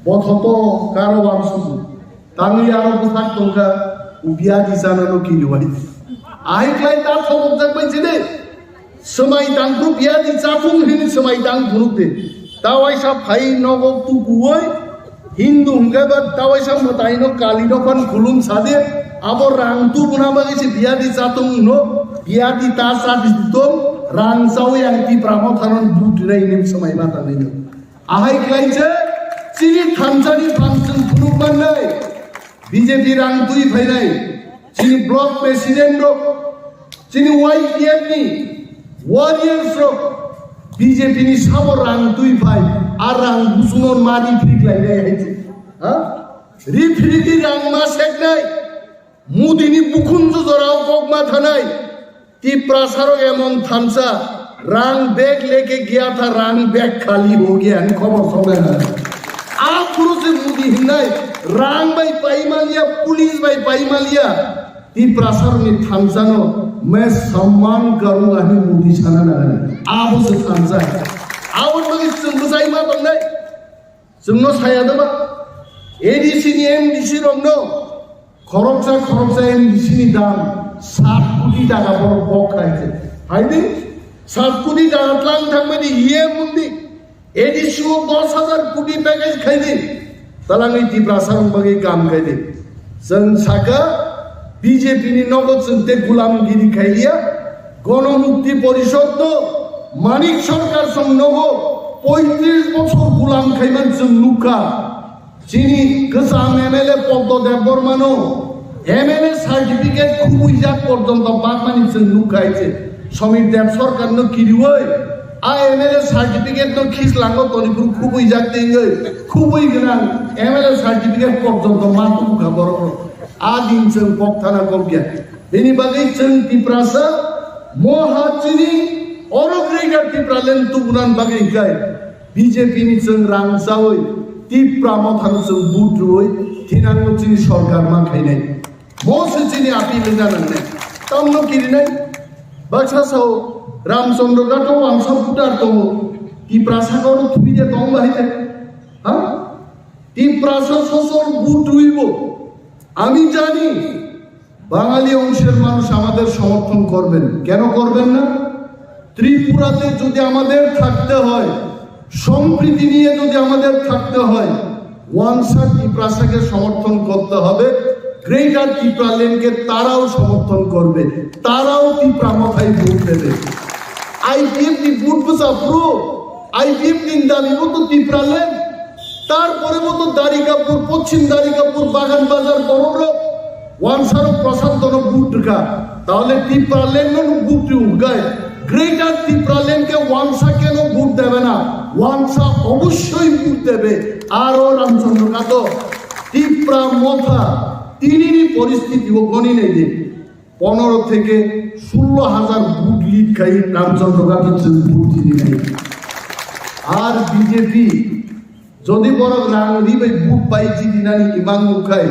bothoto karo wangsugo. Tangwi aro bwsak tongkha, biyadi chana no kini wai. Ahai khlai ta thobokjak bai chini. Swmai tangphru biyadi chathung hini swmai tangphru de. Tawaisa phai nogo tukuwai Hindu hwnkhe ba tawaisa mwtai no Kali no phan khulum sade. Abo rang tubuna bagwi se biyadi chathung no biyadi ta chadi tong rang chawi ang Tipra Motha no buti nai nim swmai ma tangwi no. Ahai khlai se chini thansa ni phan chwng phunuk mannai, B J P rang twi phainai, chini block president rok, chini Y P F ni warriors rok, B J P ni sabo rang twi phai, a rang busuno ma ri phrik lai nai hai se. Ha? Ri phrik ri rang ma seknai, Modi ni bukhunju jorao kok ma thanai. Tiprasarok emon thansa, rang bag leke gaya tha, rang bag khali ho gaya ni khobor soknai na. Aphuru se Modi hinnai, rang bai paimaliya, police bai paimaliya, Tiprasarokni thansano main samman karunga hwnwi Modi sana nangani. Abo se thansa. Aboni bagwi chwng bwchai ma tongnai. Chwngno saya da ba? A D C ni M D C rokno khoroksa khoroksa M D C ni dam sat koti taka borok bok khai se. Hai de? Sat koti taka tlang thangmani iye mundi. A D C o dos hajar koti package khai de. Talangwi Tiprasa rok bagwi kam khai de. Chwng saka B J P ni nogo chwng tei gulamgiri khailiya, Gonomukti Porishod no Manik Sarkar song nogo poitris bochor gulam khaiman chwng nukha. Chini kwcham M L A Poddo Debbarma no M L A certificate khubui jak porjonto bakmani chwng nukha. Hai se Somir Deb Sarkar no kiriwi a M L A certificate no khis lango toni phuru khubui jak tengwi khubui gwnang M L A certificate porjonto ma tubukha borok rok. A din chwng kok thana kok ya. Bini bagwi chwng Tiprasa moha chini oro Greater Tipraland tubunan bagwi hinkhe B J P ni chwng rang chawi Tipra Mothano chwng vote rwwi thinangno chini sorkar ma khainai. Mo se chini appeal wngna nangnai. Tamno kirinai baksa sao Ramchandra Ghato wangsa voter tongo. Tiprasa kono thwi de tong bahai de. Ha? Tiprasa sosol vote rwibo. আমি জানি বাঙালি অংশের মানুষ আমাদের সমর্থন করবেন। কেন করবেন না? ত্রিপুরাতে যদি আমাদের থাকতে হয়, সম্প্রীতি নিয়ে যদি আমাদের থাকতে হয়, ওয়ানসা তিপ্রাসাকে সমর্থন করতে হবে। গ্রেটার তিপ্রাল্যান্ডকে তারাও সমর্থন করবে, তারাও তিপ্রা মথায় ভোট দেবে। আইপিএফ নি ভোট বুঝা পুরো, আইপিএফ নি দাবি মতো তিপ্রাল্যান্ড তারপরে মতো দারিকাপুর, পশ্চিম দারিকাপুর, বাগান বাজার, বড় বড় ওয়ানসারও প্রশান্তনও ভোট ঢুকা, তাহলে টিপ্রাল্যান্ডও ভোট ঢুকায়। গ্রেটার টিপ্রাল্যান্ডকে ওয়ানসা কেন ভোট দেবে না? ওয়ানসা অবশ্যই ভোট দেবে। আরও রামচন্দ্র কাদো, টিপ্রা মথা, তিনিনি পরিস্থিতিও গণি নেই দিন। পনেরো থেকে ষোলো হাজার ভোট লিড খাই রামচন্দ্র কাদো ভোট জিতে নেই। আর বিজেপি যদি বড় রাং রিবে ভোট পাই জিতে নানি ইমাং মুখাই,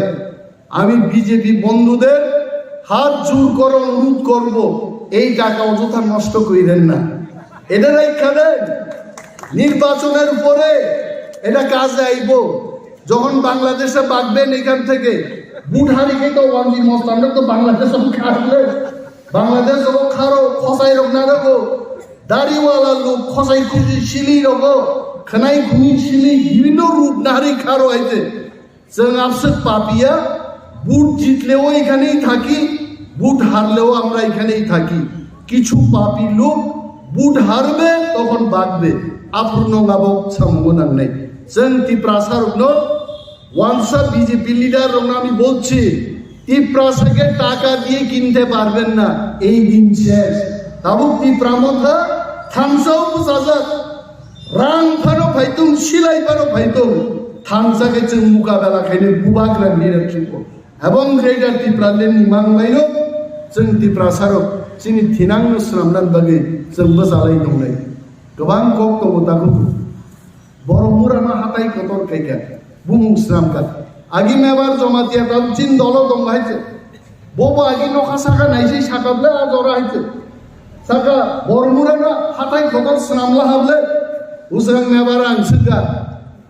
আমি বিজেপি বন্ধুদের হাত জোর করে অনুরোধ করব, এই টাকা অযথা নষ্ট করেন না। এটা রাখা দেন, নির্বাচনের পরে এটা কাজে আইব। যখন বাংলাদেশে ভাগবেন এখান থেকে, ভোট হারি খেতে ওয়ানজি মস্তানরা তো বাংলাদেশ কাটলে, বাংলাদেশ ও খারো খসাই রোগ না রাখো, দাড়িওয়ালা লোক খসাই খুশি সিলি রোগো, khwnai khuni simi bibhinno rup narwi kharo hai se. Chwng abswk papiya, vote jitlewo ekhanei thaki, vote harlewo amra ekhanei thaki. Kichu papi lok vote harbe tokhon bagbe. Aphuru no ngabo samungo nangnai. Chwng Tiprasa rokno wansa B J P leader rokno ami bolchi, Tiprasa ke taka diye kinte parben na, ei din shesh. Tabuk Tipra Motha thansa o bwchajak. Rang phano phaitung, silai phano phaitung, thansa khe chwng mukabela khainai bubagra leadership o. Ebong Greater Tipraland ni mang baino chwng Tiprasa rok chini thinang no swnamnani bagwi chwng bwchalai tongnai. Kwbang kok tongo takhuk. Borok mura no hatai kotor khaikha, bumung swnamkha. Agi mebar Jamatia tam chin dolo tong hai se. Bobo agi nokha saka naisai saka ble a jora hai se. Saka Bormura no hatai kotor swnamla hable. Usrang mebar ang sika.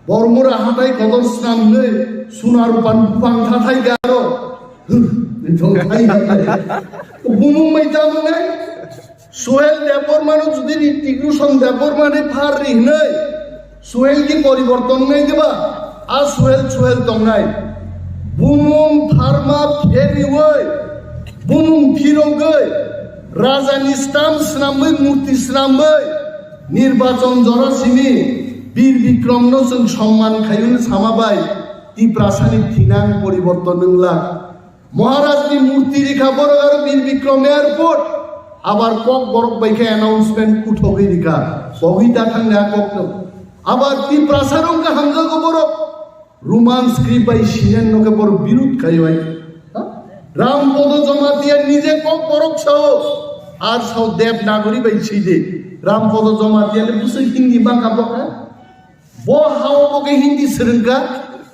Bormura hatai kotor swnamnwi suna rupan bupang thathai garo. Bumung mai tamo nai. Suhel Debbarma no jodi Ritik Roshan Debbarma ni phar ri hinoi, Suhel ki poriborton nai diba? A Suhel, Suhel tongnai. Bumung pharma pheriwoi, bumung phirogoi, raja ni stamp swnamwi, murti swnamwi, nirbachon jora simi Bir Bikrom no chwng somman khaiyung sama bai, Tiprasa ni thinang poriborton wngla. Maharaj ni murti rikha borok aro Bir Bikrom airport, abar kok borok bai khe announcement uthogwi rikha, kogwi ta thangni a kok no. Abar Tiprasa rok khe hamjago borok, Roman script bai sinan no khe borok birud khai bai. Ha? Ram Podo Jamatia nije kok borok sao, ar sao Dev Nagori bai side. Ram Podo Jamatia le bwswk Hindi bangkha bok ha? Bo hao bo khe Hindi swrwngkha,